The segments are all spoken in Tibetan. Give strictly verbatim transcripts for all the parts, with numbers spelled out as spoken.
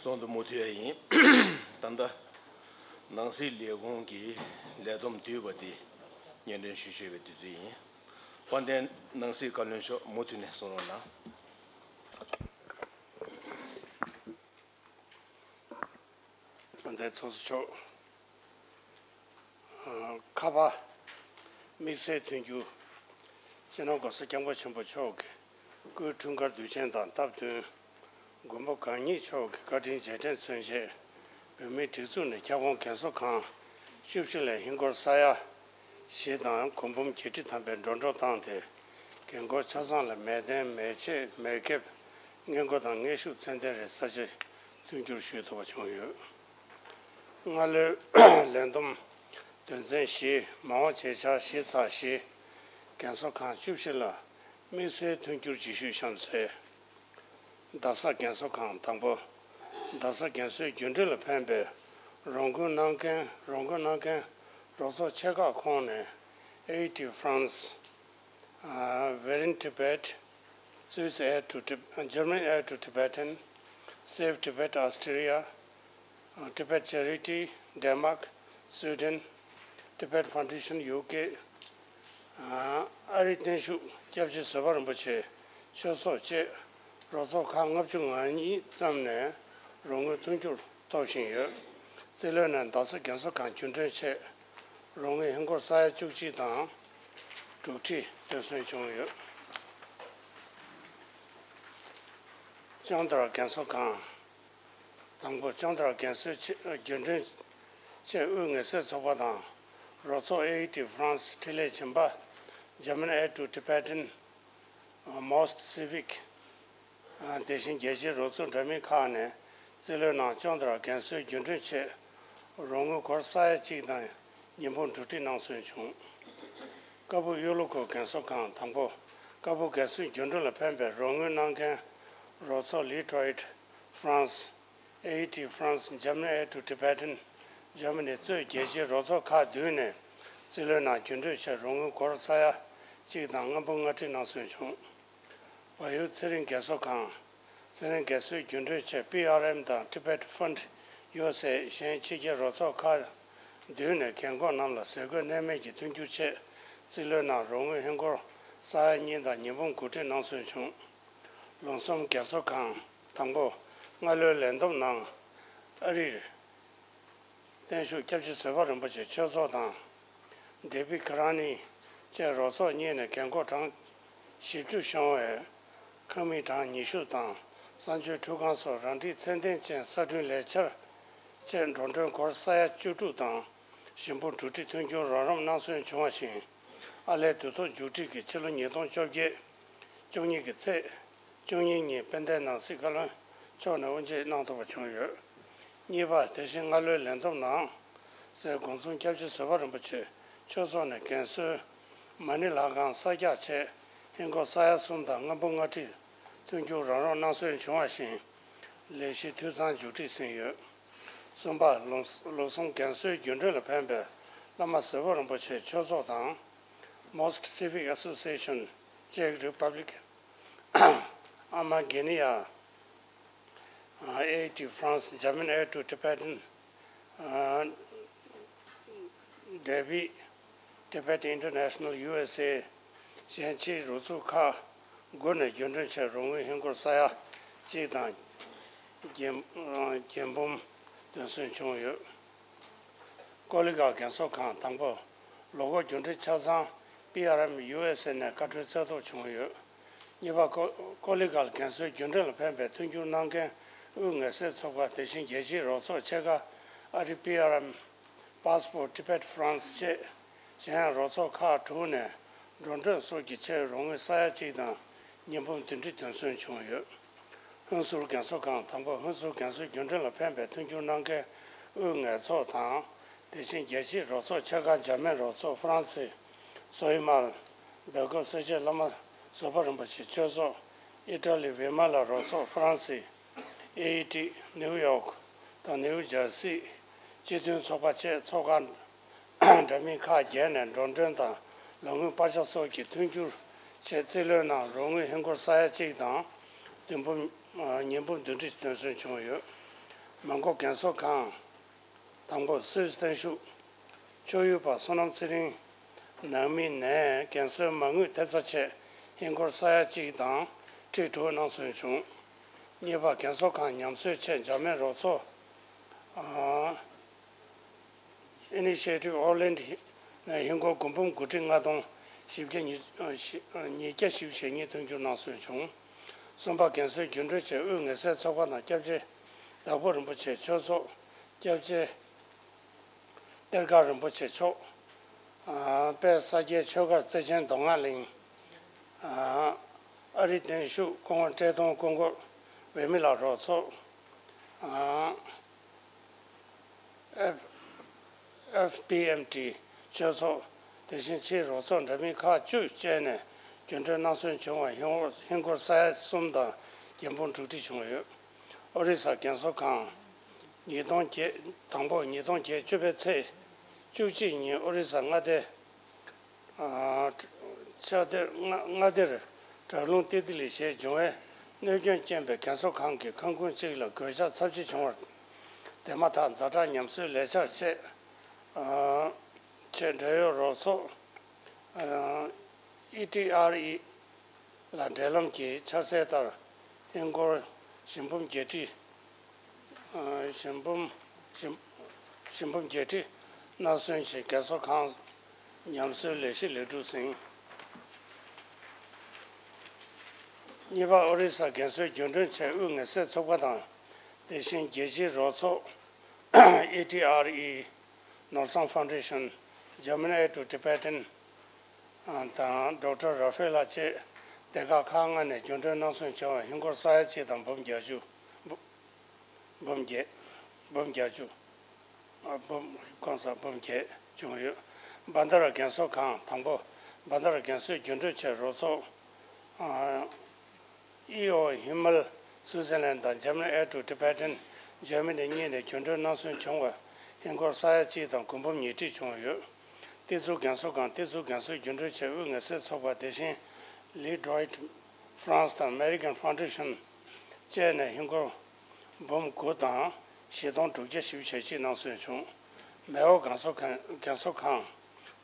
གསུང་དུ་མུ་མཐུད་ཡིན། ད་ལྟ་ནང་སྲིད་ལས་ཁུངས་ཀྱི་ལས་བསྡོམས་བསྡུས་པ་དེ་སྙན་སྒྲོན་ཞུ་ཞུས་པའི་དུས་ཚོད་ཡིན། དཔལ་ལྡན་ནང་སྲིད་བཀའ་བློན་མཆོག་མུ་མཐུད་ནས་གསུང་རོགས་གནང་། དཔལ་ལྡན་ཚོགས་གཙོ་མཆོག་ཁ་པར་དམིགས་བསལ་མཐུན་འགྱུར། སྤྱི་ནོར་༸གོང་ས་༸སྐྱབས་མགོན་ཆེན་པོ་མཆོག་གི་སྐུའི་འཁྲུངས་སྐར་དུས་ཆེན་དང་སྟབས་བསྟུན། མགོན་པོ་གང་ཉིད་མཆོག་གི་བཀའ་དྲིན་རྗེས་དྲན་མཚོན་ཆེད། བོད་མིའི་སྒྲིག་འཛུགས་ནས་ཁྱབ་ཁོངས་རྒན་གསོ་ཁང་བཅུ་བཞི་ལ་ཧིན་སྒོར་ས་ཡ་བཞི་དང་གོས་འབུམ་བརྒྱད་ཁྲི་ཐམ་པའི་འགྲོ་གྲོན་བཏང་སྟེ། རྒན་རྒོན་ཆ་ཚང་ལ་མལ་གདན་མལ་ཆས་མལ་ཁེབས་སྔས་མགོ་དང་སྔས་ཤུག་ཚད་ལྡན་རེ་ས་ཆ་མཐུན་འགྱུར་ཞུ་ཐུབ་པ་བྱུང་ཡོད། སྔ་ལོའི་ལས་བསྡོམས་དོན་ཚན་བཞི། མ་འོངས་བྱེད་འཆར་བཞི་ཚག་བཞི། རྒན་གསོ་ཁང་བཅུ་བཞི་ལ་དམིགས་བསལ་མཐུན་འགྱུར་ཇི་ཞུས་གཤམ་གསལ། རྡ་ས་རྒན་གསོ་ཁང་དང་པོ། རྡ་ས་རྒན་གསོའི་རྒྱུན་འགྲུལ་ལ་ཕན་པའི་རོགས་མགོན་གནང་མཁན་རོགས་མགོན་གནང་མཁན་རོགས་ཚོགས་ཆེ་ཁག་ཁོངས་ནས། Aid to France, uh, Verin Tibet, Swiss Aid to Tib- German Aid to Tibetan, Save Tibet Austria, Tibet Charity, Denmark, Sweden, Tibet Foundation, U K, ཨ་རིའི་བརྟན་བཞུགས་སྐྱབས་རྗེ་བཟོད་པ་རིན་པོ་ཆེ་ཆོས་ཚོགས་བཅས་རོགས་ཚོགས་ཁག་ལྔ་བཅུ་ང་གཉིས་ཙམ་ནས་རོགས་དངུལ་མཐུན་འགྱུར་ཐོབ་བཞིན་ཡོད། རྩིས་ལོན་ནས་རྡ་ས་རྒན་གསོ་ཁང་རྒྱུན་གྲོན་ཆེད་རོགས་དངུལ་ཧིན་སྒོར་ས་ཡ་བཅུ་གཅིག་དང་དྲུག་ཁྲི་དོན་གསོས་བྱུང་ཡོད། ཅོང་ཏར་རྒན་གསོ་ཁང་། དང་པོ། ཅོང་ཏར་རྒན་གསོའི་ཆེད་རྒྱུན་གྲོན་ཆེད་དབུས་ངལ་སེལ་ཚོགས་པ་དང་། རོགས་ཚོགས་Aid to France འཕྲིན་ལས་སྦྱིན་པ། German Aid to Tibetan, Most Civic། དེ་བཞིན་རྒྱལ་སྤྱིའི་རོགས་ཚོགས་འདྲ་མིན་ཁག་ནས་རྩིས་ལོན་ནང་ཅོང་ཏར་རྒན་གསོའི་རྒྱུན་གྲོན་ཆེད་རོགས་དངུལ་སྒོར་ས་ཡ་གཅིག་དང་ཉིས་འབུམ་དྲུག་ཁྲི་གནང་སོན་བྱུང་། ཀ་སྦུག་གཡུ་ལོ་ཁུག་རྒན་གསོ་ཁང་། དང་པོ། ཀ་སྦུག་རྒན་གསོའི་རྒྱུན་གྲོན་ལ་ཕན་པའི་རོགས་དངུལ་གནང་མཁན་རོགས་ཚོགས་Letroit France, Aid to France, German Aid to Tibetan, Germany གཙོས་རྒྱལ་སྤྱིའི་རོགས་ཚོགས་ཁག་བདུན་ནས་རྩིས་ལོན་ནང་རྒྱུན་གྲོན་ཆེད་རོགས་དངུལ་སྒོར་ས་ཡ་གཅིག་དང་ལྔ་འབུམ་ལྔ་ཁྲི་གནང་སོན་བྱུང་། བལ་ཡུལ་ཚེ་རིང་རྒན་གསོ་ཁང་། ཚེ་རིང་རྒན་གསོའི་རྒྱུན་གྲོན་ཆེད་པི་ཨར་ཨེམ་དང་Tibet Fund ཡོད་སའི་གཞན་ཕྱི་རྒྱལ་རོགས་ཚོགས་ཁག་བདུན་ནས་རྒན་འཁོགས་རྣམས་ལ་ཟས་གོས་གནས་མལ་གྱི་མཐུན་འགྱུར་ཆེད་རྩིས་ལོན་ནང་རོགས་དངུལ་ཧིན་སྒོར་ས་ཡ་གཉིས་དང་ཉིས་འབུམ་དགུ་ཁྲི་གནང་སོན་བྱུང་། ལུང་གསུམ་རྒན་གསོ་ཁང་། དང་པོ། སྔ་ལོའི་ལས་བསྡོམས་ནང་ཨ་རིར་བརྟན་བཞུགས་སྐྱབས་རྗེ་བཟོད་པ་རིན་པོ་ཆེ་ཆོས་ཚོགས་དང་། ཌེ་བིད་ཀ་ར་ནི་བཅས་རོགས་ཚོགས་གཉིས་ནས་རྒན་འཁོགས་གྲངས་བཞི་བཅུ་ཤོང་བའི་ཁང་མིག་གྲངས་ཉི་ཤུ་དང་གསང་སྤྱོད་ཁྲུས་ཁང་སོགས་རང་འཁྲིའི་ཚད་ལྡན་ཅན་གསར་སྐྲུན་ལས་འཆར་བཅས་འགྲོ་གྲོན་སྒོར་ས་ཡ་བཅུ་དྲུག་དང་ཞེ་འབུམ་དྲུག་ཁྲི་མཐུན་འགྱུར་རོགས་རམ་གནང་སོན་བྱུང་བ་བཞིན། ཨར་ལས་དུས་ཐོག་མཇུག་སྒྲིལ་གྱིས་ཕྱི་ལོ་ཉིས་སྟོང་བཅོ་བརྒྱད་བཅུ་གཉིས་ཀྱི་ཚེས་བཅུ་གཉིས་ཉིན་དཔལ་ལྡན་ནང་སྲིད་བཀའ་བློན་མཆོག་ནས་དབུ་འབྱེད་གནང་ཐུབ་པ་བྱུང་ཡོད། གཉིས་པ། དེ་བཞིན་སྔ་ལོའི་ལས་བསྡོམས་ནང་གསེར་གོང་གསུམ་སྐྱབས་རྗེ་བཟོད་པ་རིན་པོ་ཆེ་ཆོས་ཚོགས་ནས་རྒན་གསོའི་མ་ཎི་ལྷ་ཁང་གསར་རྒྱག་ཆེད་ཧིན་སྒོར་ས་ཡ་གསུམ་དང་ལྔ་འབུམ་ལྔ་ཁྲི་མཐུན་འགྱུར་རོགས་རམ་གནང་སོན་བྱུང་བ་བཞིན། ལས་གཞི་འཐུས་ཚང་མཇུག་སྒྲིལ་ཟིན་ཡོད། གསུམ་པ། ལུང་ལུང་གསུམ་རྒན་གསོའི་རྒྱུན་གྲོན་ལ་ཕན་པའི་བླ་མ་བཟོད་པ་རིན་པོ་ཆེ་ཆོས་ཚོགས་དང་། Mosque Civic Association, Czech Republic, Armenia, Aid to France, German Aid to Tibetan, David Tibet International, U S A གཞན་ཕྱིའི་རོགས་ཚོགས་ཁག་དགུ་ནས་རྒྱུན་གྲོན་ཆེད་རོགས་དངུལ་ཧིན་སྒོར་ས་ཡ་གཅིག་དང་བརྒྱད་བརྒྱད་འབུམ་དོན་གསོས་བྱུང་ཡོད། ཀོ་ལི་གྷལ་རྒན་གསོ་ཁང་། དང་པོ། ལོ་འཁོར་རྒྱུན་འབྲེལ་ཆ་ཚང་པི་ཨར་ཨེམ་ཡུ་ཨེས་ཨེ་ནས་བཀའ་འཁྲོལ་སྩལ་ཐོག་བྱུང་ཡོད། གཉིས་པ། ཀོ་ཀོ་ལི་གྷལ་རྒན་གསོའི་རྒྱུན་འབྲེལ་ལ་ཕན་པའི་མཐུན་འགྱུར་གནང་མཁན་དབུས་ངལ་སེལ་ཚོགས་པ་དེ་བཞིན་རྒྱལ་སྤྱིའི་རོགས་ཚོགས་ཆེ་ཁག་ཨ་རི་པི་ཨར་ཨེམ། Passport Tibet France བཅས་གཞན་ཡང་རོགས་ཚོགས་ཁག་དྲུག་ནས་འགྲོ་གྲོན་སོགས་ཀྱི་ཆེད་རོགས་དངུལ་ས་ཡ་གཅིག་དང་ཉིས་འབུམ་བདུན་ཁྲི་དོན་གསོས་བྱུང་ཡོད། ཧུན་སུར་རྒན་གསོ་ཁང་། དང་པོ། ཧུན་སུར་རྒན་གསོའི་རྒྱུན་འབྲེལ་ལ་ཕན་པའི་མཐུན་འགྱུར་གནང་མཁན་དབུས་ངལ་ཚོགས་དང་། དེ་བཞིན་རྒྱལ་སྤྱིའི་རོགས་ཚོགས་ཆེ་ཁག་འཇར་མན་རོགས་ཚོགས། ཧྥ་རན་སི། སོ་ཡི་མལ། སྦེལ་ཀོབ་སེར་བྱེས་བླ་མ་བཟོད་པ་རིན་པོ་ཆེ་ཆོས་ཚོགས། ཨི་ཊ་ལི་ཝི་མ་ལ་རོགས་ཚོགས། ཧྥ་རན་སི། ཨེ་ཨི་ཊི། ནིའུ་ཡོག་དང་ནིའུ་ཇར་སི། སྤྱི་མཐུན་ཚོགས་པ་བཅས་ཚོགས་ཁག་འདྲ་མིན་ཁག་བརྒྱད་ནས་འགྲོ་གྲོན་དང་ལག་དངུལ་པར་ཆ་སོགས་ཀྱི་མཐུན་འགྱུར་ཆེད་རྩིས་ལོན་གནང་རོགས་དངུལ་ཧིན་སྒོར་ས་ཡ་གཅིག་དང་བདུན་འབུམ། ཉིས་འབུམ་བདུན་ཁྲི་དོན་གསོས་བྱུང་ཡོད། མོན་གྷོ་རྒན་གསོ་ཁང་། དང་པོ། སུད་སི་བརྟན་བཞུགས། ཕྱོགས་ཡུལ་པ་བསོད་ནམས་ཚེ་རིང་། ནང་མི་ནས་རྒན་གསོའི་མ་དངུལ་ཐེབས་རྩ་ཆེད་ཧིན་སྒོར་ས་ཡ་གཅིག་དང་ཁྲི་དྲུག་གནང་སོན་བྱུང་། གཉིས་པ། རྒན་གསོ་ཁང་ཉམས་གསོའི་ཆེད་འཇར་མན་རོགས་ཚོགས། ཨ། Initiative Holland ནས་ཧིན་སྒོར་སྒོར་འབུམ་དགུ་ཁྲི་ལྔ་སྟོང་བཞི་བརྒྱ་ཉི་ཉིས་བརྒྱ་བཞི་བཅུ་ཞེ་གཉིས་མཐུན་འགྱུར་གནང་སོན་བྱུང་། གསུམ་པ། རྒན་གསོའི་རྒྱུན་གྲོན་ཆེད་དབུས་ངལ་སེལ་ཚོགས་པ་དང་སྐྱབས་རྗེ་དྭགས་པོ་རིན་པོ་ཆེ་ཆོས་ཚོགས། སྐྱབས་རྗེ་གཏེར་སྒར་རིན་པོ་ཆེ་མཆོག་ཨ། དཔལ་ས་སྐྱའི་ཆོས་སྒར་བརྩེ་ཆེན་མདོ་སྔགས་གླིང་། ཨ། ཨ་རིའི་བརྟན་བཞུགས་སྐུ་ངོ་བཀྲས་མཐོང་སྐུ་འཁོར་བོད་མི་ལག་རོགས་ཚོགས། ཨ། F- F P M T ཆོས་ཚོགས། དེ་བཞིན་ཕྱིའི་རོགས་ཚོགས་འདྲ་མིན་ཁག་བཅུ་བཅས་ནས་རྒྱུན་གྲོན་གནང་སོན་བྱུང་བར་ཧིན་སྒོར་ཧིན་སྒོར་ས་ཡ་གསུམ་དང་བརྒྱད་འབུམ་དྲུག་ཁྲི་བྱུང་ཡོད། ཨོ་རི་ས་རྒན་གསོ་ཁང་། ཉིས་སྟོང་བརྒྱད། དང་པོ། ཉིས་སྟོང་བརྒྱད་ཅུ་པའི་ཚེས་བཅུ་གཅིག་ཉིན་ཨོ་རི་ས་མངའ་སྡེ། ཨ། ཆ་སྡེར་མངའ་མངའ་སྡེར་དྲག་རླུང་ཏི་ཏི་ལི་ཞེས་འབྱུང་བའི་གནོད་སྐྱོན་རྐྱེན་པས་རྒན་གསོ་ཁང་གི་ཁང་ཁུངས་གཅིག་ལ་གོད་ཆག་ཚབས་ཆེ་བྱུང་བར། དེ་མ་ཐག་ཛ་དྲག་ཉམས་གསོའི་ལས་འཆར་ཆེད། ཨ། ཆེད་འབྲེལ་ཡོད་རོགས་ཚོགས། ཨ། E T R E ལ་འབྲེལ་ལམ་གྱིས་འཆར་གསལ་ལྟར་ཧིན་སྒོར་ཞེ་འབུམ་བརྒྱད་ཁྲི། ཨ། ཞེ་འབུམ་ཞེ་ཞེ་འབུམ་བརྒྱད་ཁྲི་གནང་སོན་བྱས་རྒན་གསོ་ཁང་ཉམས་གསོའི་ལས་གཞི་ལེགས་གྲུབ་ཟིན། གཉིས་པ། ཨོ་རི་ས་རྒན་གསོའི་རྒྱུན་གྲོན་ཆེད་དབུས་ངལ་སེལ་ཚོགས་པ་དང་། དེ་བཞིན་རྒྱལ་སྤྱིའི་རོགས་ཚོགས། E T R E Northern Foundation, German Aid to Tibetan དང་Doctor Rafael བཅས་སྡེ་ཁག་ཁག་ལྔ་ནས་རྒྱུན་གྲོན་གནང་སོན་བྱུང་བར་ཧིན་སྒོར་ས་ཡ་གཅིག་དང་འབུམ་བརྒྱད་ཅུ། འབུམ་བརྒྱད། འབུམ་བརྒྱད་ཅུ། ཨ། འབུམ་གང་ཟག་འབུམ་བརྒྱད་བྱུང་ཡོད། བྷན་དྷ་ར་རྒན་གསོ་ཁང་། དང་པོ། བྷན་དྷ་ར་རྒན་གསོའི་རྒྱུན་གྲོན་ཆེད་རོགས་ཚོགས། ཨ། E O Himmel Switzerland དང་German Aid to Tibetan Germany གཉིས་ནས་རྒྱུན་གྲོན་གནང་སོན་བྱུང་བ་ཧིན་སྒོར་ས་ཡ་གཅིག་དང་སྒོར་འབུམ་ཉིས་ཁྲི་བྱུང་ཡོད། ཏི་ཙུའུ་རྒན་གསོ་ཁང་། ཏི་ཙུའུ་རྒན་གསོའི་རྒྱུན་གྲོན་ཆེད་དབུས་ངལ་སེལ་ཚོགས་པ། དེ་བཞིན་ལི་ཌོའིཊ་ཧྥ་རན་སི་དང་American Foundation བཅས་ནས་ཧིན་སྒོར་འབུམ་དགུ་དང་བཞི་སྟོང་དྲུག་བརྒྱ་བཞི་བཅུ་ཞེ་གཅིག་གནང་སོན་བྱུང་། མེའོ་རྒན་གསོ་ཁང་། རྒན་གསོ་ཁང་།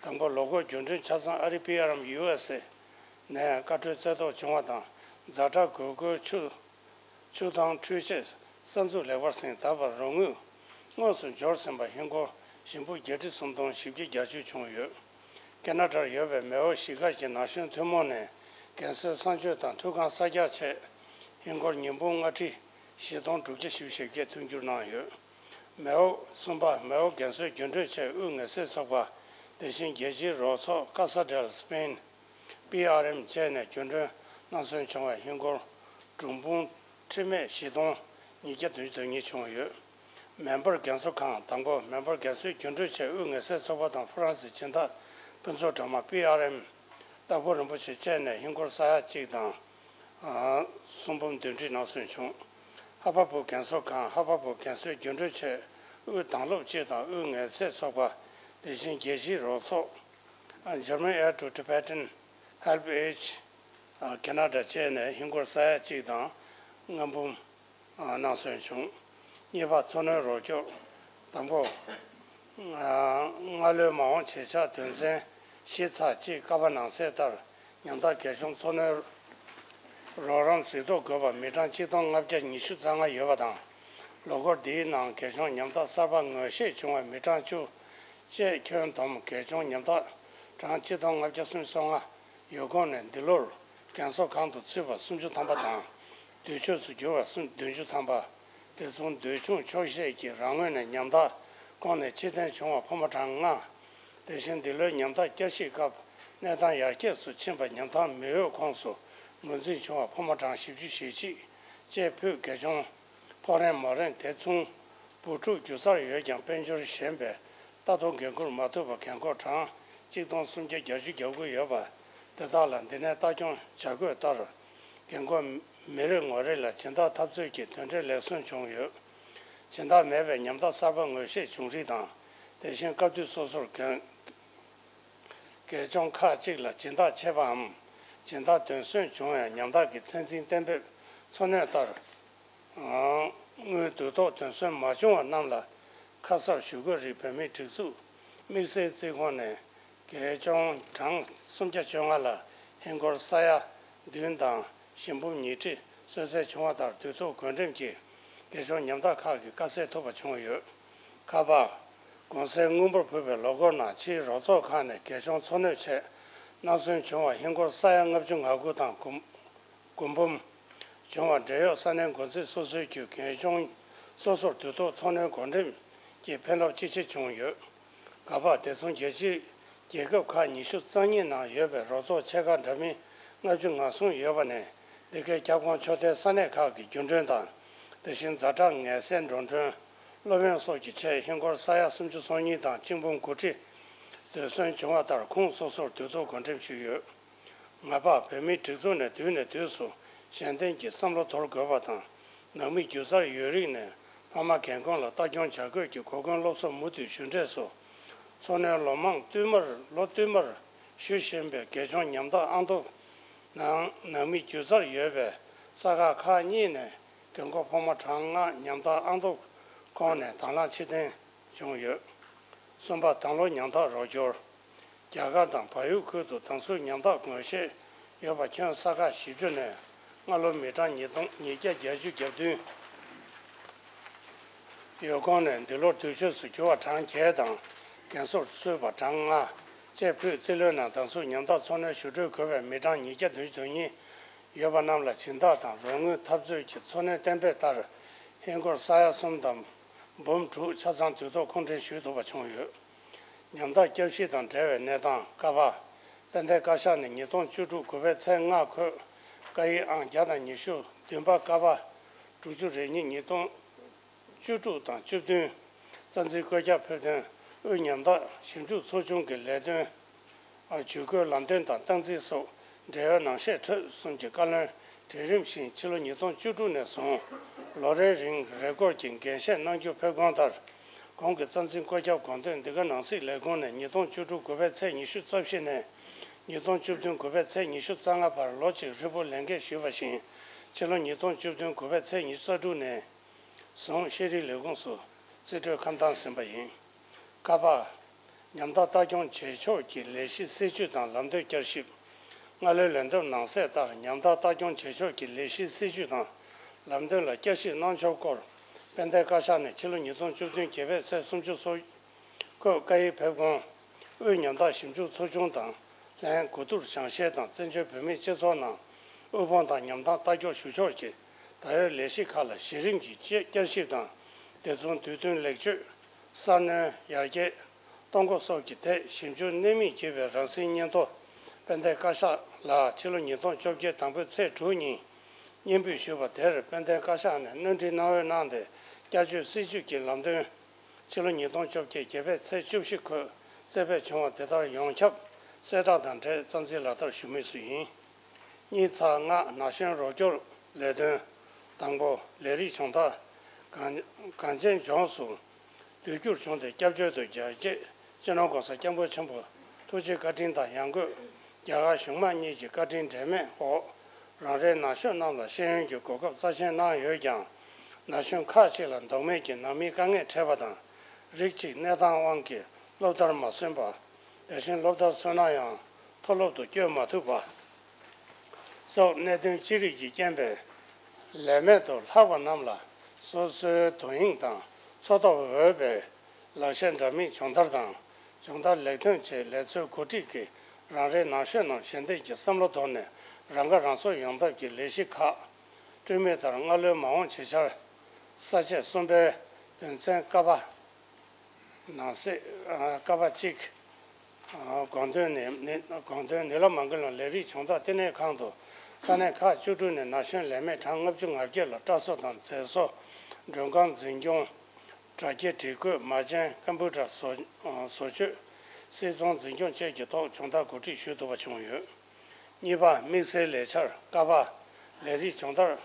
དང་པོ། ལོ་འཁོར་རྒྱུན་གྲོན་ཆ་ཚང་ཨ་རི་P R M U S A ནས་བཀའ་འཁྲོལ་རྩ་གཏོར་བྱུང་བ་དང་། ཛ་དྲག་དགོས་མཁོའི་ཆུ་ཆུ་དང་འཕྲུལ་ཆས་གསར་འཛུགས་ལེགས་པར་ཟིན། ད་བར་རོགས་དངུལ་དངོས་སུ་འབྱོར་ཟིན་པ་ཧིན་སྒོར་ཞེ་འབུམ་བརྒྱད་ཁྲི་སུམ་སྟོང་བཞི་བརྒྱ་གྱ་བཅུ་བྱུང་ཡོད། ཁེ་ན་ཌར་ཡོད་པའི་མེའོ་གཞིས་ཀ་གི་ན་གཞོན་ཐུན་མོང་ནས་རྒན་གསོའི་གསང་སྤྱོད་དང་ཁྲུས་ཁང་གསར་རྒྱག་ཆེད་ཧིན་སྒོར་ཉིས་འབུམ་ལྔ་ཁྲི་བཞི་སྟོང་དྲུག་བརྒྱ་བཞི་བཅུ་ཞེ་བརྒྱད་མཐུན་འགྱུར་གནང་ཡོད། མེའོ། གསུམ་པ། མེའོ་རྒན་གསོའི་རྒྱུན་གྲོན་ཆེད་དབུས་ངལ་སེལ་ཚོགས་པ། དེ་བཞིན་རྒྱལ་སྤྱིའི་རོགས་ཚོགས་ཀ་ས་ཌེལ་སི་པེན། P R M བཅས་ནས་རྒྱུན་གྲོན་གནང་སོན་བྱུང་བའི་ཧིན་སྒོར་འབྲུག་འབུམ་ཁྲི་མེད་བཞི་སྟོང་ཉིས་བརྒྱ་བདུན་ཅུ་དོན་གཉིས་བྱུང་ཡོད། མེལ་བྷོར་རྒན་གསོ་ཁང་། དང་པོ། མེལ་བྷོར་རྒན་གསོའི་རྒྱུན་གྲོན་ཆེད་དབུས་ངལ་སེལ་ཚོགས་པ་དང་ཧྥ་རན་སིའི་སྦྱིན་བདག་ཕུན་ཚོགས་སྒྲོལ་མ། P R M དྭགས་པོ་རིན་པོ་ཆེ་བཅས་ནས་ཧིན་སྒོར་ས་ཡ་གཅིག་དང་། ཨ། སུམ་འབུམ་བདུན་ཁྲི་གནང་སོན་བྱུང་། ཧ་པ་བུ་རྒན་གསོ་ཁང་། ཧ་པ་བུ་རྒན་གསོའི་རྒྱུན་གྲོན་ཆེད་དབུས་དྭང་སློབ་སྤྱི་དང་དབུས་ངལ་སེལ་ཚོགས་པ། དེ་བཞིན་རྒྱལ་སྤྱིའི་རོགས་ཚོགས། ཨ། German Aid to Tibetan Help Age ཨ། ཁེ་ན་ཌ་བཅས་ནས་ཧིན་སྒོར་ས་ཡ་གཅིག་དང་ལྔ་འབུམ། ཨ། གནང་སོན་བྱུང་། གཉིས་པ། འཚོ་སྣོན་རོགས་སྐྱོབ། དང་པོ། ཨ། སྔ་ལོའི་མ་འོངས་བྱེད་འཆར་དོན་ཚན་བཞི་ཚེག་གཅིག་ཀ་པ་ནང་གསལ་ལྟར། ཉམ་ཐག་རྒན་གཞོན་འཚོ་སྣོན་རོགས་རམ་གཟིགས་རྟོག་དགོས་པ་མི་གྲངས་གཅིག་སྟོང་ལྔ་བརྒྱ་ཉི་ཤུ་རྩ་ལྔ་ཡོད་པ་དང་། ལོ་འཁོར་འདིའི་ནང་རྒན་གཞོན་ཉམ་ཐག་གསར་པ་ངོས་བཞེས་བྱུང་བའི་མི་གྲངས་བཅུ། བཅས་ཁྱོན་བསྡོམས་རྒན་གཞོན་ཉམ་ཐག་གྲངས་གཅིག་སྟོང་ལྔ་བརྒྱ་སུམ་ཅུ་སོ་ལྔ་ཡོད་ཁོངས་ནས། འདི་ལོར་རྒན་གསོ་ཁང་དུ་ཚུད་པ་སུམ་ཅུ་ཐམ་པ་དང་། དུས་ཆོས་སུ་གྱུར་བ་སུམ་བདུན་ཅུ་ཐམ་པ། དེ་མཚུངས་འདོད་ཆུང་ཆོག་ཤེས་ཀྱིས་རང་ངོས་ནས་ཉམ་ཐག་ཁོངས་ནས་ཕྱིར་འཐེན་བྱུང་བ་ཕོ་མོ་གྲངས་ལྔ། དེ་བཞིན་འདི་ལོའི་ཉམ་ཐག་བསྐྱར་ཞིབ་སྐབས་གནས་སྟངས་ཡར་རྒྱས་སུ་ཕྱིན་པ་ཉམ་ཐག་མི་འོས་ཁོངས་སུ་ངོས་འཛིན་བྱུང་བ་ཕོ་མོ་གྲངས་བཞི་བཅུ་ཞེ་གཅིག་བཅས་ཕུད་རྒན་གཞོན་ཕོགས་རེངས་མོག་རེངས། དེ་མཚུངས་བུ་ཕྲུག་རྒྱུ་རྩར་ཡོད་ཀྱང་དཔལ་འབྱོར་ཞན་པས་ལྟ་རྟོག་འགན་འཁུར་མ་ཐུབ་པ་རྒན་འཁོགས་གྲངས་གཅིག་སྟོང་སུམ་བརྒྱ་གྱ་དགུ་ཡོད་པ། དེ་དག་ལ་འདི་ནས་ལྟ་སྐྱོང་བྱ་དགོས་ལྟར། རྒན་འཁོགས་མི་རེ་ངོ་རེ་ལ་སྦྱིན་བདག་འཐབ་རྩོད་ཀྱི་དོན་འབྲས་ལེགས་སོན་བྱུང་ཡོད། སྦྱིན་བདག་མེད་པའི་ཉམ་ཐག་གསར་པ་ངོས་བཞེས་བྱུང་རིགས་དང་། དེ་བཞིན་སྐབས་དུས་སོ་སོར་རྒན་རྒན་གཞོན་ཁག་ཅིག་ལ་སྦྱིན་བདག་ཆད་པའམ་སྦྱིན་བདག་དོན་སོན་བྱུང་ཡང་ཉམ་ཐག་གི་ཚད་འཛིན་གཏན་འབེབས་མཚོ་སྣོད་ལྟར། ཨང་ དངུལ་བསྡུ་གཏུག་དོན་སོན་མ་བྱུང་བ་རྣམས་ལ་ཁ་གསབ་ཞུ་དགོས་རིགས། བོད་མིའི་སྒྲིག་འཛུགས་དམིགས་བསལ་རྩིས་ཁོངས་ནས་རྒས་གཅོང་གྲངས་སུམ་བརྒྱ་བཅོ་ལྔ་ལ་ཧིན་སྒོར་ས་ཡ་བདུན་དང་ཞིང་འབུམ་ཉིས་ཁྲི་གསོལ་སྩལ་བྱུང་བ་ལྟར། དུས་ཐོག་བགོ་འགྲེམས་ཀྱིས་རྒས་གཅོང་ཉམ་ཐག་ཁག་གི་དཀའ་སེལ་ཐུབ་པ་བྱུང་ཡོད། ཁ་པར། གོང་གསལ་དངུལ་འབོར་ཕུལ་བའི་ལོ་འཁོར་ནང་ཕྱིའི་རོགས་ཚོགས་ཁག་ནས་རྒས་གཅོང་འཚོ་སྣོན་ཆེད་གནང་སོན་བྱུང་བ་ཧིན་སྒོར་ས་ཡ་ལྔ་བཅུ་ང་དགུ་དང་། སྒོར་སྒོར་འབུམ་བྱུང་བ། འབྲེལ་ཡོད་ས་གནས་འགོ་འཛིན་སོ་སོའི་བརྒྱུད་རྒས་གཅོང་སོ་སོར་དུས་ཐོག་འཚོ་སྣོན་བགོ་འགྲེམས་ཀྱིས་ཕན་རླབས་ཅི་ཆེ་བྱུང་ཡོད། ག་པར། དེ་མཚུངས་རྒྱལ་སྤྱིའི་རྒྱལ་ཁབ་ཁག་ཉི་ཤུ་རྩ་གཉིས་ནང་ཡོད་པའི་རོགས་ཚོགས་ཆེ་ཁག་འདྲ་མིན་ལྔ་བཅུ་ང་གསུམ་ཡོད་པ་ནས། འདི་གའི་ཁྱབ་ཁོངས་ཕྱོགས་མཐའི་ས་གནས་ཁག་གི་རྒྱུན་གྲོན་དང་། དེ་བཞིན་ཛ་དྲག་ངལ་སེལ་འགྲོ་གྲོན། སློབ་ཡོན་སོགས་ཀྱི་ཆེད་ཧིན་སྒོར་ས་ཡ་སུམ་ཅུ་སོ་གཉིས་དང་གཅིག་འབུམ་དགུ་ཁྲི་དོན་སོན་བྱུང་བ་ལྟར། ཁོངས་སོ་སོར་དུས་ཐོག་བགོ་འགྲེམས་ཞུས་ཡོད། ང་པ། བོད་མིའི་སྒྲིག་འཛུགས་ནས་དུས་ནས་དུས་སུ་གཞན་བརྟེན་གྱི་བསམ་བློ་དོར་དགོས་པ་དང་། ནང་མི་རྒྱུ་རྩར་ཡོད་རིགས་ནས་ཕ་མ་རྒན་རྒོན་ལ་ལྟ་སྐྱོང་བྱ་དགོས་ཀྱི་གོ་སྐོན་སློབ་གསོ་མུ་མཐུད་ཞུ་འབྲས་སུ། འཚོ་སྣོན་ལོ་མང་བསྟུད་མར་ལོ་བསྟུད་མར་ཞུ་བཞིན་པའི་རྒས་གཅོང་ཉམ་ཐག་ཨང་ཐོབ་ནང་ནང་མི་རྒྱུ་རྩར་ཡོད་པའི་ས་ཁག་ཁག་གཉིས་ནས་རྒན་འཁོགས་ཕོ་མོ་གྲངས་ལྔ་ཉམ་ཐག་ཨང་ཐོབ་ཁོངས་ནས་དང་བླངས་ཕྱིར་འཐེན་བྱུང་ཡོད། གསུམ་པ། དང་ལོ་ཉམ་ཐག་རོགས་སྐྱོར། རྒྱ་གར་དང་བལ་ཡུལ་ཁུལ་དུ་དང་ཟུར་ཉམ་ཐག་ངོས་བཞེས་ཡོད་པ་ཁྱོན་ས་ཁག་བཞི་བཅུ་ནས་སྔ་ལོ་མི་གྲངས་ཉིས་སྟོང་ཉིས་བརྒྱ་བརྒྱད་ཅུ་གྱ་བདུན་ཡོད་ཁོངས་ནས། འདི་ལོར་དུས་ཆོས་སུ་གྱུར་པ་གྲངས་བརྒྱད་དང་། རྒན་གསོར་ཚུད་པ་གྲངས་ལྔ་བཅས་ཕུད་རྩིས་ལོའི་ནང་དང་ཟུར་ཉམ་ཐག་འཚོ་སྣོན་ཞུ་སྤྲོད་དགོས་པའི་མི་གྲངས་ཉིས་བརྒྱ་བདུན་ཅུ་དོན་གཉིས་ཡོད་པ་རྣམས་ལ་སྦྱིན་བདག་དང་རོགས་དངུལ་འཐབ་རྩོད་ཀྱི་འཚོ་སྣོན་གཏན་འབེབས་ལྟར་ཧིན་སྒོར་ས་ཡ་གསུམ་དང་འབུམ་དྲུག་ཆ་ཚང་དུས་ཐོག་ཁོང་འདྲེན་ཞུས་ཐུབ་པ་བྱུང་ཡོད། ཉམ་ཐག་སྐྱབས་གཤིས་དང་འབྲེལ་བའི་གནས་སྟངས། ཀ་པ། དཔལ་ལྡན་བཀའ་ཤག་ནས་ཉིས་སྟོང་བཅུ་དྲུག་དགུ་པའི་ཚེས་ལྔ་འཁོད་བཀའ་ཡིག་ཨང་བརྒྱ་དང་ཉི་ཤུ་བདུན་པ། ཀ་པ། དྲུག་ཅུ་རེ་གཉིས་ཉིས་སྟོང་བཅུ་དྲུག་དང་བཅུ་བདུན། རྩ་འཛིན་བཀོད་ཁྱབ་ཕེབས་ཐོན། དབུས་ཉམ་ཐག་ཞིབ་འཇུག་ཚོགས་ཆུང་གི་ལས་དོན། ཨ། ཇུས་འགོད་ལམ་སྟོན་དང་སྟངས་འཛིན་སོགས་འབྲེལ་ཡོད་ནང་བཤད་འཕྲོས་གསུམ་གྱི་བཀའ་བློན་གྲལ་རིམ་བཞིན་ཕྱི་ལོ་ཉིས་སྟོང་བཅུ་དྲུག་ནས་བཟུང་ལོ་རེའི་རིང་རེས་སྐོར་གྱིས་འགན་བཞེས་གནང་རྒྱུ་ཕེབས་དགོངས་ལྟར། གོང་གི་རྩ་འཛིན་བཀོད་ཁྱབ་དགོངས་དོན་འདི་ག་ནང་གཟིགས་ལས་ཁུངས་ནས་ཉིས་སྟོང་བཅུ་དྲུག་དགུ་པའི་ཚེས་ཉི་ཤུ་རྩ་བཞི་ནས་ཉིས་སྟོང་བཅུ་བདུན་དགུ་པའི་ཚེས་ཉི་ཤུ་རྩ་ལྔ་བར་ལོ་གཅིག་ཧྲིལ་པོ་ལས་འགན་ཞུས་པ་བཞིན། ཕྱི་ལོ་ཉིས་སྟོང་བཅུ་བདུན་དགུ་པའི་ཚེས་ཉི་ཤུ་རྩ་དྲུག་ནས་བཟུང་ཤེས་རིག་ལས་ཁུངས་སུ་རྩིས་སྤྲོད་ཁ་བཏང་ཟིན་པ་ཡིན། ཀ་པ། ཉམ་ཐག་ལྟ་སྐྱོང་བྱེད་ཕྱོགས་ཀྱི་ལས་གཞི་སྲིད་ཇུས་དང་ལམ་སྟོན་བསྐྱར་ཞིབ། སྔ་ལོའི་ལས་བསྡོམས་ནང་གསལ་ལྟར། ཉམ་ཐག་ལྟ་སྐྱོང་བྱེད་ཕྱོགས་ཀྱི་ལས་གཞིའི་སྲིད་ཇུས་དང་ལམ་སྟོན་ལ་བསྐྱར་ཞིབ་གནང་ཕྱོགས་སྐོར་དཔལ་ལྡན་བཀའ་ཤག་ནས་ཕྱི་ལོ་ཉིས་སྟོང་བཅུ་བདུན་བརྒྱད་པའི་ཚེས་སུམ་ཅུ་སོ་འཁོད་བཀའ་ཡིག་ཕེབས་གོང་། དབུས་ཉམ་ཐག་ཞིབ་འཇུག་ཚོགས་ཆུང་དང་ལྷན་དགུ་ཐུར་བྱང་ཤེས་དང་བཙན་བྱོལ་བོད་མིའི་སྤྱི་ཚོགས་ནང་དབུལ་ཕོངས་དང་ཉམ་ཐག་ལྟ་སྐྱོང་ཞུ་ཕྱོགས་ཀྱི་ད་ཡོད་ལས་གཞི་ཁག་ལ་གཞི་རིམ་གྱི་བསྐྱར་ཞིབ་དང་། དེ་མཚུངས་དུས་བསྟུན་ལེགས་བཅོས། གསར་སྣོན། ཡར་རྒྱས་གཏོང་སྒོ་སོགས་ཀྱི་ཐད་ཞིབ་འཇུག་གནད་སྨིན་བགྱིས་པའི་རང་ཟིན་སྙན་ཐོ་དཔལ་ལྡན་བཀའ་ཤག་ལ་ཕྱི་ལོ་ཉིས་སྟོང་བཅོ་བརྒྱད་དང་པོའི་ཚེས་དྲུག་ཉིན་སྙན་འབུལ་ཞུས་པ་དེར། དཔལ་ལྡན་བཀའ་ཤག་ནས་སྣོན་འཕྲི་གནང་འོས་གནང་སྟེ། བསྐྱར་བཅོས་སྲིད་ཇུས་ཀྱི་ལམ་སྟོན་ཕྱི་ལོ་ཉིས་སྟོང་བཅོ་བརྒྱད་བརྒྱད་པའི་ཚེས་བཅུ་བཞི་འཁོད་བསྩལ་ཕེབས་བྱུང་བ་དེ་ལྟར་ཡོངས་ཁྱབ་གསལ་བསྒྲགས་དང་འབྲེལ་རྩ་འཛིན་ལག་བསྟར་ཞུ་མུས་སུ་ཡིན། གཉིས་ཚེག་ལྔ། ན་གཞོན་རོགས་སྐྱོར་ལས་དོན། དང་པོ། ལས་རིགས་སྦྱོང་བརྡར་གངས་གངས་ཅན་ལྗོངས་སུ་བསྡུ་འགྱུར་བྱུང་སྟེ། སྐྱབས་བཅོལ་དུ་རྒྱ་སྐྱེད་སྤྱི་ནོར་༸གོང་ས་༸སྐྱབས་མགོན་ཆེན་པོ་ཐུགས་རྗེ་བཀའ་དྲིན་དང་། ཡང་སྒོས་རྒྱ་གར་གཞུང་མང་གཉིས་ཀྱི་བཀའ་དྲིན་འབྲལ་མེད་འོག་རང་རེའི་ན་གཞོན་རྣམས་ལ་ཤེས་ཡོན་གྱི་གོ་སྐབས་རྩ་ཆེན་གནང་ཡོད་ཀྱང་། ན་གཞོན་ཁག་ཅིག་ལ་ལྡོག་མེད་ཀྱི་ནང་མིའི་དཀའ་ངལ་འཕྲད་པ་དང་། རིགས་གཅིག་གནས་སྟངས་དབང་གིས་སློབ་མཐར་མ་སོན་པ། དེ་བཞིན་སློབ་མཐར་སོན་ན་ཡང་མཐོ་སློབ་ཏུ་བསྐྱོད་མ་ཐུབ་པ་སོགས་གནད་དོན་ཅི་རིགས་ཀྱི་རྐྱེན་པས། ལས་མེད་དུ་ལྷག་པ་རྣམས་ལ་སོ་སོའི་དོ་དབྱིངས་དང་འཚོ་ཐབས་འོས་པའི་ལག་ཤེས་འདྲ་མིན་སྦྱོང་བརྡར་དང་། སྦྱོང་བརྡར་ལེགས་ཐོན་ཆེད་ལས་ཚོའི་འགོ་ཁྲིད་ཀྱིས་རང་རེའི་ན་གཞོན་རྣམས་གཞན་བརྟེན་གྱི་བསམ་བློ་དོར་ནས་རང་ཁ་རང་གསོ་ཡོང་ཐབས་ཀྱི་ལས་གཞི་ཁག་སྤྲོད་མུས་ལྟར། སྔ་ལོའི་མ་འོངས་བྱེད་འཆར་ས་བཅད་གསུམ་པའི་དོན་ཚན་ཀ་པ། ནང་གསེས། ཨ། ཀ་པ་གཅིག་ཨ། དགོངས་དོན་ནི། ནི། དགོངས་དོན། ནི་ལ་མང་གི་ལུང་ལས་རིགས་སྦྱོང་བརྡར་བསྟི་གནས་ཁང་དུ་ས་གནས་ཁག་བཅུ་དྲུག་ནས་ན་གཞོན་ལས་མེད་གྲངས་ལྔ་བཅུ་ང་བརྒྱད་ལ་སྐྲ་བཟོ་དང་མཛེས་བཟོ། མགྲོན་ཁང་འཛིན་སྐྱོང་། དྲ་རྒྱའི་སྒྲིག་བཀོད། མ་བྱན། ཀམ་པུ་ཊར་བཟོ། བཟོ་བཅོས། སིལ་ཚོང་འཛིན་སྐྱོང་བཅས་ཀྱི་ཐོག་སྦྱོང་བརྡར་གོ་སྒྲིག་ཞུ་ཐུབ་པ་བྱུང་ཡོད། གཉིས་པ། དམིགས་བསལ་ལས་འཆར་ཀ་པ། ལས་རིགས་སྦྱོང་བརྡར་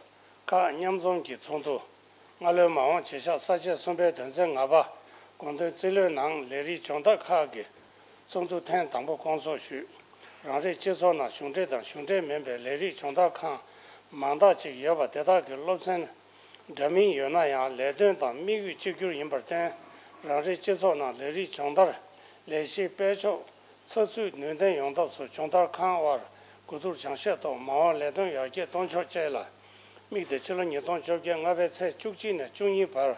ཁག་མཉམ་འཛོམས་ཀྱི་ཚོགས་འདུ། སྔ་ལོའི་མ་འོངས་བྱེད་འཆར་ས་བཅད་གསུམ་པའི་དོན་ཚན་ལྔ་པ། དགོངས་དོན་རྩིས་ལོའི་ནང་ལས་རིགས་སྦྱོང་བརྡར་ཁག་གི་ཚོགས་འདུ་ཐེངས་དང་པོ་སྐོང་ཚོགས་ཞུས། རང་རེའི་སྤྱི་ཚོགས་ནང་གཞུང་འབྲེལ་དང་གཞུང་འབྲེལ་མིན་པའི་ལས་རིགས་སྦྱོང་བརྡར་ཁང་མང་དག་ཅིག་ཡོད་པ་དེ་དག་གི་སློབ་ཚན་ འདྲ་མིན་ཡོད་ན་ཡང་ལས་དོན་དང་དམིགས་ཡུལ་གཅིག་གྱུར་ཡིན་པར་བརྟེན། རང་རེའི་སྤྱི་ཚོགས་ནང་ལས་རིགས་སྦྱོང་བརྡར་ལས་གཞིའི་སྤེལ་ཕྱོགས་ཚགས་ཚུད་ནུས་ལྡན་ཡོང་ཐབས་སུ་སྦྱོང་བརྡར་ཁང་དབར་གོ་བསྡུར་སྦྱང་བཤད་ཐོག་མ་འོངས་ལས་དོན་ཡར་རྒྱས་གཏོང་ཕྱོགས་བཅས་ལ་དམིགས་ཏེ། ཕྱི་ལོ་ཉིས་སྟོང་བཅོ་བརྒྱད་ལྔ་པའི་ཚེས་བཅུ་གཅིག་ནས་བཅུ་གཉིས་བར་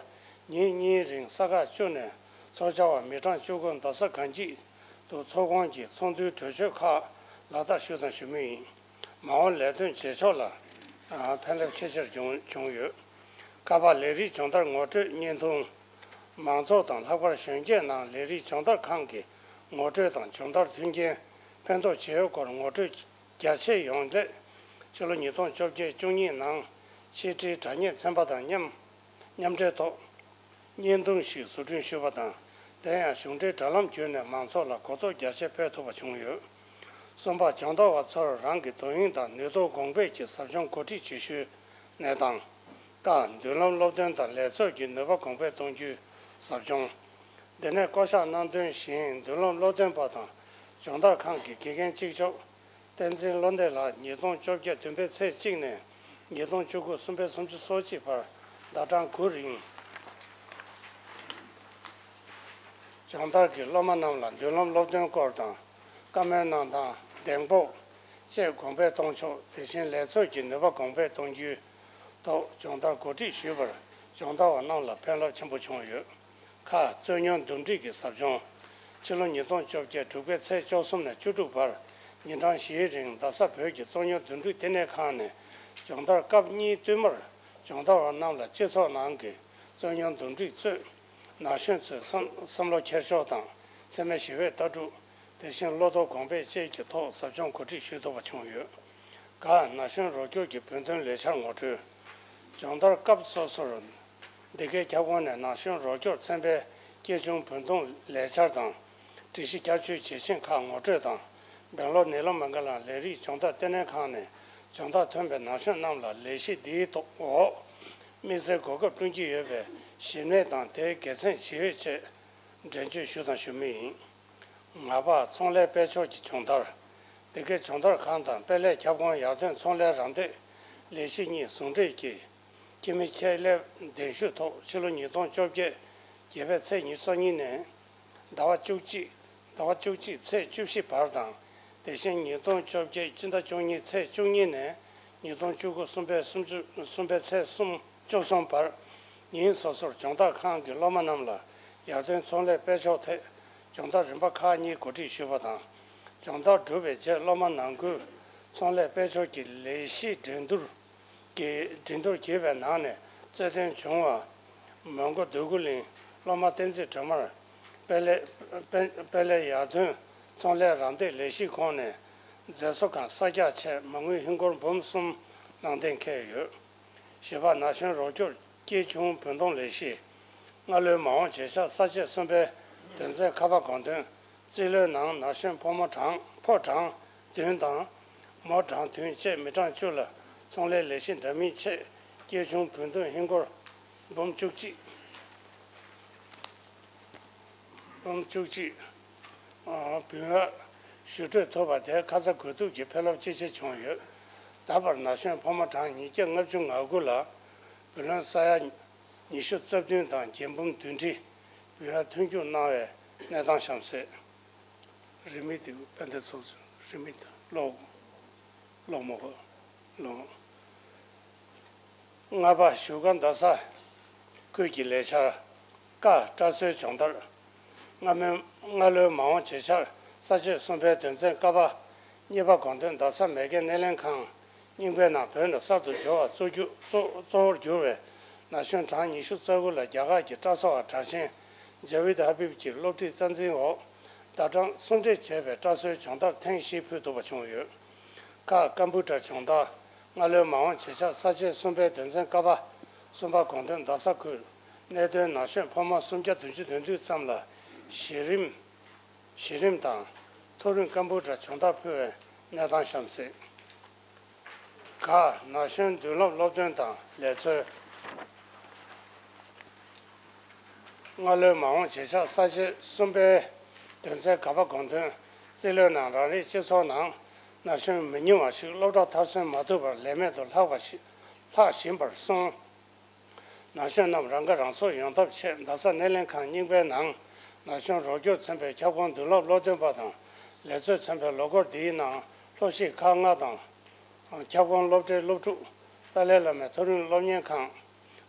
ཉིན་གཉིས་རིང་ས་ཁག་བཅུ་ནས་ཚོགས་བཅར་བ་མི་གྲངས་བཅུ་དགུ་རྡ་ས་གངས་སྐྱིད་དུ་ཚོགས་ཁོངས་ཀྱི་ཚོགས་འདུའི་གྲོས་ཆོད་ཁག་ལག་བསྟར་ཞུས་དང་ཞུ་མུས་ཡིན། མ་འོངས་ལས་དོན་བྱེད་ཕྱོགས་ལ་ཕན་རླབས་ཆེ་ཆེར་བྱུང་བྱུང་ཡོད། ཀ་པ་ལས་རིགས་སྦྱོང་བརྡར་ངོ་སྤྲོད་བརྙན་ཐུང་། མང་ཚོགས་དང་ལྷག་པར་གཞོན་སྐྱེས་ནང་ལས་རིགས་སྦྱོང་བརྡར་ཁང་གི་ངོ་སྤྲོད་དང་སྦྱོང་བརྡར་མཐུན་རྐྱེན་ཕན་ཐོགས་བྱེད་ཡུལ་སྐོར་ངོ་སྤྲོད་རྒྱ་ཆེ་ཡོང་སླད། ཕྱི་ལོ་ཉིས་སྟོང་བཅོ་བརྒྱད་བཅུ་གཉིས་ནང་ཕྱི་དྲིལ་དྲ་བརྙན་ཚན་པ་དང་མཉམ་མཉམ་འབྲེལ་ཐོག་བརྙན་ཐུང་ཞིག་བཟོ་སྐྲུན་ཞུས་པ་དང་། དེ་ཡང་གཞུང་འབྲེལ་དྲ་ལམ་བརྒྱུད་ནས་མང་ཚོགས་ལ་གོ་རྟོགས་རྒྱ་ཆེ་སྤེལ་ཐུབ་པ་བྱུང་ཡོད། གསུམ་པ། སྦྱོང་བརྡར་བ་ཚོར་རང་གི་དོ་དབྱིངས་དང་ནུས་སྟོབས་གོང་སྤེལ་གྱི་ཟབ་སྦྱོང་གོ་སྒྲིག་བྱེད་ཤུལ་གནས་སྟངས། ཀ་མདུན་ལམ་སློབ་སྟོན་དང་ལས་ཚོགས་ཀྱི་ནུས་པ་གོང་སྤེལ་གཏོང་རྒྱུའི་ཟབ་སྦྱོང་། འདི་ནས་བསྐོ་གཞག་གནང་དོན་བཞིན། མདུན་ལམ་སློབ་སྟོན་པ་དང་སྦྱོང་བརྡར་ཁང་གི་དགེ་རྒན་གཅིག་ལྕོགས། བསྟན་འཛིན་བློ་བདེ་ལགས། ཉིས་སྟོང་བཅོ་བརྒྱད་བདུན་པའི་ཚེས་གཅིག་ནས་ཉིས་སྟོང་བཅུ་དགུ་གསུམ་པའི་སུམ་ཅུ་སོ་གཅིག་བར་ཟླ་གྲངས་དགུ་རིང་སྦྱོང་བརྡར་གྱིས་སློབ་མ་རྣམས་ལ་མདུན་ལམ་སློབ་སྟོན་སྐོར་དང་། བཀའ་མོལ་གནང་སྟངས། གདེང་སྤོབས་བཅས་གོང་འཕེལ་གཏོང་ཕྱོགས། དེ་བཞིན་ལས་ཚོགས་ཀྱི་ནུས་པ་གོང་འཕེལ་གཏོང་རྒྱུའི་ཐོག་སྦྱོང་བརྡར་གོ་སྒྲིག་ཞུས་པར་སྦྱོང་བརྡར་བ་རྣམས་ལ་ཕན་རླབས་ཆེན་པོ་བྱུང་ཡོད། ཁ། རྩོད་རྙོག་འདུམ་འགྲིག་གི་ཟབ་སྦྱོང་། ཕྱི་ལོ་ཉིས་སྟོང་བཅོ་བརྒྱད་དྲུག་པའི་ཚེས་བཅུ་གསུམ་ནས་བཅུ་དྲུག་བར་ཉིན་གྲངས་བཞིའི་རིང་རྡ་ས་བོད་ཀྱི་རྩོད་རྙོག་འདུམ་འགྲིག་བསྟི་གནས་ཁང་ནས་སྦྱོང་བརྡར་སྐབས་གཉིས་བསྟུད་མར་སྦྱོང་བརྡར་བ་རྣམས་ལ་སྤྱི་ཚོགས་ནང་གི་རྩོད་རྙོག་འདུམ་འགྲིག་གཙོས། ན་གཞོན་ཚོའི་བསམ་བསམ་བློ་འཁྱེར་ཕྱོགས་དང་། འཚེ་མེད་ཞི་བའི་ལྟ་གྲུབ། དེ་བཞིན་བློ་སྟོབས་གོང་སྤེལ་བཅས་ཀྱི་ཐོག་ཟབ་སྦྱོང་གོ་སྒྲིག་ཞུ་ཐུབ་པ་བྱུང་ཡོད། ག་ན་གཞོན་རོགས་སྐྱོར་གྱི་བོད་དོན་ལས་འཆར་ངོ་སྤྲོད། སྦྱོང་བརྡར་སྐབས་སོ་སོར་འདི་གའི་ཁྱབ་ཁོངས་ནས་ན་གཞོན་རོགས་སྐྱོར་ཚན་པའི་སྐྱེས་ཆུང་བུན་གཏོང་ལས་འཆར་དང་། སྒྲིག་གཞི་བསྐྱར་བཅོས་བྱེད་ཆེད་ཁག་ངོ་སྤྲོད་དང་། སྦེང་ལོར་ནི་ལ་མ་ག་ལ་ལས་རིགས་སྦྱོང་བརྡར་ལྟེ་གནས་ཁང་ནས་སྦྱོང་བརྡར་ཐོན་པའི་ན་གཞོན་རྣམས་ལ་ལས་གཞི་འདིའི་ཐོག་འོག་དམིགས་བསལ་གོ་སྐབས་བསྐྲུན་གྱི་ཡོད་པའི་གཞི་གནས་དང་དེའི་དགེ་མཚན་ཇི་ཡོད་བཅས་འགྲེལ་བརྗོད་ཞུ་དང་ཞུ་མུས་ཡིན། ང་པ་ཚོང་ལས་སྤེལ་ཕྱོགས་ཀྱི་སྦྱོང་བརྡར། འདི་གའི་སྦྱོང་བརྡར་ཁང་དང་དཔལ་ལས་ཁྱབ་ཁོངས་ཡར་ཐོན་ཚོང་ལས་རམ་འདེགས་ལས་གཞི་གཉིས་ཟུང་འབྲེལ་གྱིས། ཁྱིམ་མི་ཆེད་ལས་གདན་ཞུ་ཐོག་ཕྱི་ལོ་ཉིས་སྟོང་བཅོ་བརྒྱད་བརྒྱད་པའི་ཚེས་ཉི་ཤུ་རྩ་གཉིས་ནས་ཟླ་བ་བཅུ་གཅིག་ཟླ་བ་བཅུ་གཅིག་ཚེས་བཅུ་བཞི་བར་དང་། དེ་བཞིན་ཉིས་སྟོང་བཅོ་བརྒྱད་སྤྱི་ཟླ་བཅུ་གཉིས་ཚེས་བཅུ་གཉིས་ནས་ཉིས་སྟོང་བཅུ་དགུ་གསུམ་པའི་སུམ་ཅུ་གསུམ་པའི་ཚེས་གསུམ་བཅུ་གསུམ་བར། ཉིན་སོ་སོར་སྦྱོང་བརྡར་ཁང་གི་སློབ་མ་རྣམས་ལ་ཡར་ཐོན་ཚོང་ལས་སྤེལ་ཕྱོགས་ཐད་སྦྱོང་བརྡར་རིམ་པ་ཁག་གཉིས་གོ་སྒྲིག་ཞུས་པ་དང་། སྦྱོང་བརྡར་གྲུབ་པའི་རྗེས་སློབ་མ་ནང་ཁུལ་ཚོང་ལས་སྤེལ་ཕྱོགས་ཀྱི་ལས་གཞི་འགྲན་བསྡུར་གྱི་འགྲན་བསྡུར་བགྱིས་པའི་ནང་ནས་རྩེ་ལྡན་བྱུང་བ། མོན་གྷོ་འདོད་རྒུ་གླིང་སློབ་མ་བསྟན་འཛིན་སྒྲོལ་མར་དཔལ་ལས་དཔལ་ལས་ཡར་ཐོན་ཚོང་ལས་རམ་འདེགས་ལས་གཞིའི་ཁོངས་ནས་མཛད་གཙོ་ཁང་གསར་རྒྱག་ཆེད་མ་དངུལ་ཧིན་སྒོར་འབུམ་གསུམ་ནང་འདེད་འཁེལ་ཡོད། བཞི་པ། ན་གཞོན་རོགས་སྐྱོར་སྐྱེས་ཆུང་བུན་གཏོང་ལས་གཞི། སྔ་ལོའི་མ་འོངས་བྱེད་ཤག་ས་བཅད་གསུམ་པའི་དོན་ཚན་ཁ་པ་དགོངས་དོན། རྩིས་ལོའི་ནང་ན་གཞོན་ཕོ་མོ་གྲངས་ཕོ་གྲངས་བདུན་དང་། མོ་གྲངས་བདུན་བཅས་མི་གྲངས་བཅུ་ལ་ཚོང་ལས་ལས་གཞི་འདྲ་མིན་ཆེད་སྐྱེས་ཆུང་བུན་གཏོང་ཧིན་སྒོར་འབུམ་བཅུ་གཅིག་འབུམ་བཅུ་གཅིག་ཨ། བུན་ཨ་ཞུ་སྤྲོད་ཐུབ་པ་དེ་ཁ་ཚ་དགོས་གཏུགས་ཀྱི་ཕན་རླབས་ཅི་ཆེ་བྱུང་ཡོད། ད་བར་ན་གཞོན་ཕོ་མོ་གྲངས་ཉིས་བརྒྱ་ལྔ་བཅུ་ང་དགུ་ལ་བུ་ལོན་ས་ཡ་ཉི་ཤུ་རྩ་བདུན་དང་རྒྱན་འབུམ་བདུན་ཁྲི་བུ་ཡར་མཐུན་འགྱུར་གནང་བའི་གནས་སྟངས་གཤམ་གསལ། རིན་མེད་དུ་དཔལ་ལྡན་ཚོགས་གཙོ་རིན་མེད་དུ་ཀློག་ཀློག་མོ་ཀློག་ལྔ་པ། བཞུགས་སྒར་རྡ་ས་ཁུལ་གྱི་ལས་འཆར། ཀ་སྐྲ་གསོའི་སྦྱོང་བརྡར། སྔ་མོའི་སྔ་ལོའི་མ་འོངས་བྱེད་འཆར་ས་བཅད་གསུམ་པའི་དོན་ཚན་ཀ་པ་གཉིས་པ་དགོངས་དོན། རྡ་ས་མེ་རྐྱེན་སྣེ་ལེན་ཁང་རྙིང་པའི་ནང་བོད་ནས་གསར་དུ་འབྱོར་བ་གཙོ་གྱུར་གཙོ་གཙོ་བོར་གྱུར་བའི་ན་གཞོན་གྲངས་ཉི་ཤུ་རྩ་དགུ་ལ་རྒྱ་གར་གྱི་སྐྲ་གསོ་བ་གྲགས་ཆེན་ཇ་བིད་ཧ་བིབ་ཀྱིས་སློབ་ཁྲིད་རྩ་འཛིན་འོག་ཟླ་གྲངས་གསུམ་སྦྲེལ་བྱས་པའི་སྐྲ་གསོའི་སྦྱོང་བརྡར་ཐེངས་བཞི་ཕུལ་ཐུབ་པ་བྱུང་ཡོད། ཀ་ཀམ་པུ་ཊར་སྦྱོང་བརྡར། སྔ་ལོའི་མ་འོངས་བྱེད་འཆར་ས་བཅད་གསུམ་པའི་དོན་ཚན་ཀ་པ་གསུམ་པ་དགོངས་དོན། རྡ་ས་ཁུལ་གནད་དོན་ན་གཞོན་ཕོ་མོ་སུམ་བརྒྱ་བདུན་ཅུ་དོན་བདུན་ཙམ་ལ་གཞི་རིམ་གཞི་རིམ་དང་མཐོ་རིམ་ཀམ་པུ་ཊར་སྦྱོང་བརྡར་ཕུལ་བའི་གནས་སྟངས་གཤམ་གསལ། ག་ན་གཞོན་མདུན་ལམ་སློབ་སྟོན་དང་ལས་འཚོལ། སྔ་ལོའི་མ་འོངས་བྱེད་འཆར་ས་བཅད་གསུམ་པའི་དོན་ཚན་ག་པ་དགོངས་དོན། རྩིས་ལོའི་ནང་རང་རེའི་སྤྱི་ཚོགས་ནང་ན་གཞོན་མི་ཉུང་བ་ཞིག་སློབ་གྲྭ་མཐར་སོན་མ་ཐུབ་པར་ལས་མེད་དུ་ལྷག་པ་ཞིག་ལྷག་བཞིན་པར་སོང་ ན་གཞོན་རྣམས་རང་ཁ་རང་གསོ་ཡོང་ཐབས་ཆེད། རྡ་ས་སྣེ་ལེན་ཁང་རྙིང་པའི་ནང་ན་གཞོན་རོགས་སྐྱོར་ཚན་པའི་ཁྱབ་ཁོངས་མདུན་ལམ་སློབ་སྟོན་པ་དང་ལས་བཟོ་ཚན་པས་ལོ་འཁོར་འདིའི་ནང་སློབ་གཞིས་ཁག་ལྔ་དང་། ཁྱབ་ཁོངས་སློབ་གྲྭའི་སློབ་ཕྲུག་ཏཱ་ལའི་བླ་མའི་མཐོ་རིམ་སློབ་གཉེར་ཁང་།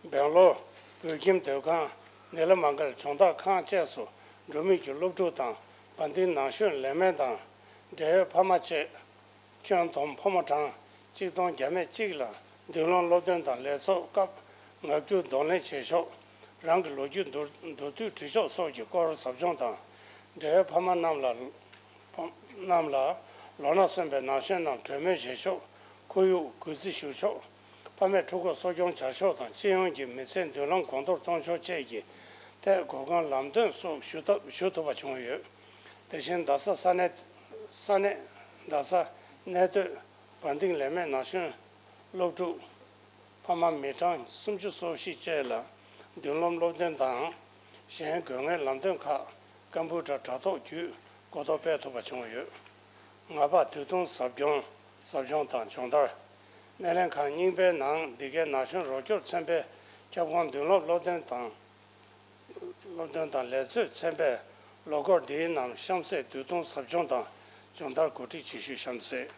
སྦེང་ལོར། བོད་ཁྱིམ་སྡོད་ཁང་། ནི་ལ་མང་གལ་སྦྱོང་བརྡར་ཁང་བཅས་སུ་འགྲོ་མུས་ཀྱི་སློབ་ཕྲུག་དང་། བ་འདིང་ན་གཞོན་ལས་སྨན་དང་། འབྲེལ་ཡོད་ཕ་མ་བཅས། ཁྱོན་བསྡོམས་ཕོ་མོ་གྲངས་གཅིག་སྟོང་བརྒྱ་མེད་གཅིག་ལ་མདུན་ལམ་སློབ་སྟོན་དང་ལས་ཚོགས་སྐབས་ངག་རྒྱུན་གདོང་ལེན་བྱེད་ཕྱོགས། རང་གི་ལོ་རྒྱུས་མདོར་བསྡུས་བྲིས་ཕྱོགས་སོགས་ཀྱི་སྐོར་ཟབ་སྦྱོང་དང་། འབྲེལ་ཡོད་ཕ་མ་རྣམས་ལ། རྣམས་ལ་ལོ་ན་སོན་པའི་ན་གཞོན་རྣམས་གྲོས་མོལ་བྱེད་ཕྱོགས། ཁོར་ཡུག་གུས་བརྩི་ཞུ་ཕྱོགས། ཕ་མས་ཕྲུ་གུ་གསོ་སྐྱོང་བྱ་ཕྱོགས་དང་སྤྱི་ཡོངས་ཀྱི་མི་ཚེའི་མདུན་ལམ་གོང་མཐོར་གཏོང་ཕྱོགས་བཅས་ཀྱི་ཐད་གོ་སྐོན་ལམ་སྟོན་སོགས་ཞུ་ཐབས་ཞུ་ཐུབ་པ་བྱུང་ཡོད། དེ་བཞིན་རྡ་ས་ས་གནས། ས་གནས། རྡ་ས་གནས་སྡོད་བ་འདིང་ལས་སྨན་ན་གཞོན་སློབ་ཕྲུག་ཕ་མ་མི་གྲངས་སུམ་ཅུ་སོ་བཞི་བཅས་ལ་མདུན་ལམ་སློབ་སྟོན་དང་གཞན་དགོས་ངེས་ལམ་སྟོན་ཁག་ཀམ་པུ་ཊར་དྲ་ཐོག་བརྒྱུད་གོ་རྟོགས་སྤེལ་ཐུབ་པ་བྱུང་ཡོད། ང་ཕག་དུས་ཐུང་ཟབ་སྦྱོང་ཟབ་སྦྱོང་དང་སྦྱོང་བརྡར། སྣེ་ལེན་ཁང་རྙིང་པའི་ནང་འདི་གའི་ན་གཞོན་རོགས་སྐྱོར་ཚན་པའི་ཁྱབ་ཁོངས་མདུན་ལམ་སློབ་སྟོན་དང་། སློབ་སྟོན་དང་ལས་བཟོ་ཚན་པས་ལོ་འཁོར་འདིའི་ནང་གཤམ་གསལ་དུས་ཐུང་ཟབ་སྦྱོང་དང་སྦྱོང་བརྡར་གོ་སྒྲིག་བྱེད་ཤུལ་གཤམ་གསལ།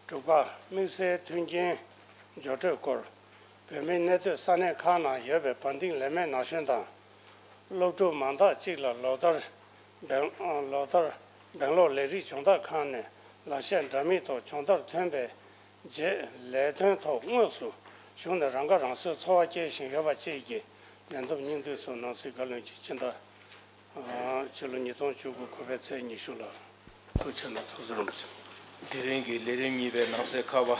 དྲུག་པ། དམིགས་བསལ་མཐུན་རྐྱེན་སྦྱོར་སྤྲོད་སྐོར། བོད་མིའི་གནས་སྡོད་ས་གནས་ཁག་ནང་ཡོད་པའི་བ་འདིང་ལས་སྨན་ན་གཞོན་དང་། སློབ་ཕྲུག་མང་དག་ཅིག་ལ་ལོ་ལྟར་སྦེང་། ལོ་ལྟར་སྦེང་ལོར་ལས་རིགས་སྦྱོང་བརྡར་ཁང་ནས་ལག་ཤེས་འདྲ་མིན་ཐོག་སྦྱོང་བརྡར་ཐོན་པའི་རྗེས་ལས་དོན་ཐོག་དངོས་སུ་ཞུགས་ནས་རང་ཁ་རང་གསོའི་འཚོ་བ་སྐྱེལ་བཞིན་ཡོད་པ་བཅས་ཀྱི་ལས་བསྡོམས་སྙིང་བསྡུས་སུ་ནང་སྲིད་བཀའ་བློན་གྱིས་སྤྱི་ཟླ། ཕྱི་ལོ་ཉིས་སྟོང་བཅུ་དགུ་གོ་པའི་ཚེས་ཉི་ཤུ་ལ་ཐུགས་ཆེ་གནང་། ཚོགས་གཙོ་རིན་པོ་ཆེ། དེ་རིང་གི་ལས་རིམ་གཉིས་པའི་ནང་གསེས་ཁ་པ།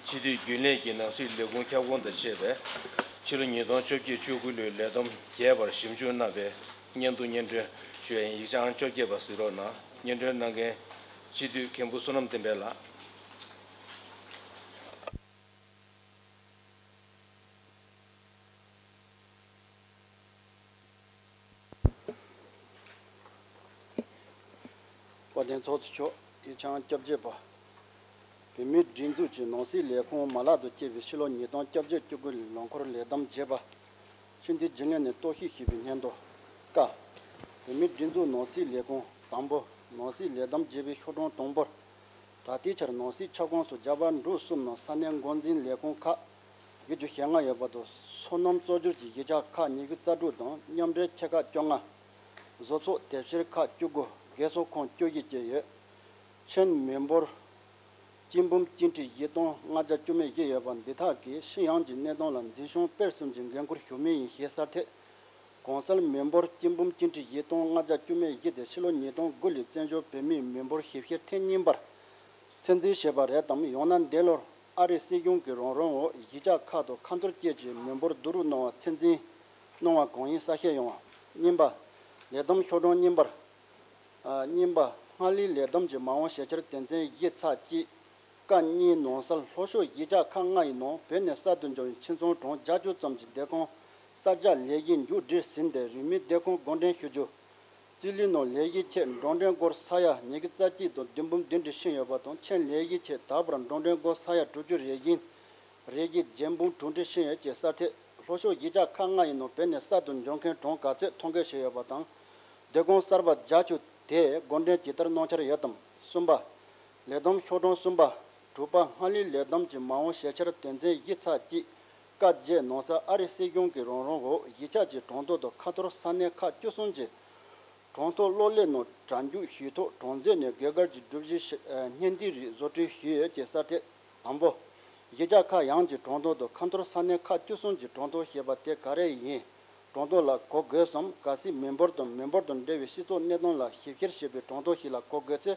སྤྱི་འཐུས་རྒྱུན་ལས་ཀྱི་ནང་སྲིད་ལས་ཁུངས་ཁྱབ་ཁོངས་དང་བཅས་པས་ཕྱི་ལོ་ཉིས་སྟོང་བཅོ་བརྒྱད་བཅུ་དགུ་ལོའི་ལས་བསྡོམས་རྒྱས་པར་ཞིབ་འཇུག་གནང་བའི་སྙན་ཐོ་སྙན་སྒྲོན་ཞུ་ཡ་ཡིན། ཡིག་ཆ་ཨང་བཅོ་བརྒྱད་པ་གཟིགས་རོགས་གནང་། སྙན་སྒྲོན་གནང་མཁན་སྤྱི་འཐུས་མཁན་པོ་བསོད་ནམས་བསྟན་འཕེལ་ལགས། བཀའ་བསྟན་ཚོགས་གཙོ་མཆོག་ཡིག་ཆ་ཨང་བཅོ་བརྒྱད་པ། བོད་མིའི་སྒྲིག་འཛུགས་ཀྱི་ནང་སྲིད་ལས་ཁུངས་མ་ལག་ཏུ་བསྐྱེད་པའི་ཕྱི་ལོ་ཉིས་སྟོང་བཅོ་བརྒྱད་བཅུ་དགུ་ལོའི་ལོ་འཁོར་ལས་བསྡོམས་རྒྱས་པ། ཕྱི་འདི་རྒྱུན་ལས་ནས་རྟོག་ཞིབ་ཞུས་པའི་སྙན་ཐོ། ཀ། བོད་མིའི་སྒྲིག་འཛུགས་ནང་སྲིད་ལས་ཁུངས། དང་པོ། ནང་སྲིད་ལས་བསྡོམས་རྒྱས་པའི་ཤོག་གྲངས་དང་པོར། ད་ལྟའི་ཆར་ནང་སྲིད་ཁྱབ་ཁོངས་སུ་རྒྱ་བལ་འབྲུག་གསུམ་ནང་ས་གནས་འགོ་འཛིན་ལས་ཁུངས་ཁག་བརྒྱད་ཅུ་ཞེ་ལྔ་ཡོད་པ་དང་། སོ་ནམ་གཙོ་གྱུར་གྱི་གཞིས་ཆགས་ཁག་ཉི་ཤུ་རྩ་དྲུག་དང་མཉམ་འབྲེལ་ཆེ་ཁག་བཅོ་ལྔ། བཟོ་ཚོགས་དེབ་སྐྱེལ་ཁག་བཅུ་དགུ། རྒས་གསོ་ཁང་བཅུ་བཞི་བཅས་ཡོད། ཆེན་མི་འབོར་སྤྱི་འབུམ་གཅིག་ཁྲི་བཞི་སྟོང་ལྔ་བརྒྱ་བཅུ་མེད་བཞི་ཡོད་པ་འདི་དག་གིས་ཕྱི་ཡོངས་ཀྱི་གནས་སྟངས་ལ་འཛིན་སྐྱོང་སྤེལ་གསུམ་གྱི་འགན་འཁུར་ཞུ་མུས་ཡིན་ཞེས་གསལ་ཐད། གོང་གསལ་མི་འབོར་སྤྱི་འབུམ་གཅིག་ཁྲི་བཞི་སྟོང་ལྔ་བརྒྱ་བཅུ་མེད་བཞི་དེ་ཕྱི་ལོ་ཉིས་སྟོང་དགུ་ལོའི་བཙན་བྱོལ་བོད་མིའི་མི་འབོར་ཞིབ་བཤེར་ཐེངས་གཉིས་པར་ཚོད་འཛིན་བྱས་པ་རེད་དམ། ཡང་ན་འདས་ལོར་ཨ་རིའི་སྲིད་གཞུང་གི་རང་རང་འོག་གཞིས་ཆགས་ཁག་ཏུ་ཁ་འཐོར་བཅས་ཀྱི་མི་འབོར་བསྡུ་རུབ་གནང་བ་ཚོད་འཛིན་གནང་བ་གང་ཡིན་གསལ་བཤད་ཡོང་བ། གཉིས་པ། ལས་བསྡོམས་ཤོག་གྲངས་གཉིས་པར། ཨ། གཉིས་པ། སྔར་ལོའི་ལས་བསྡོམས་ཀྱི་མ་འོངས་ཞལ་འཆར་དོན་ཚན་བཞི་ཚེག་གཅིག་ཀ་གཉིས་ནང་གསལ། ལྷོ་ཕྱོགས་གཞིས་ཆགས་ཁག་ལྔ་ཡི་ནང་བོད་ནས་གསར་དུ་འབྱོར་བའི་ཁྱིམ་ཚང་གྲངས་བརྒྱད་ཅུ་ཙམ་གྱི་སྡོད་ཁང་གསར་རྒྱག་ལས་གཞི་མཇུག་སྒྲིལ་ཟིན་ཏེ་རིན་མེད་སྡོད་ཁང་བགོ་འགྲེམས་ཞུ་རྒྱུ། རྩིས་ལུས་ནང་ལས་གཞིའི་ཆེད་འགྲོ་གྲོན་སྒོར་ས་ཡ་ཉི་ཤུ་རྩ་གཅིག་དང་བདུན་འབུམ་བདུན་ཁྲི་ཕྱིན་ཡོད་པ་དང་། ཆེད་ལས་གཞིའི་ཆེད་ད་བར་འགྲོ་གྲོན་སྒོར་ས་ཡ་དྲུག་ཅུ་རེ་བཞིན་རེ་བཞི་བརྒྱད་འབུམ་དྲུག་ཁྲི་ཕྱིན་ཡོད་ཅེས་གསལ་ཐད། ལྷོ་ཕྱོགས་གཞིས་ཆགས་ཁག་ལྔ་ཡི་ནང་བོད་ནས་གསར་དུ་འབྱོར་མཁན་གྲངས་ག་ཚོད་ཐོ་འགོད་བྱས་ཡོད་པ་དང་། སྡོད་ཁང་གསར་པ་བརྒྱད་ཅུ་དེ་བགོ་འགྲེམས་ཇི་ལྟར་གནང་འཆར་ཡོད་དམ། གསུམ་པ། ལས་བསྡོམས་ཤོག་གྲངས་གསུམ་པ། དྲུག་པ། སྔར་ལོའི་ལས་བསྡོམས་ཀྱི་མ་འོངས་ཞལ་འཆར་དོན་ཚན་བཞི་ཚེག་གཅིག་ཀ་བརྒྱད་ནང་གསལ། ཨ་རིའི་སྲིད་གཞུང་གི་རང་རང་འོག་གཞིས་ཆགས་ཀྱི་གྲོང་ཚོ་དང་ཁ་ཐོར་ས་གནས་ཁག་བཅུ་གསུམ་གྱི་གྲོང་ཚོ་གློག་ཀླད་ནང་གྲ་འཇུག་ཞུས་ཐོག་གྲོང་ཚོ་ནས་དགོས་གལ་གྱི་སྒྲུབ་གཞི་ཞིག་བརྙན་འདི་རིགས་བཟོ་སྐྲུན་ཞུས་ཡོད་ཅེས་གསལ་ཐད། དང་པོ། གཞིས་ཆགས་ཁག་ཡོངས་ཀྱི་གྲོང་ཚོ་དང་ཁ་འཐོར་ས་གནས་ཁག་བཅུ་གསུམ་གྱི་གྲོང་ཚོ་ཞེས་པ་དེ་ག་རེ་ཡིན། གྲོང་ཚོ་ལ་གོ་དགོས་སམ། གལ་སྲིད་མི་འབོར་དང་མི་འབོར་དང་འབྲེལ་བའི་སྤྱི་ཚོགས་གནས་སྟངས་ལ་ཞིབ་བཤེར་བྱེད་པའི་གྲོང་ཚོ་ཞིག་ལ་གོ་དགོས་ཚེ།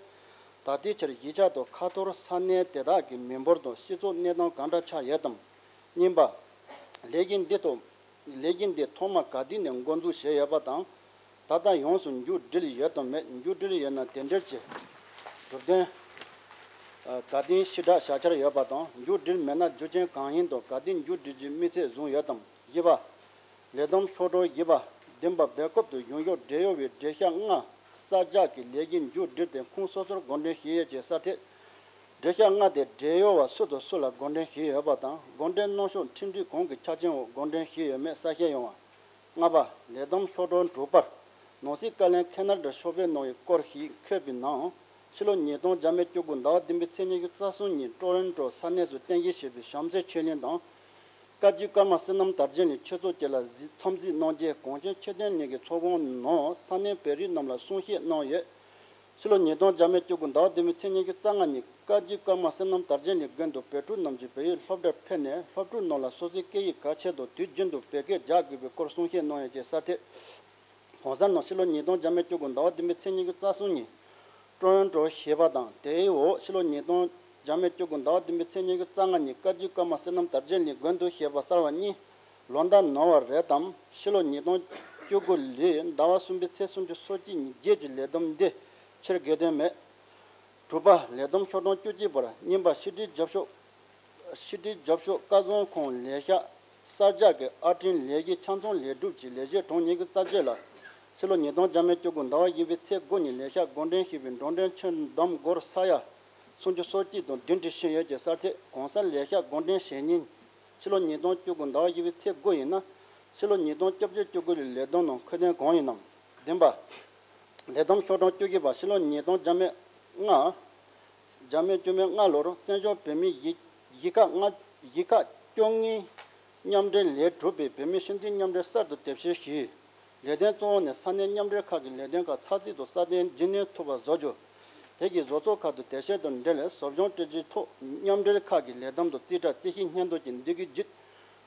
ད་ལྟའི་ཆར་གཞིས་ཆགས་དང་ཁ་འཐོར་ས་གནས་དེ་དག་གི་མི་འབོར་དང་སྤྱི་ཚོགས་གནས་སྟངས་གང་འདྲ་ཆགས་ཡོད་དམ། གཉིས་པ། ལས་གཞི་འདི་ཐོག་ལས་གཞི་འདི་ཐོག་མ་ག་དུས་ནས་འགོ་འཛུགས་བྱས་ཡོད་པ་དང་། ད་ལྟ་ཡོངས་སུ་མཇུག་སྒྲིལ་ཡོད་དམ་མེད། མཇུག་སྒྲིལ་ཡོད་ན་དེ་འབྲེལ་གྱི་གྲུབ་དོན་ག་དུས་ཕྱིར་བསྒྲགས་བྱ་འཆར་ཡོད་པ་དང་། མཇུག་སྒྲིལ་མེད་ན་རྒྱུ་རྐྱེན་གང་ཡིན་དང་ག་དུས་མཇུག་སྒྲིལ་རྒྱུའི་དམིགས་ཚད་བཟུང་ཡོད་དམ། བཞི་པ། ལས་བསྡོམས་ཤོག་གྲངས་བཞི་པ། བདུན་པ། སྦེལ་ཀོབ་ཏུ་གཞུང་ཕྱོགས་འབྲེལ་ཡོད་པའི་སྡེ་ཚན་ལྔ་གསར་རྒྱག་གི་ལས་གཞི་མཇུག་སྒྲིལ་ཏེ་ཁོངས་སོ་སོར་བགོ་འགྲེམས་བྱས་ཡོད་ཅེས་གསལ་ཐད། འགྲེལ་བཤད་ལྔ་སྟེ། བགྲེས་ཡོལ་བ་སུ་དང་སུ་ལ་འགོ་འདྲེན་ཞུས་ཡོད་པ་དང་། འགོ་འདྲེན་གནང་ཕྱོགས་ཁྲིམས་སྒྲིག་གང་གི་ཆ་རྐྱེན་འོག་འགོ་འདྲེན་ཞུས་ཡོད་མེད་གསལ་བཤད་ཡོང་བ། ལྔ་པ། ལས་བསྡོམས་ཤོག་གྲངས་དྲུག་པར། ནང་སྲིད་བཀའ་བློན་ཁེ་ན་ཌ་ཕྱོགས་ཕེབས་གནང་བའི་སྐོར་ཞིག་འཁོད་པའི་ནང་། ཕྱི་ལོ་ཉིས་སྟོང་བརྒྱ་མེད་བཅུ་དགུ་ཟླ་བ་བདུན་པའི་ཚེས་ཉི་ཤུ་རྩ་གསུམ་ཉིན་ཀྲོ་རོན་ཀྲོ་ས་གནས་སུ་རྟེན་གཞི་བྱས་པའི་བྱམས་བརྩེ་ཆོས་གླིང་དང་། བཀའ་བརྒྱུད་ཀརྨ་བསོད་ནམས་དར་རྒྱས་ལགས་ཆོས་ཚོགས་བཅས་ལ་གཟིགས་འཚམས་གཟིགས་གནང་རྗེས། གངས་ཅན་ཆོས་ལྡན་གླིང་གི་ཚོགས་ཁང་ནང་ས་གནས་བོད་རིགས་རྣམས་ལ་གསུང་བཤད་གནང་ཡོད། ཕྱི་ལོ་ཉིས་སྟོང་བརྒྱ་མེད་བཅུ་དགུ་ཟླ་བ་བདུན་པའི་ཚེས་ཉི་ཤུ་རྩ་ལྔ་ཉིན་བཀའ་བརྒྱུད་ཀརྨ་བསོད་ནམས་དར་རྒྱས་ལགས་མགོན་དུ་བོད་ཕྲུག་རྣམས་ཀྱིས་བོད་ཡིག་སློབ་གྲྭར་ཕེབས་ནས། སློབ་ཕྲུག་རྣམས་ལ་སོ་སོའི་སྐད་ཡིག་གལ་ཆེ་དང་དུས་རྒྱུན་དུ་བོད་སྐད་རྒྱག་དགོས་པའི་སྐོར་གསུང་བཤད་གནང་ཡོད་ཅེས་གསལ་ཐད། གང་ཟག་རྣམས་ཕྱི་ལོ་ཉིས་སྟོང་བརྒྱ་མེད་བཅུ་དགུ་ཟླ་བ་བདུན་པའི་ཚེས་ཉི་ཤུ་རྩ་གསུམ་ཉིན་ཀྲོ་རོན་ཀྲོ་ཞེས་པ་དང་། དེའི་འོག་ཕྱི་ལོ་ཉིས་སྟོང་བརྒྱ་མེད་བཅུ་དགུ་ཟླ་བ་བདུན་པའི་ཚེས་ཉི་ཤུ་རྩ་ལྔ་ཉིན་བཀའ་བརྒྱུད་ཀརྨ་བསོད་ནམས་དར་རྒྱས་ལགས་མགོན་དུ་ཞེས་པ་གསར་བ་གཉིས་ལོ་ཟླ་ནོར་བ་རེད་དམ། ཕྱི་ལོ་ཉིས་སྟོང་བཅུ་དགུ་ལོའི་ཟླ་བ་གསུམ་པའི་ཚེས་སུམ་ཅུ་སོ་གཅིག་ཉིན་རྗེས་ཀྱི་ལས་བསྡོམས་འདི་ཕྱིར་དགོས་དོན་མེད། དྲུག་པ། ལས་བསྡོམས་ཤོག་གྲངས་བཅུ་གཅིག་པར། རྙིང་པ་ཕྱི་དྲིལ་རྒྱབ་ཤོག་ཕྱི་དྲིལ་རྒྱབ་ཤོག་བཀའ་བཟང་ཁང་ལས་ཤག་གསར་རྒྱག་གི་ཨར་ཊིན་ལས་གཞི་ཆ་ཚང་ལས་སྒྲུབ་ཀྱི་ལས་བྱེད་གྲངས་ཉི་ཤུ་རྩ་བརྒྱད་ལ། ཕྱི་ལོ་ཉིས་སྟོང་བརྒྱ་མེད་བཅུ་དགུ་ཟླ་བ་བཞི་པའི་ཚེས་དགུ་ཉིན་ལས་ཤག་འགོ་འདྲེན་ཞུས་པའི་འགྲོ་གྲོན་ཆུ་འདམ་སྒོར་ས་ཡ་སུམ་ཅུ་སོ་གཅིག་དང་བསྡུ་འགྲིག་ཞུས་ཡོད་ཅེས་གསལ་ཐད། གང་ཟག་ལས་ཤག་འགོ་འདྲེན་བྱས་ཉིན། ཕྱི་ལོ་ཉིས་སྟོང་བཅུ་དགུ་ཟླ་བ་བཞི་པའི་ཚེས་དགུ་ཡིན་ན། ཕྱི་ལོ་ཉིས་སྟོང་བཅོ་བརྒྱད་བཅུ་དགུ་ལོའི་ལས་བསྡོམས་ནང་འཁོད་དོན་གང་ཡིན་ནམ། བདུན་པ། ལས་བསྡོམས་ཤོག་གྲངས་བཅུ་བཞི་པ། ཕྱི་ལོ་ཉིས་སྟོང་བརྒྱ་མེད་ལྔ། བརྒྱ་མེད་བཅུ་མེད་ལྔ་ལོར་བཙན་བྱོལ་བོད་མིའི་གཞིས་གཞིས་ཁག་ལྔ། གཞིས་ཁག་བཅོ་ལྔའི་མཉམ་འབྲེལ་ལས་གྲུབ་པའི་བོད་མིའི་ཤེས་ལྡན་མཉམ་འབྲེལ་གསར་དུ་དེབ་སྐྱེལ་ཞུས། ལས་དོན་གཙོ་བོ་ནི་ས་གནས་མཉམ་འབྲེལ་ཁག་གི་ལས་དོན་ཁག་ཚགས་ཚུད་དང་སྲ་བརྟན་རྒྱུན་གནས་ཐུབ་པ་བཟོ་རྒྱུ། དེ་གའི་བཟོ་ཚོགས་ཁག་ཏུ་དེབ་སྐྱེལ་དང་འབྲེལ་བཟོ་སྦྱོང་སྤྲོད་རྒྱུའི་ཐོག་མཉམ་འབྲེལ་ཁག་གི་ལས་བསྡོམས་དང་རྩིས་ཁྲ། རྩིས་ཞིབ་སྙན་ཐོ་བཅས་འདི་གའི་བརྒྱུད།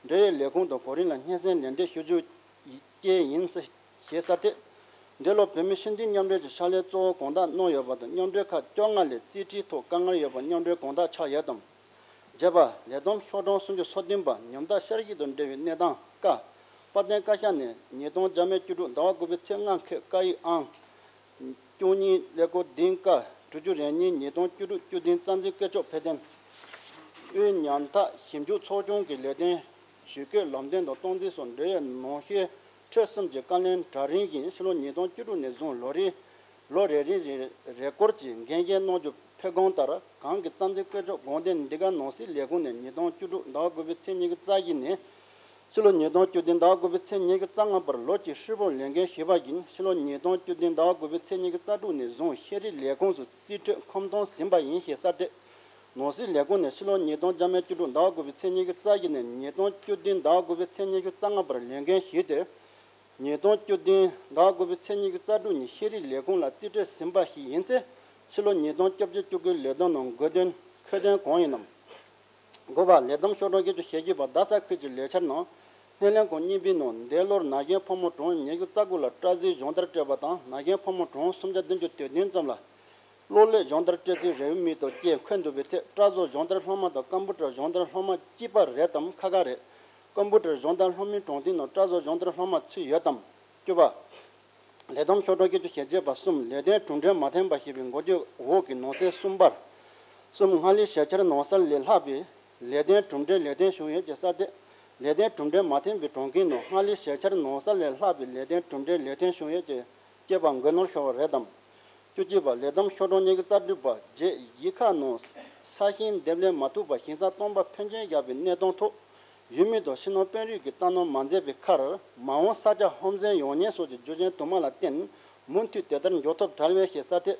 འབྲེལ་ཡོད་ལས་ཁུངས་དང་གོ་རིམ་ལ་སྙན་སེང་ལན་འདེབས་ཞུ་རྒྱུ་བཅས་ཡིན་ཞེས་གསལ་ཐད། འདི་ལོ་བོད་མིའི་ཤེས་ལྡན་མཉམ་འབྲེལ་གྱི་ཕྱག་ལས་གཙོ་བོ་གང་དག་གནང་ཡོད་པ་དང་། མཉམ་འབྲེལ་ཁག་བཅོ་ལྔ་ལས་རྩིས་ཁྲའི་ཐོག་དཀའ་ངལ་ཡོད་པ་མཉམ་འབྲེལ་གང་དག་ཆགས་ཡོད་དམ། བརྒྱད་པ། ལས་བསྡོམས་ཤོག་གྲངས་སུམ་ཅུ་སོ་བདུན་པ། ཉམ་ཐག་ཤར་གཞིས་དང་འབྲེལ་བའི་གནས་སྟངས། ཀ། དཔལ་ལྡན་བཀའ་ཤག་ནས་ཉིས་སྟོང་བརྒྱ་མེད་བཅུ་དྲུག་ཟླ་བ་དགུ་པའི་ཚེས་ལྔ་འཁོད་བཀའ་ཡིག་ཨང་བཅུ་གཉིས་ཀླད་ཀོར་བདུན། ཀ། དྲུག་ཅུ་རེ་གཉིས། ཉིས་སྟོང་བཅུ་དྲུག་བཅུ་བདུན་རྩ་འཛིན་བཀོད་ཆོག་འཕེར་ལྡན་དབུས་ཉམ་ཐག་ཞིབ་འཇུག་ཚོགས་ཆུང་གི་ལས་དོན་ཞུ་སྐུལ་ལམ་སྟོན་དང་སྟངས་འཛིན་སོགས་འབྲེལ་ཡོད་ནང་གསེས་ཁྲོད་གསུམ་གྱི་བཀའ་བློན་གྲལ་རིམ་བཞིན་ཕྱི་ལོ་ཉིས་སྟོང་བཅུ་དྲུག་ནས་བཟུང་ལོ་རེ་ལོ་རེ་རེ་རེ་རེ་སྐོར་གྱི་འགན་བཞེས་གནང་རྒྱུ་ཕེབས་སྒང་ལྟར། གང་གི་རྩ་འཛིན་བཀོད་ཆོག་དགོངས་དོན་འདི་ག་ནང་སྲིད་ལས་ཁུངས་ནས་ཉིས་སྟོང་བཅུ་དྲུག་ཟླ་བ་དགུ་པའི་ཚེས་ཉི་ཤུ་རྩ་བཞི་ནས་ཕྱི་ལོ་ཉིས་སྟོང་བཅུ་བདུན་ཟླ་བ་དགུ་པའི་ཚེས་ཉི་ཤུ་རྩ་ལྔ་བར་ལོ་གཅིག་ཧྲིལ་པོར་ལས་འགན་ཞུས་པ་བཞིན། ཕྱི་ལོ་ཉིས་སྟོང་བཅུ་བདུན་ཟླ་བ་དགུ་པའི་ཚེས་ཉི་ཤུ་རྩ་དྲུག་ནས་བཟུང་ཤེས་རིག་ལས་ཁུངས་སུ་རྩིས་སྤྲོད་ཁོམ་སྟོན་ཟིན་པ་ཡིན་ཞེས་གསལ་ཏེ། ནང་སྲིད་ལས་ཁུངས་ནས་ཕྱི་ལོ་ཉིས་སྟོང་བརྒྱ་མེད་བཅུ་དྲུག་ཟླ་བ་དགུ་པའི་ཚེས་ཉི་ཤུ་རྩ་བཞི་ནས་ཉིས་སྟོང་བཅུ་བདུན་ཟླ་བ་དགུ་པའི་ཚེས་ཉི་ཤུ་རྩ་ལྔ་བར་ལས་འགན་ཞུས་ཏེ། ཉིས་སྟོང་བཅུ་བདུན་ཟླ་བ་དགུ་པའི་ཚེས་ཉི་ཤུ་རྩ་དྲུག་ཉིན་ཤེས་རིག་ལས་ཁུངས་ལ་རྩིས་སྤྲོད་ཟིན་པ་ཞིག་ཡིན་ཚེ། ཕྱི་ལོ་ཉིས་སྟོང་བཅོ་བརྒྱད་བཅུ་དགུའི་ལས་དོན་ནང་དགོས་དོན་འཁོད་དོན་གང་ཡིན་ནམ། དགུ་པ། ལས་བསྡོམས་ཤོག་གྲངས་བརྒྱད་ཅུ་ཞེ་བརྒྱད་པ། རྡ་ས་ཁུལ་གྱི་ལས་འཆར་ནང་སྣེ་ལེན་ཁང་གཉིས་པའི་ནང་འདས་ལོར་ན་གཞོན་ཕོ་མོ་གྲངས་ཉི་ཤུ་རྩ་དགུ་ལ་སྐྲ་བཟོའི་སྦྱོང་བརྡར་སྤྲད་པ་དང་། ན་གཞོན་ཕོ་མོ་གྲངས་སུམ་བརྒྱ་བདུན་ཅུ་དོན་བདུན་ཙམ་ལ་གློག་ཀླད་སྦྱོང་བརྡར་སྤྲད་རྩིས་རེའུ་མིག་དང་བཅས་འཁོད་འདུག་པའི་ཐད། སྐྲ་བཟོ་སྦྱོང་བརྡར་སློབ་མ་དང་ཀམ་པུ་ཊར་སྦྱོང་བརྡར་སློབ་མ་གཅིག་པ་རེད་དམ་ཁ་ཁ་རེད། ཀམ་པུ་ཊར་སྦྱོང་བརྡར་སློབ་མའི་གྲངས་ཐིག་ནང་སྐྲ་བཟོ་སྦྱོང་བརྡར་སློབ་མ་ཚུད་ཡོད་དམ། བཅུ་པ། ལས་བསྡོམས་ཤོག་གྲངས་བརྒྱད་ཅུ་ཞེ་བརྒྱད་པ་གསུམ། ལས་དོན་གྲུབ་འབྲས་མ་ཐོན་པ་ཞེས་པའི་འགོ་བརྗོད་འོག་གི་ནང་གསེས་གསུམ་པར། གསུམ། སྔར་ལས་ཞན་ཆ་ནང་གསལ་ལས་ལྷག་པའི་ལས་དོན་གྲུབ་འབྲས་ལེགས་ཐོན་བྱུང་ཡོད་ཅེས་གསལ་ཏེ། ལས་དོན་གྲུབ་འབྲས་མ་ཐོན་པའི་གྲངས་ཀའི་ནང་སྔར་ལས་ཞན་ཆ་ནང་གསལ་ལས་ལྷག་པའི་ལས་དོན་གྲུབ་འབྲས་ལེགས་ཐོན་བྱུང་ཡོད་ཅེས་དཔྱད་པ་འགོད་ནོར་ཤོར་བ་རེད་དམ། བཅུ་གཅིག་པ། ལས་བསྡོམས་ཤོག་གྲངས་ཉི་ཤུ་རྩ་དྲུག་པ། རྗེས་གཞིས་ཁག་ནང་ས་ཞིང་འདེབས་ལེན་མ་ཐུབ་པར་ཞིང་ས་སྟོང་པ་ཕོན་ཆེན་བཞག་པའི་གནད་དོན་ཐོག་ཡུལ་མི་དང་ཕྱི་ནང་དཔོན་རིགས་ཀྱིས་ལྟ་སྣང་མ་མཛད་པའི་ཁར། མ་འོངས་ས་ཆ་ཧོམ་ཟིན་ཡོང་ཉེན་སོགས་ཀྱི་རྒྱུ་རྐྱེན་དུ་མ་ལ་བརྟེན། མུ་མཐུད་དེ་ལྟར་འགྱོ་ཐབས་བྲལ་བས་ཞེས་གསལ་ཏེ།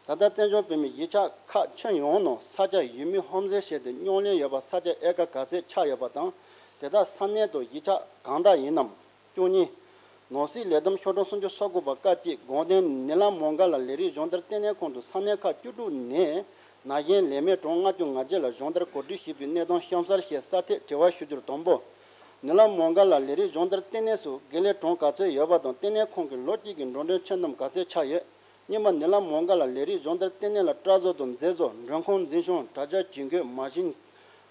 ད་ལྟ་བཙན་བྱོལ་བོད་མིའི་གཞིས་ཆགས་ཁག་ཁྱོན་ཡོངས་ནང་ས་ཆ་ཡུལ་མི་ཧོམ་ཟིན་བྱས་ཏེ་རྙོག་གླེང་ཡོད་པ་ས་ཆ་ཨེ་ཀར་ག་ཚད་ཆགས་ཡོད་པ་དང་། དེ་དག་ས་གནས་དང་གཞིས་ཆགས་གང་དག་ཡིན་ནམ། བཅུ་གཉིས། ནང་སྲིད་ལས་བསྡོམས་ཤོག་གྲངས་སུམ་ཅུ་སོ་དགུ་པ། ཀ་གཅིག། དགོངས་དོན། ནི་ལམ་མོང་སྒར་ལ་ལས་རིགས་སྦྱོང་བརྡར་ལྟེ་གནས་ཁང་དུ་ས་གནས་ཁག་བཅུ་དྲུག་ནས་ན་གཞོན་ལས་མེད་གྲངས་ལྔ་བཅུ་ང་བརྒྱད་ལ་སྦྱོང་བརྡར་གོ་སྒྲིག་ཞུས་པའི་གནད་དོན་གཤམ་གསལ་ཞེས་གསལ་ཐད་དྲི་བ་ཞུ་རྒྱུར། དང་པོ། ནི་ལམ་མོང་སྒར་ལ་ལས་རིགས་སྦྱོང་བརྡར་ལྟེ་གནས་སུ་དགེ་ལས་གྲངས་ག་ཚོད་ཡོད་པ་དང་། ལྟེ་གནས་ཁང་གི་ལོ་གཅིག་གི་འགྲོ་གྲོན་ཆད་དམ་ག་ཚོད་ཆགས་ཡོད། གཉིས་པ། ནི་ལམ་མོང་སྒར་ལ་ལས་རིགས་སྦྱོང་བརྡར་ལྟེ་གནས་ལ་སྐྲ་བཟོ་དང་མཛེས་བཟོ། མགྲོན་ཁང་འཛིན་སྐྱོང་། དྲ་རྒྱ་ཇུས་འགོད། མ་ཤིན།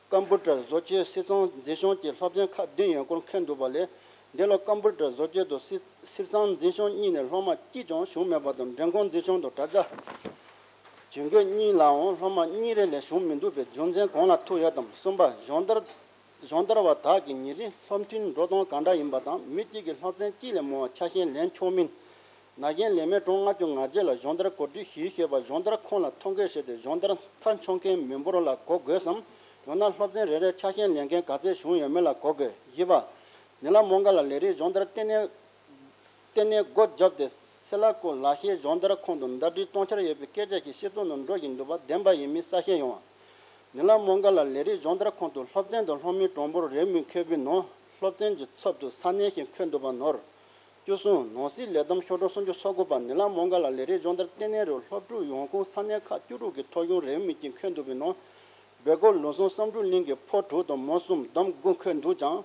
ཀམ་པུ་ཊར་བཟོ་བཅོས། སིལ་ཚང་འཛིན་སྐྱོང་བཅས་སློབ་ཚན་ཁག་བདུན་ཡོད་སྐོར་འཁོད་འདུག་པ་ལས། འདི་ལོ་ཀམ་པུ་ཊར་བཟོ་བཅོས་དང་སིལ་སིལ་ཚང་འཛིན་སྐྱོང་གཉིས་ནས་སློབ་མ་གཅིག་ཀྱང་བྱུང་མེད་པ་དང་། མགྲོན་ཁང་འཛིན་སྐྱོང་དང་དྲ་རྒྱ་ཇུས་འགོད་གཉིས་ལའང་སློབ་མ་གཉིས་རེ་ལས་བྱུང་མི་འདུག་པས་རྒྱུ་མཚན་གང་ལ་ཐུག་ཡོད་དམ། གསུམ་པ། སྦྱོང་བརྡར་སྦྱོང་བརྡར་བ་དག་གིས་ཉིན་རེའི་སློབ་ཐུན་འགྲོ་སྟངས་ག་འདྲ་ཡིན་པ་དང་། མི་གཅིག་གིས་སློབ་ཚན་གཅིག་ལས་མང་བ་ཆ་ཤས་ལེན་ཆོག་མིན། ན་གཞོན་ལས་མེད་གྲངས་ལྔ་བཅུ་ང་བརྒྱད་ལ་སྦྱོང་བརྡར་གོ་སྒྲིག་ཞུས་ཞེས་པ་སྦྱོང་བརྡར་ཁང་ལ་ཐོ་འགོད་བྱས་ཏེ་སྦྱོང་བརྡར་མཐའ་འཁྱོངས་མཁན་མི་འབོར་ལ་གོ་དགོས་སམ། ཡང་ན་སློབ་ཚན་རེ་རེར་ཆ་ཤས་ལེན་མཁན་ག་ཚད་བྱུང་ཡོད་མེད་ལ་གོ་དགོས། བཞི་པ། ནི་ལ་མོང་ག་ལ་ལས་རིགས་སྦྱོང་བརྡར་ལྟེ་གནས་ལྟེ་གནས་སྒོ་བརྒྱབ་སྟེ་སེ་ལ་ཀོ་ལག་ཤེས་སྦྱོང་བརྡར་ཁང་དུ་ཟླ་སྒྲིལ་གཏོང་འཆར་ཡོད་པའི་སྐད་ཆ་ཞིག་སྤྱི་ཚོགས་ནང་འགྲོ་བཞིན་འདུག་པ་བདེན་པ་ཡིན་མིན་གསལ་བཤད་ཡོང་བ། ནི་ལ་མོང་ག་ལ་ལས་རིགས་སྦྱོང་བརྡར་ཁང་དུ་སློབ་ཚན་དུ་སློབ་མའི་གྲངས་འབོར་རེའུ་མིག་མཁོད་པའི་ནང་སློབ་ཚན་གྱི་ཚབ་ཏུ་ས་གནས་ཤིག་འཁོད་འདུག་པ་ནོར། བཅུ་གསུམ། ནང་སྲིད་ལས་བསྡོམས་ཤོག་གྲངས་སུམ་ཅུ་སོ་དགུ་པ་ནི་ལ་མོང་ག་ལ་ལས་རིགས་སྦྱོང་བརྡར་ལྟེ་གནས་རུ་སློབ་ཕྲུག་ཡོངས་ཁུངས་ས་གནས་ཁག་བཅུ་དྲུག་གི་ཐོ་གཞུང་རེའུ་མིག་ཅིག་འཁོད་འདུག་པའི་ནང་སྦེལ་ཀོབ་ལུགས་ཟུང་བསམ་གྲུབ་གླིང་གི་ཕོ་དྲུག་དང་མོ་གསུམ་བསྡོམས་དགུ་འཁོད་འདུག་ཀྱང་།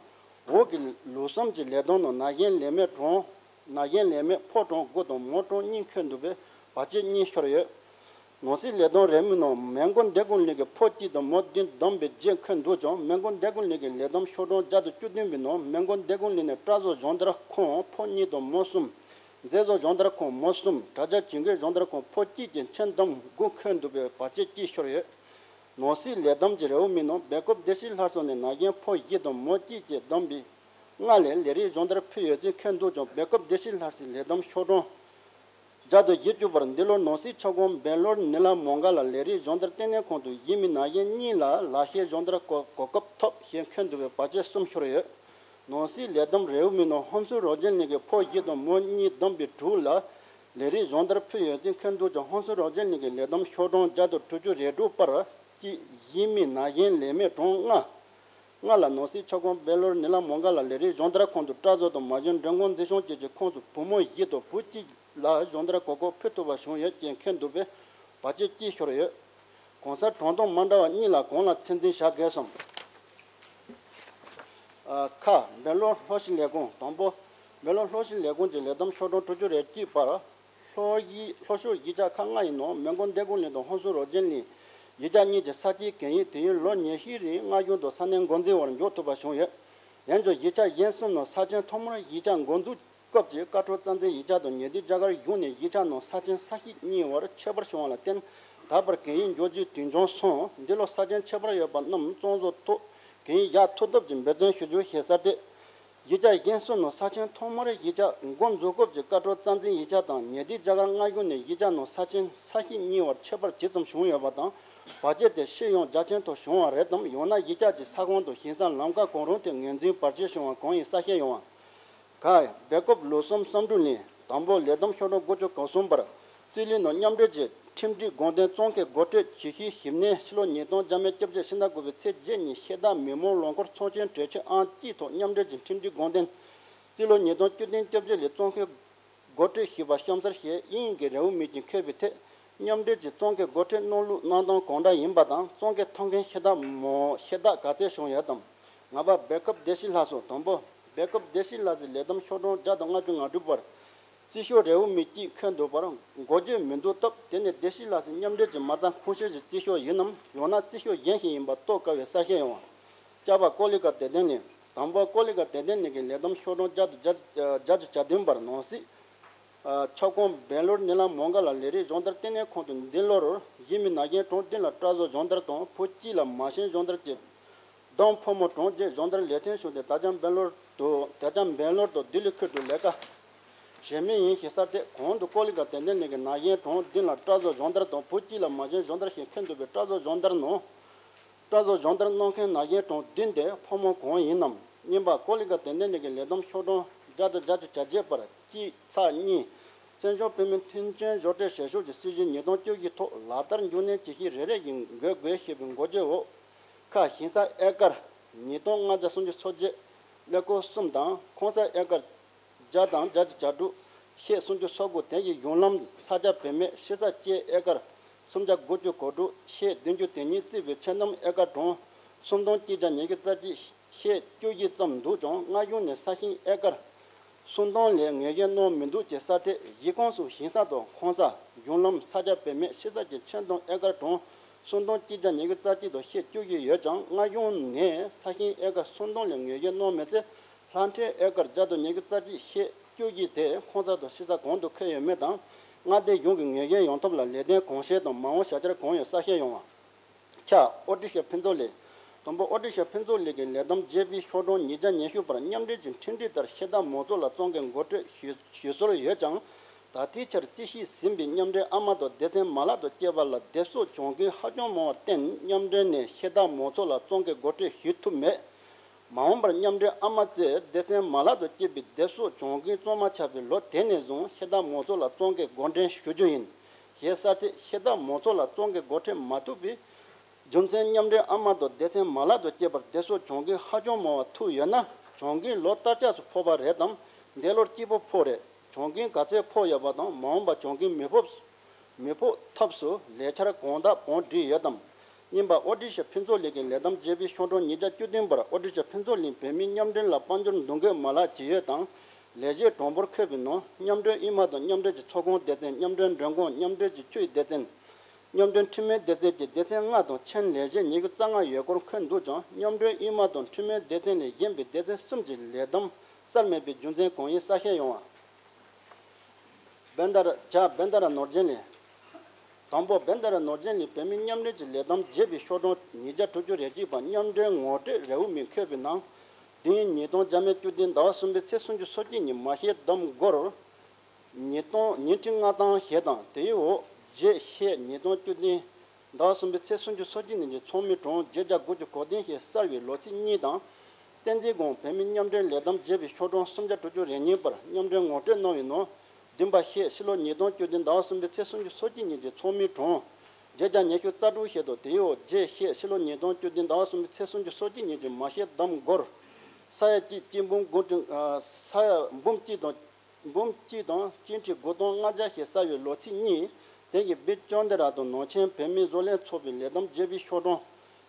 འོག་གི་ལུགས་ཟུང་གི་ལས་བསྡོམས་ནང་ན་གཞོན་ལས་མེད་གྲངས་ན་གཞོན་ལས་མེད་ཕོ་གྲངས་དགུ་དང་མོ་གྲངས་གཉིས་འཁོད་འདུག་པས་བར་ཆད་གཉིས་ཤོར་ཡོད། ནང་སྲིད་ལས་བསྡོམས་རེའུ་མིག་ནང་སྨན་ཁང་འདེ་ཀུན་གླིང་གི་ཕོ་གཅིག་དང་མོ་བདུན་བསྡོམས་པས་བརྒྱད་འཁོད་འདུག་ཀྱང་སྨན་ཁང་འདེ་ཀུན་གླིང་གི་ལས་བསྡོམས་ཤོག་གྲངས་བརྒྱ་དང་བཅུ་བདུན་པའི་ནང་སྨན་ཁང་འདེ་ཀུན་གླིང་ནས་སྐྲ་བཟོ་སྦྱོང་བརྡར་ཁང་ཕོ་གཉིས་དང་མོ་གསུམ། མཛེས་བཟོ་སྦྱོང་བརྡར་ཁང་མོ་གསུམ། དྲ་རྒྱ་ཇུས་འགོད་སྦྱོང་བརྡར་ཁང་ཕོ་གཅིག་བཅས་མཚན་བསྡོམས་དགུ་འཁོད་འདུག་པས་བར་ཆད་གཅིག་ཤོར་ཡོད། ནང་སྲིད་ལས་བསྡོམས་ཀྱི་རེའུ་མིག་ནང་སྦེལ་ཀོབ་བདེ་སྐྱིད་ལྷ་ས་ནས་ན་གཞོན་ཕོ་བཞི་དང་མོ་གཅིག་བཅས་བསྡོམས་པས་ལྔ་ལས་ལས་རིགས་སྦྱོང་བརྡར་ཕུལ་ཡོད་ཚུལ་འཁོད་འདུག་ཀྱང་སྦེལ་ཀོབ་བདེ་སྐྱིད་ལྷ་སའི་ལས་བསྡོམས་ཤོག་གྲངས་བརྒྱ་དང་བཞི་བཅུ་པར་འདི་ལོར་ནང་སྲིད་ཁྱབ་ཁོངས་སྦེང་ལོར་ནི་ལ་མོང་ག་ལ་ལས་རིགས་སྦྱོང་བརྡར་ལྟེ་གནས་ཁང་དུ་གཞི་མི་ན་གཞོན་གཉིས་ལ་ལག་ཤེས་སྦྱོང་བརྡར་གོ་གོ་སྐབས་ཐོབ་ཞེས་འཁོད་འདུག་པས་བར་ཆད་གསུམ་ཤོར་ཡོད། ནང་སྲིད་ལས་བསྡོམས་རེའུ་མིག་ནང་ཧོན་སུར་རོ་ཇན་གླིང་གི་ཕོ་བཞི་དང་མོ་གཉིས་བསྡོམས་པའི་དྲུག་ལ་ལས་རིགས་སྦྱོང་བརྡར་ཕུལ་ཡོད་ཚུལ་འཁོད་འདུག་ཀྱང་ཧོན་སུར་རོ་ཇན་གླིང་གི་ལས་བསྡོམས་ཤོག་གྲངས་བརྒྱ་དང་དྲུག་ཅུ་རེ་དྲུག་པར་གཅིག་གཞི་མི་ན་གཞོན་ལས་མེད་གྲངས་ལྔ། ལྔ་ལ་ནང་སྲིད་ཁྱབ་ཁོངས་སྦེང་ལོར་ནི་ལ་མོང་ག་ལ་ལས་རིགས་སྦྱོང་བརྡར་ཁང་དུ་སྐྲ་བཟོ་དང་མ་བྱན་མགྲོན་ཁང་འཛིན་སྐྱོང་བཅས་ཀྱི་ཁོངས་སུ་བུ་མོ་བཞི་དང་བུ་གཅིག་ལ་སྦྱོང་བརྡར་གོ་སྐབས་ཕུལ་ཐུབ་པ་བྱུང་ཡོད་ཅེས་འཁོད་འདུག་པས་བར་ཆད་གཅིག་ཤོར་ཡོད། གང་ཟག་གྲངས་ཐང་མ་འདྲ་བ་གཉིས་ལ་གང་ལ་ཚད་འཛིན་བྱ་དགོས་སམ། ཨ། ཁ། སྦེང་ལོར་ལྷོ་གཞིས་ལས་ཁུངས། དང་པོ། སྦེང་ལོར་ལྷོ་གཞིས་ལས་ཁུངས་ཀྱི་ལས་བསྡོམས་ཤོག་གྲངས་དྲུག་ཅུ་རེ་གཅིག་པར། ལྷོ་གཞིས་ལྷོ་ཕྱོགས་གཞིས་ཆགས་ཁག་ལྔ་ཡི་ནང་སྨན་ཁང་འདེ་ཀུན་གླིང་དང་ཧོན་སུར་རོ་ཇན་གླིང་གཞིས་ཆགས་གཉིས་ཀྱི་ས་སྐྱེས་གན་ཡིག་དུས་ཡུན་ལོ་ཉི་ཤུའི་རིང་རྔ་གཞུང་དང་ས་གནས་འགོ་འཛིན་བར་འཇོག་ཐུབ་པ་བྱུང་ཡོད། འོན་ཀྱང་གཞིས་ཆགས་གཞན་གསུམ་ནང་ས་ཆེན་ཐོག་མར་གཞིས་ཆགས་འགོ་འཛུགས་སྐབས་ཀྱི་ཀ་ཁྲོ་རྩ་འཛིན་ཡིག་ཆ་དང་ཉེ་དུས་རྒྱ་གར་གཞུང་ནས་གཞིས་ཆགས་ནང་ས་ཆེན་ས་གཤིས་གཉིས་བར་ཁྱད་པར་བྱུང་བ་ལ་བརྟེན་ད་བར་གན་ཡིག་འཇོག་རྒྱུའི་དུས་འགྱངས་སོང་། འདི་ལོ་ས་ཆེན་ཁྱད་པར་ཡོད་པ་རྣམས་གཙང་བཟོ་ཐོག་གན་ཡིག་བཞག་ཐུབ་ཐབས་ཀྱི་འབད་བརྩོན་ཞུ་རྒྱུ་ཞེས་གསལ་ཏེ། གཞིས་ཆགས་གཞན་གསུམ་ནང་ས་ཆེན་ཐོག་མར་གཞིས་ཆགས་འགོ་འཛུགས་སྐབས་ཀྱི་ཀ་ཁྲོ་རྩ་འཛིན་ཡིག་ཆ་དང་ཉེ་དུས་རྒྱ་གར་རྔ་གཞུང་ནས་གཞིས་ཆགས་ནང་ས་ཆེན་ས་གཤིས་གཉིས་བར་ཁྱད་པར་ཇི་ཙམ་བྱུང་ཡོད་པ་དང་། བར་ཆད་དེ་ཕྱིར་ཡོང་རྒྱ་ཆེན་དུ་བྱུང་བ་རེད་དམ། ཡང་ན་གཞིས་ཆགས་ཀྱི་ས་ཁོངས་དང་ཞིང་ས་ལམ་ཁ་གང་རུང་དེ་ངོས་འཛིན་བར་ཆད་བྱུང་བ་གང་ཡིན་གསལ་བཤད་ཡོང་བ། ག། སྦེལ་ཀོབ་ལུགས་ཟུང་བསམ་གྲུབ་གླིང་། དང་པོ། ལས་བསྡོམས་ཤོག་གྲངས་དགུ་བཅུ་གོ་གསུམ་པར། རྩིས་ལེན་ནང་མཉམ་འབྲེལ་གྱི་ཁྲིམས་སྒྲིག་དགོངས་དོན་གཙང་ཁེལ་འགོ་ཁྲིད་ཇི་ཞིག་ཞིབ་གནས་ཕྱི་ལོ་ཉིས་སྟོང་བརྒྱ་མེད་བཅོ་བརྒྱད་ཕྱི་ཟླ་དགུ་པའི་ཚེས་བརྒྱད་ཉིན་ཤེས་ལྡན་མི་མང་ལོ་འཁོར་ཚོགས་ཆེན་གྲོས་ཆོད་ཨང་གཅིག་ཐོག་མཉམ་འབྲེལ་གྱི་ཁྲིམས་སྒྲིག་དགོངས་དོན། རྩིས་ལོ་ཉིས་སྟོང་བཅུ་བདུན་བཅོ་བརྒྱད་ལས་གཙང་ཁེལ་འགོ་ཁྲིད་ཞུས་པ་གཤམ་གསལ་ཞེས་དབྱིན་ཡིག་གི་རེའུ་མིག་ཅིག་འཁོད་པའི་ཐད། མཉམ་འབྲེལ་གྱི་གཙང་ཁེལ་འགོ་ཁྲིད་གནང་ལུགས་གནང་སྟངས་གང་འདྲ་ཡིན་པ་དང་གཙང་ཁེལ་ཐོབ་མཁན་ཤེས་ལྡན་མི་མང་ཤེས་ལྡན་ག་ཚད་བྱུང་ཡོད་དམ། ལྔ་པ། སྦེལ་ཀོབ་བདེ་སྐྱིད་ལྷ་ས། དང་པོ། སྦེལ་ཀོབ་བདེ་སྐྱིད་ལྷ་སའི་ལས་བསྡོམས་ཤོག་གྲངས་བརྒྱ་དང་ལྔ་བཅུ་ང་དྲུག་པར། རྩིས་ཤོག་རེའུ་མིག་གཅིག་འཁོད་འདུག་པར་འགོད་རྒྱུ་མི་འདུག་སྟབས། དེ་ནི་བདེ་སྐྱིད་ལྷ་སའི་མཉམ་འབྲེལ་གྱི་མ་རྩ་ཁུངས་ཤེས་ཀྱི་རྩིས་ཤོག་ཡིན་ནམ། ཡང་ན་རྩིས་ཤོག་གཞན་ཞིག་ཡིན་པ་རྟོགས་དཀའ་བའི་གསལ་བཤད་ཡོང་བ། བཅར་བ་ཀོ་ལི་ག་དད་ལྡན་གླིང་། དང་པོ། ཀོ་ལི་ག་དད་ལྡན་གླིང་གི་ལས་བསྡོམས་ཤོག་གྲངས་བརྒྱ་དང་བརྒྱ་དང་གྱ་བདུན་པར་ནང་སྲིད་ཁྱབ་ཁོངས་སྦེང་ལོར་ནི་ལ་མོང་ག་ལ་ལས་རིགས་སྦྱོང་བརྡར་ལྟེ་གནས་ཁང་དུ་འདི་ལོར་གཞི་མི་ན་གཞོན་གྲངས་བདུན་ལ་སྐྲ་བཟོ་སྦྱོང་བརྡར་དང་བུ་གཅིག་ལ་མ་བྱན་སྦྱོང་བརྡར་བཅས། བསྡོམས་ཕོ་མོ་གྲངས་བརྒྱད་སྦྱོང་བརྡར་ལས་དོན་བྱུང་སྟེ་ད་ཆ་སྦེང་ལོར་དུ་ད་ཆ་སྦེང་ལོར་དང་ལྡི་ལི་ཁུལ་དུ་ལས་ཀ་བྱེད་མུས་ཡིན་ཞེས་གསལ་ཏེ། གོང་དུ་ཀོ་ལི་ག་དད་ལྡན་གླིང་གི་ན་གཞོན་གྲངས་བདུན་ལ་སྐྲ་བཟོ་སྦྱོང་བརྡར་དང་བུ་གཅིག་ལ་མ་བྱན་སྦྱོང་བརྡར་ཞེས་འཁོད་འདུག་པའི་སྐྲ་བཟོ་སྦྱོང་བརྡར་ནང་། སྐྲ་བཟོ་སྦྱོང་བརྡར་གནང་མཁན་ན་གཞོན་གྲངས་བདུན་དེ་ཕོ་མོ་གང་ཡིན་ནམ། གཉིས་པ། ཀོ་ལི་ག་དད་ལྡན་གླིང་གི་ལས་བསྡོམས་ཤོག་གྲངས་བརྒྱ་དང་བརྒྱད་ཅུ་གྱ་བརྒྱད་པར་གཅིག་ཚེག་གཉིས། བཙན་བྱོལ་བོད་མིའི་མཐུན་རྐྱེན་སྦྱོར་སྤྲོད་བྱ་ཕྱོགས་ཀྱི་སྲིད་བྱུས་ཉིས་སྟོང་བཅུ་བཞི་ཐོག་ལག་བསྟར་འགྱུར་ནན་ཇི་ཞིག་རེ་རེ་བཞིན་འགོད་དགོས་ཞེས་པའི་འགོ་བརྗོད་འོག་ཁ། ཞིང་ས་ཨེ་ཀར་ཉིས་སྟོང་ལྔ་བརྒྱ་སུམ་ཅུ་སོ་བརྒྱད། ཀླད་ཀོར་གསུམ་དང་ཁང་ས་ཨེ་ཀར་བརྒྱ་དང་བརྒྱད་ཅུ་གྱ་དྲུག་ཤེད་སུམ་ཅུ་སོ་དགུ། དེ་ཡི་གཞུང་ལམ་ས་ཆ་བེད་མེད་ཤི་ས་བཅས་ཨེ་ཀར་སུམ་བརྒྱ་དགུ་བཅུ་གོ་དྲུག་ཤེད་བདུན་ཅུ་དོན་གཉིས་བརྩིས་པའི་ཆེད་བསྡོམས་ཨེ་ཀར་གྲངས་སུམ་སྟོང་གཅིག་བརྒྱ་ཉི་ཤུ་རྩ་གཅིག་ཤེད་བཅུ་བཞི་ཙམ་འདུག་ཀྱང་། རྔ་གཞུང་ནས་ས་ཞིང་ཨེ་ཀར་སུམ་སྟོང་ལས་ངོས་བཞེས་གནང་མི་འདུག་ཅེས་གསལ་ཏེ། གཞིས་ཁོངས་སུ་ཞིང་ས་དང་ཁང་ས། གཞུང་ལམ་ས་ཆ་བེད་མེད་ཤི་ས་བཅས་ཆེད་བསྡོམས་ཨེ་ཀར་གྲངས་སུམ་སྟོང་གཅིག་བརྒྱ་ཉི་ཤུ་རྩ་གཅིག་དང་ཤེད་བཅུ་བཞི་ཡོད་ཀྱང་། རྔ་གཞུང་ནས་ས་ཞིང་ཨེ་ཀར་སུམ་སྟོང་ལས་ངོས་བཞེས་གནང་མེད་ཚེ། ལྷ་འཕྲིན་ཨེ་ཀར་བརྒྱ་དང་ཉི་ཤུ་རྩ་གཅིག་ཤེད་བཅུ་བཞི་དེ་ཁང་ས་དང་ཤི་ས་གང་དུ་འཁོད་ཡོད་མེད་དང་། མངའ་སྡེ་གཞུང་གིས་ངོས་བཞེས་ཡོང་ཐབས་ལ་ལས་དོན་གང་བྱས་དང་མ་འོངས་བྱ་འཆར་གང་ཡོད་གསལ་བཤད་ཡོང་བ། ཁ། ཨོ་ཊི་ཤ་ཕུན་ཚོགས་གླིང་། དང་པོ། ཨོ་ཊི་ཤ་ཕུན་ཚོགས་གླིང་གི་ལས་བསྡོམས་བརྒྱད་པའི་ཤོག་གྲངས་ཉིས་བརྒྱ་ཉི་ཤུ་པར་མཉམ་འབྲེལ་གྱི་ཁྲིམས་སྒྲིག་ལྟར་ཤེས་ལྡན་མང་ཚོགས་ལ་གཙང་ཁེལ་འགོ་ཁྲིད་ཞུ་ཞུ་སྲོལ་ཡོད་ཀྱང་། ད་ ད་ལྟའི་ཆར་རྩིས་ཞིབ་ཟིན་པའི་མཉམ་འབྲེལ་ཨ་མ་དང་སྡེ་ཚན་མ་ལག་ཏུ་སྐྱེལ་བ་ལ་སྡེབ་གསོག་གྱོང་གུན་ཧ་ཅང་མང་བར་བརྟེན། མཉམ་འབྲེལ་ནས་ཤེལ་དར་མང་ཚོགས་ལ་བཙོང་མཁན་འགོ་ཁྲིད་ཞུ་ཐུབ་མེད། མ་འོངས་པར་མཉམ་འབྲེལ་ཨ་མ་གཙོས་སྡེ་ཚན་མ་ལག་ཏུ་སྐྱེས་པའི་སྡེབ་གསོག་གྱོང་གུན་བཙོང་མ་ཆགས་པའི་ལོ་དེ་ནས་བཟུང་ཤེལ་དར་མང་ཚོགས་ལ་བཙོང་མཁན་འགོ་འདྲེན་ཞུ་རྒྱུ་ཡིན། ཞེས་གསལ་ཏེ། ཤེལ་དར་མང་ཚོགས་ལ་བཙོང་མཁན་འགོ་ཁྲིད་མ་ཐུབ་པའི་རྒྱུ་མཚན། མཉམ་འབྲེལ་ཨ་མ་དང་སྡེ་ཚན་མ་ལག་ཏུ་སྐྱེས་པར་སྡེབ་གསོག་གྱོང་གུན་ཧ་ཅང་མང་བ་ཐུག་ཡོད་ན། གྱོང་གུན་ལོ་ལྟར་ཆགས་སུ་ཕོག་པ་རེད་དམ། འདས་ལོར་སྐྱིད་པོ་ཕོག་རེད། གྱོང་གུན་ག་ཚད་ཕོག་ཡོད་པ་དང་། མ་འོངས་པར་གྱོང་གུན་མི་ཕོག་མི་ཕོག་ཐབས་སུ་ལས་འཆར་གང་དག་གང་བསྒྲིགས་ཡོད་དམ། གཉིས་པ། ཨོ་ཌི་ཤ་ཕུན་ཚོགས་གླིང་གི་ལས་བསྡོམས་བརྗེ་པོའི་ཤོག་གྲངས་ཉིས་བརྒྱ་བཅུ་བདུན་པར། ཨོ་ཌི་ཤ་ཕུན་ཚོགས་གླིང་བོད་མིའི་མཉམ་འབྲེལ་ལ་དཔལ་འབྱོར་འདུ་འགོད་མ་ལག་ཇི་ཡོད་དང་། ལས་གཞི་གྲངས་འབོར་འཁོད་པའི་ནང་། མཉམ་འབྲེལ་དབུས་མ་དང་མཉམ་འབྲེལ་གྱི་ཚོགས་ཁང་སྡེ་ཚན། མཉམ་འབྲེལ་མགྲོན་ཁང་། མཉམ་འབྲེལ་གྱི་ཆུའི་སྡེ་ཚན། མཉམ་འབྲེལ་འཕྲིན་མེད་སྡེ་ཚན་གྱི་སྡེ་ཚན་ལྔ་དང་ཆེད་ལས་གཞི་ཉི་ཤུ་རྩ་ལྔ་ཡོད་སྐོར་འཁོད་འདུག་ཀྱང་། མཉམ་འབྲེལ་དབུས་མ་དང་འཕྲིན་མེད་སྡེ་ཚན་ལས་གཞན་པའི་སྡེ་ཚན་གསུམ་གྱི་ལས་བསྡོམས་གསལ་མེད་པའི་རྒྱུ་མཚན་གང་ཡིན་གསལ་བཤད་ཡོང་བ། བན་ད་ར། བྱ། བན་ད་ར་ནོར་རྒྱན་གླིང་། དང་པོ། བན་ད་ར་ནོར་རྒྱན་གླིང་བོད་མིའི་མཉམ་འབྲེལ་གྱི་ལས་བསྡོམས་བརྗེ་པོའི་ཤོག་གྲངས་ཉིས་བརྒྱ་དྲུག་ཅུ་རེ་གཅིག་པ། མཉམ་འབྲེལ་ངོ་སྤྲོད་རེའུ་མིག་འཁོད་པའི་ནང་། བདུན། ཉིས་སྟོང་བརྒྱ་མེད་བཅུ་བདུན་ཟླ་བ་གསུམ་པའི་ཚེས་སུམ་ཅུ་སོ་གཅིག་ཉིན་མ་ཤེལ་བསྡོམས་སྒོར། ཉིས་སྟོང་། ཉིན་ཁྲི་ལྔ་སྟོང་ཞེ་དང་། དེའི་འོག་རྗེ་ཤེལ། ཉིས་སྟོང་བཅུ་བདུན་ཟླ་བ་གསུམ་པའི་ཚེས་སུམ་ཅུ་སོ་གཅིག་ཉིན་གྱི་ཚོགས་མིའི་གྲངས་བརྒྱད་བརྒྱ་དགུ་བཅུ་གོ་བདུན་ཞེས་གསལ་བའི་ལོ་ཚིགས་གཉིས་དང་། བསྟན་འཛིན་སྒང་བོད་མིའི་མཉམ་འབྲེལ་ལས་བསྡོམས་བརྗེ་པོའི་ཤོག་གྲངས་སུམ་བརྒྱ་དྲུག་ཅུ་རེ་གཉིས་པར་མཉམ་འབྲེལ་ངོ་སྤྲོད་གནང་བའི་ནང་། བདུན་པ། ཤེལ། ཕྱི་ལོ་ཉིས་སྟོང་བཅུ་བདུན་ཟླ་བ་གསུམ་པའི་ཚེས་སུམ་ཅུ་སོ་གཅིག་ཉིན་གྱི་ཚོགས་མིའི་གྲངས་བརྒྱད་བརྒྱ་ཉི་ཤུ་རྩ་དྲུག་ཞེ་དང་། དེའི་འོག་རྗེ་ཤེལ། ཕྱི་ལོ་ཉིས་སྟོང་བཅུ་བདུན་ཟླ་བ་གསུམ་པའི་ཚེས་སུམ་ཅུ་སོ་གཅིག་ཉིན་གྱི་མ་ཤེལ་བསྡོམས་སྒོར། ས་ཡ་གཅིག་སྐྱིད་འབུམ་དགུ་ཁྲི། ས་ཡ་འབུམ་གཅིག་དང་། འབུམ་གཅིག་དང་སྐྱིད་ཁྲི་དགུ་སྟོང་ལྔ་བརྒྱ་ཞེས་གསལ་བའི་ལོ་ཚིགས་གཉིས། དེང་གི་བི་ཅོན་ཏེ་ར་དང་ནང་ཆེན་བོད་མིའི་བཟོ་ལས་ཚོགས་པའི་ལས་བསྡོམས་བརྗེ་པོའི་ཤོག་གྲངས་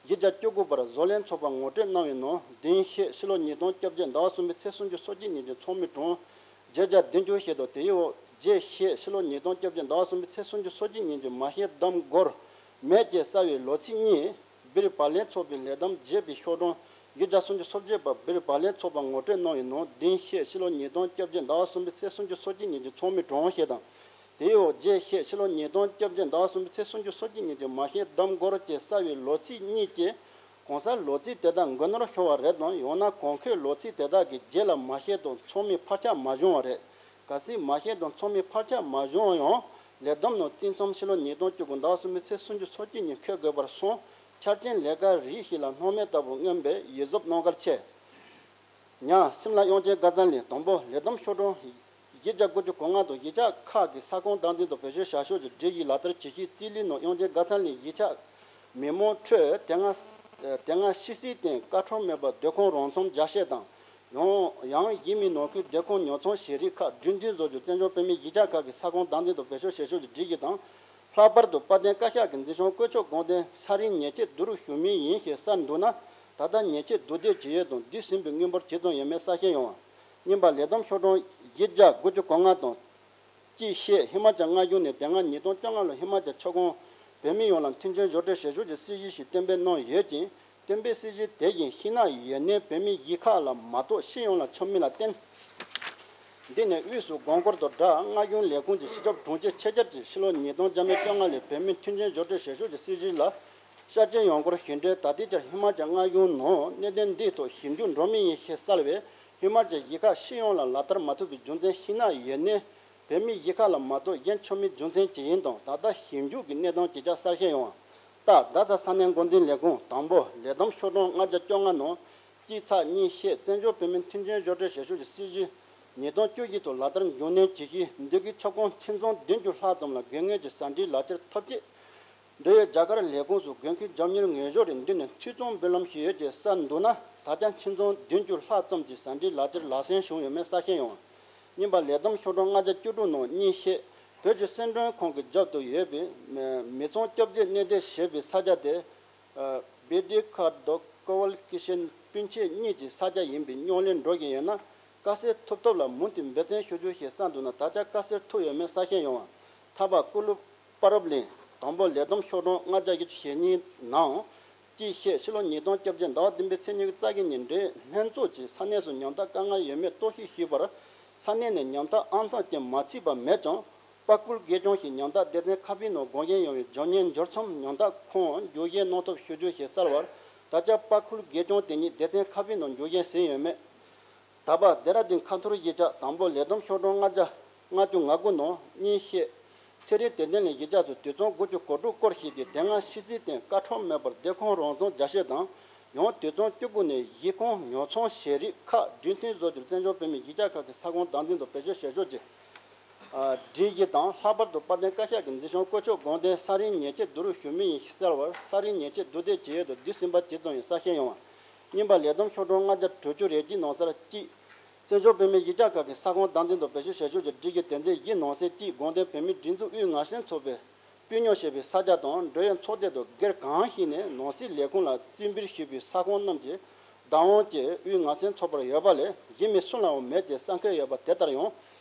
བཞི་བརྒྱ་བཅུ་དགུ་པར་བཟོ་ལས་ཚོགས་པར་ངོ་སྤྲོད་གནང་བའི་ནང་། བདུན་ཤེལ། ཕྱི་ལོ་ཉིས་སྟོང་བཅོ་བརྒྱད་ཟླ་བ་གསུམ་པའི་ཚེས་སུམ་ཅུ་སོ་གཅིག་ཉིན་གྱི་ཚོགས་མིའི་གྲངས་བརྒྱད་བརྒྱ་བདུན་ཅུ་ཞེ་དང་། དེའི་འོག་རྗེ་ཤེལ། ཕྱི་ལོ་ཉིས་སྟོང་བཅོ་བརྒྱད་ཟླ་བ་གསུམ་པའི་ཚེས་སུམ་ཅུ་སོ་གཅིག་ཉིན་གྱི་མ་ཤེལ་བསྡོམས་སྒོར་མེད་ཅེས་གསལ་བའི་ལོ་ཚིགས་གཉིས། སྦིར་བར་ལེན་ཚོགས་པའི་ལས་བསྡོམས་བརྗེ་པོའི་ཤོག་གྲངས་བཞི་བརྒྱ་སུམ་ཅུ་སོ་བརྒྱད་པ། སྦིར་བར་ལེན་ཚོགས་པར་ངོ་སྤྲོད་གནང་བའི་ནང་། བདུན་ཤེལ། ཕྱི་ལོ་ཉིས་སྟོང་བཅོ་བརྒྱད་ཟླ་བ་གསུམ་པའི་ཚེས་སུམ་ཅུ་སོ་གཅིག་ཉིན་གྱི་ཚོགས་མིའི་གྲངས་ཞེ་དང་། དེའི་འོག་རྗེ་ཤེལ། ཕྱི་ལོ་ཉིས་སྟོང་བཅོ་བརྒྱད་ཟླ་བ་གསུམ་པའི་ཚེས་སུམ་ཅུ་སོ་གཅིག་ཉིན་གྱི་མ་ཤེལ་བསྡོམས་སྒོར་ཅེས་གསལ་བའི་ལོ་ཚིགས་གཉིས་ཀྱིས། གང་ཟག་ལོ་ཚིགས་དེ་དག་མགོ་ནོར་ཤོར་བ་རེད་དམ། ཡང་ན་གོང་འཁོད་ལོ་ཚིགས་དེ་དག་གི་རྗེས་ལ་མ་ཤེལ་དང་ཚོགས་མིའི་ཕར་ཆག་མ་བྱུང་བ་རེད། གལ་སྲིད་མ་ཤེལ་དང་ཚོགས་མིའི་ཕར་ཆག་མ་བྱུང་ཡང་། ལས་བསྡོམས་ནང་རྩིས་མཚམས་ཕྱི་ལོ་ཉིས་སྟོང་བཅུ་དགུ་ཟླ་བ་གསུམ་པའི་ཚེས་སུམ་ཅུ་སོ་གཅིག་ཉིན་འཁོད་དགོས་པར་སོང་། འཆར་ཅན་ལས་ཀ་རིགས་ཤིག་ལ་སྣང་མེད་ལྟ་བུ་མངོན་པས་ཡིད་གཟབ་གནང་གལ་ཆེ། ཉ། སིམ་ལ་དབྱངས་ཅན་དགའ་ཚལ་གླིང་། དང་པོ། ལས་བསྡོམས་ཤོག་གྲངས་བཞི་བརྒྱ་དགུ་བཅུ་གོ་ལྔ་དང་། གཞིས་ཆགས་ཁག་གི་ས་ཁོངས་བདག་འཛིན་དང་བེད་སྤྱོད་བྱ་ཕྱོགས་ཀྱི་སྒྲིག་གཞི་ལག་བསྟར་ཇི་བཞིན་རྩིས་ལེན་ནང་། དབྱངས་ཅན་དགའ་ཚལ་གླིང་གཞིས་ཆགས་མི་མང་ཁྲོད་དེ་སྔ་དེ་སྔ་ཕྱི་སྲིད་དང་བཀའ་འཁྲོལ་མེད་པར་སྡོད་ཁང་རང་ཚུགས་རྒྱ་བཤད་དང་། ཡང་ཡང་གཞིས་མིའི་ནང་ཁུལ་སྡོད་ཁང་ཉོ་ཚོང་བྱེད་རིགས་ཁག་སྒྲིག་འཛུགས་བཟོ་རྒྱུ། བཙན་བྱོལ་བོད་མིའི་གཞིས་ཆགས་ཁག་གི་ས་ཁོངས་བདག་འཛིན་དང་བེད་སྤྱོད་བྱ་ཕྱོགས་ཀྱི་སྒྲིག་གཞི་དང་། ལྷག་པར་དུ་དཔལ་ལྡན་བཀའ་ཤག་གི་མཛད་བྱང་བཀོད་ཁྱབ་དགོངས་དོན་ས་རིན་ཉེས་ཆད་བསྡུ་རུབ་ཞུ་མུས་ཡིན་ཞེས་གསལ་འདུག་ན། ད་ལྟ་ཉེས་ཆད་བསྡུ་འདེད་ཇི་ཡོད་དང་། བསྡུས་ཟིན་པའི་དངུལ་འབོར་ཇི་ཙམ་ཡོད་མེད་གསལ་བཤད་ཡོང་བ། གཉིས་པ། ལས་བསྡོམས་ཤོག་གྲངས་བཞི་བརྒྱ་དགུ་བཅུ་གོ་ལྔ་དང་། གཅིག་ཤེལ། ཧི་མ་ཅལ་མངའ་གཞུང་ནས་དེ་སྔ་ཉིས་སྟོང་བཅོ་ལྔ་ལོར་ཧི་མ་ཅལ་ཆབ་ཁོངས་བོད་མི་ཡོངས་ལ་མཐུན་རྐྱེན་སྦྱོར་སྤྲོད་བྱེད་ཕྱོགས་ཀྱི་སྲིད་བྱུས་ཤིག་གཏན་འབེབས་གནང་ཡོད་ཅིང་། གཏན་འབེབས་སྲིད་བྱུས་དེ་བཞིན་ཤིང་ནགས་ཡུལ་ནས་བོད་མིའི་གཞིས་ཁག་ལ་མ་གཏོགས་སྤྱི་ཡོངས་ལ་ཆགས་མིན་ལ་བརྟེན། འདི་ནས་དབུས་སུ་དགོངས་སྐོར་དང་སྦྲགས། མངའ་གཞུང་ལས་ཁུངས་ཀྱི་སྤྱི་ཁྱབ་དྲུང་ཆེ་ཆེད་བཅར་གྱིས་ཕྱི་ལོ་ཉིས་སྟོང་བརྒྱ་མེད་བཅོ་ལྔ་ལོའི་བོད་མིའི་མཐུན་རྐྱེན་སྦྱོར་སྤྲོད་བྱེད་ཕྱོགས་ཀྱི་སྲིད་བྱུས་ལ་ཤར་སྐྱོད་ཡོང་སྒོར་ཞིབ་འགྲེལ། ད་ལྟའི་ཆར་ཧི་མ་ཅལ་མངའ་གཞུང་ནང་གནད་དོན་འདིའི་ཐོག་ཞིབ་འཇུག་འགྲོ་མུས་ཡིན་ཞེས་གསལ་བས། ཧི་མ་ཅལ་གཞིས་ཁག་སྤྱི་ཡོངས་ལ་ལག་བསྟར་མ་ཐུབ་པའི་རྒྱུ་མཚན། ཤིང་ནགས་ཡུལ་ནས་བོད་མིའི་གཞིས་ཁག་ལ་མ་གཏོགས་གཞན་ཆགས་མིན་རྒྱུ་མཚན་ཇི་ཡིན་དང་། ད་ལྟ་ཞིབ་འཇུག་གི་གནས་སྟངས་ཇི་ཆགས་གསལ་བཤད་ཡོང་བ། རྟ། རྡ་ས་ས་གནས་འགོ་འཛིན་ལས་ཁུངས། དང་པོ། ལས་བསྡོམས་ཤོག་གྲངས་ལྔ་བརྒྱ་བཅོ་ལྔ་ནང་། གཅིག་ཚེག་གཉིས་ཤེལ། བཙན་བྱོལ་བོད་མིའི་མཐུན་རྐྱེན་སྦྱོར་སྤྲོད་བྱེད་ཕྱོགས་ཀྱི་སྲིད་བྱུས་ཉིས་སྟོང་བཅུ་བཞི་ཐོག་ལག་བསྟར་མགྱོགས་གནོན་ཇི་བཞིན། འདི་གའི་ཁྱབ་ཁོངས་ཁྱིམ་ཚང་བདུན་ཅུ་ལྷག་ཙམ་ལ་དགོས་ངེས་ཀྱི་ཟ་འབྲུའི་ལག་ཁྱེར་ཐོབ་ཆེད། འབྲེལ་ཡོད་རྒྱ་གར་ལས་ཁུངས་སུ་དགོས་མཁོའི་རྒྱབ་གཉེར་ངོས་སྦྱོར་རིགས་འདི་ནས་འཐུས་ཚང་འབུལ་ལམ་ཞུས་ཡོད་ཅེས་གསལ་འདུག་ན། ད་ཆ་ཁྱིམ་ཚང་བདུན་ཅུ་ལྷག་ཙམ་གྱིས་ཟ་འབྲུའི་ལག་ཁྱེར་ལག་སོན་བྱུང་ཡོད་མེད་གསལ་བཤད་ཡོང་བ། གཉིས་པ། ལས་བསྡོམས་ཤོག་གྲངས་ལྔ་བརྒྱ་བཅུ་དྲུག་ནང་གཉིས་ཤེལ། བོད་ཀྱི་གསལ་མགྲོན་ཁང་གི་རྒྱབ་ཏུ་ཡོད་པའི་མི་ཚང་བཅོ་བརྒྱད་གནས་སྡོད་བྱེད་པའི་ས་ཆ་དེ། བི་ཌི་ཁ་དང་ཀོ་ཝལ་ཀི་ཤན་སྤུན་མཆེད་གཉིས་ཀྱི་ས་ཆ་ཡིན་པའི་སྙིང་བློན་འགྲོ་བཞིན་ཡོད་ན། དཀའ་སེལ་ཐུབ་ཐབས་ལ་མུ་མཐུད་འབད་བརྩོན་ཞུ་རྒྱུ་ཞེས་གསལ་འདུག་ན། ད་ཆ་དཀའ་སེལ་ཐུབ་ཡོད་མེད་གསལ་བཤད་ཡོང་བ། ཐ་པ་ཀུ་ལུ་པ་རབ་གླིང་། དང་པོ། ལས་བསྡོམས་ཤོག་གྲངས་ལྔ་བརྒྱ་བཞི་བཅུ་ཞེ་གཉིས་ནང་། གཅིག་ཤེལ། ཕྱི་ལོ་ཉིས་སྟོང་བཅོ་བརྒྱད་ཟླ་བ་བདུན་པའི་ཚེས་ཉི་ཤུ་རྩ་བཞི་ཉིན་འབྲེལ་ལྷན་ཚོགས་ཀྱིས་ས་གནས་སུ་ཉམ་ཐག་དཀའ་ངལ་ཡོད་མེད་རྟོག་ཞིབ་ཞུས་པར། ས་གནས་ནས་ཉམ་ཐག་ཨང་ཐང་ཅན་མ་བརྩིས་པ་མེད་ཀྱང་། པར་སྐུར་གས་ཀྱང་ཞིག་ཉམ་ཐག་སྡེ་ཚན་ཁ་པའི་ནང་དགོངས་བཞེས་ཡོང་བའི་རྒྱབ་གཉེར་འབྱོར་མཚམས། ཉམ་ཐག་ཁོངས་འཇུག་བཞེས་གནང་ཐབས་ཞུ་རྒྱུ་ཞེས་གསལ་བར། ད་ཆ་པར་སྐུར་གས་ཀྱང་དེ་ཉིད་སྡེ་ཚན་ཁ་པའི་ནང་འཇུག་བཞེས་ཟིན་ཡོད་མེད། ད་བར་ལྡེ་ར་ལྡུན་ཁ་འཐོར་གཞིས་ཆགས། དང་པོ། ལས་བསྡོམས་ཤོག་གྲངས་ལྔ་བརྒྱ། ལྔ་བཅུ་ང་དགུ་ནང་གཉིས་བཤད། ཚན་རིག་དོན་ལྡན་ལས་གཞི་བཅའ་ཚོགས་དུད་ཚང་དགུ་བཅུ་གོ་དྲུག་སྐོར་ཞིག་གིས་དེ་སྔ་ཕྱི་སྲིད་དེ་བཀའ་ཁྲོམ་མེད་པར་སྡེ་ཁང་རང་བཙན་རྒྱ་བཤད་དང་། ཡང་དུད་ཚང་བཅུ་དགུ་ནས་གཞིས་ཁོངས་ཉོ་ཚོང་བྱེད་རིགས་ཁག་རྒྱུན་མཐུད་བཟོ་རྒྱུར་བཙན་བྱོལ་བོད་མིའི་གཞིས་ཆགས་ཁག་གི་ས་ཁོངས་བདག་འཛིན་དང་བེད་སྤྱོད་བྱེད་ཕྱོགས་ཀྱི་སྒྲིག་གཞི་དང་། ལྷག་པར་དུ་དཔལ་ལྡན་བཀའ་ཤག་གིས་མཛད་བྱུང་བཀོད་ཆོག་དགོངས་དོན་ས་རིན་ཉེས་ཆད་བསྡུ་རུབ་ཞུ་མུས་ཡིན་ཞེས་གསལ་བར། ས་རིན་ཉེས་ཆད་བསྡུ་སྡེབ་བྱེད་ཡུལ་དུ་བསྡུས་ཟིན་པ་ཇི་ཙམ་ཡིན་གསལ་བཤད་ཡོང་བ། གཉིས་པ། ལས་བསྡོམས་ཤོག་གྲངས་ལྔ་བརྒྱ་དྲུག་ཅུ་རེ་གཅིག་ནང་གསལ་གཅིག་བཙན་བྱོལ་བོད་མིའི་གཞིས་ཆགས་ཁག་གི་ས་ཁོངས་བདག་འཛིན་དང་བེད་སྤྱོད་བྱ་ཕྱོགས་ཀྱི་སྒྲིག་གཞི་དོན་ཚན་བཞི་ནང་གསལ་གཅིག་དགོངས་དོན་བོད་མིའི་སྒྲིག་འཛུགས་དབུས་ངར་སེམས་ཚོགས་པས་སྤྱི་ཉོ་བྱས་པའི་ས་ཆ་དང་འབྲེལ་ཡོད་ཚོགས་སྡེ་དང་སྒེར་གང་ཞིག་ནས་ནང་སྲིད་ལས་ཁུངས་ལ་རྩིས་འབུལ་ཞུས་པའི་ས་ཁོངས་རྣམས་ཀྱི་བདག་དབང་ཀྱི་དབུས་ངར་སེམས་ཚོགས་པར་ཡོད་པ་ལས་གཞན་མི་སུ་ལའང་མེད་ཅེས་གསལ་འཁོད་ཡོད་པ་དེ་ལྟར་ཡང་།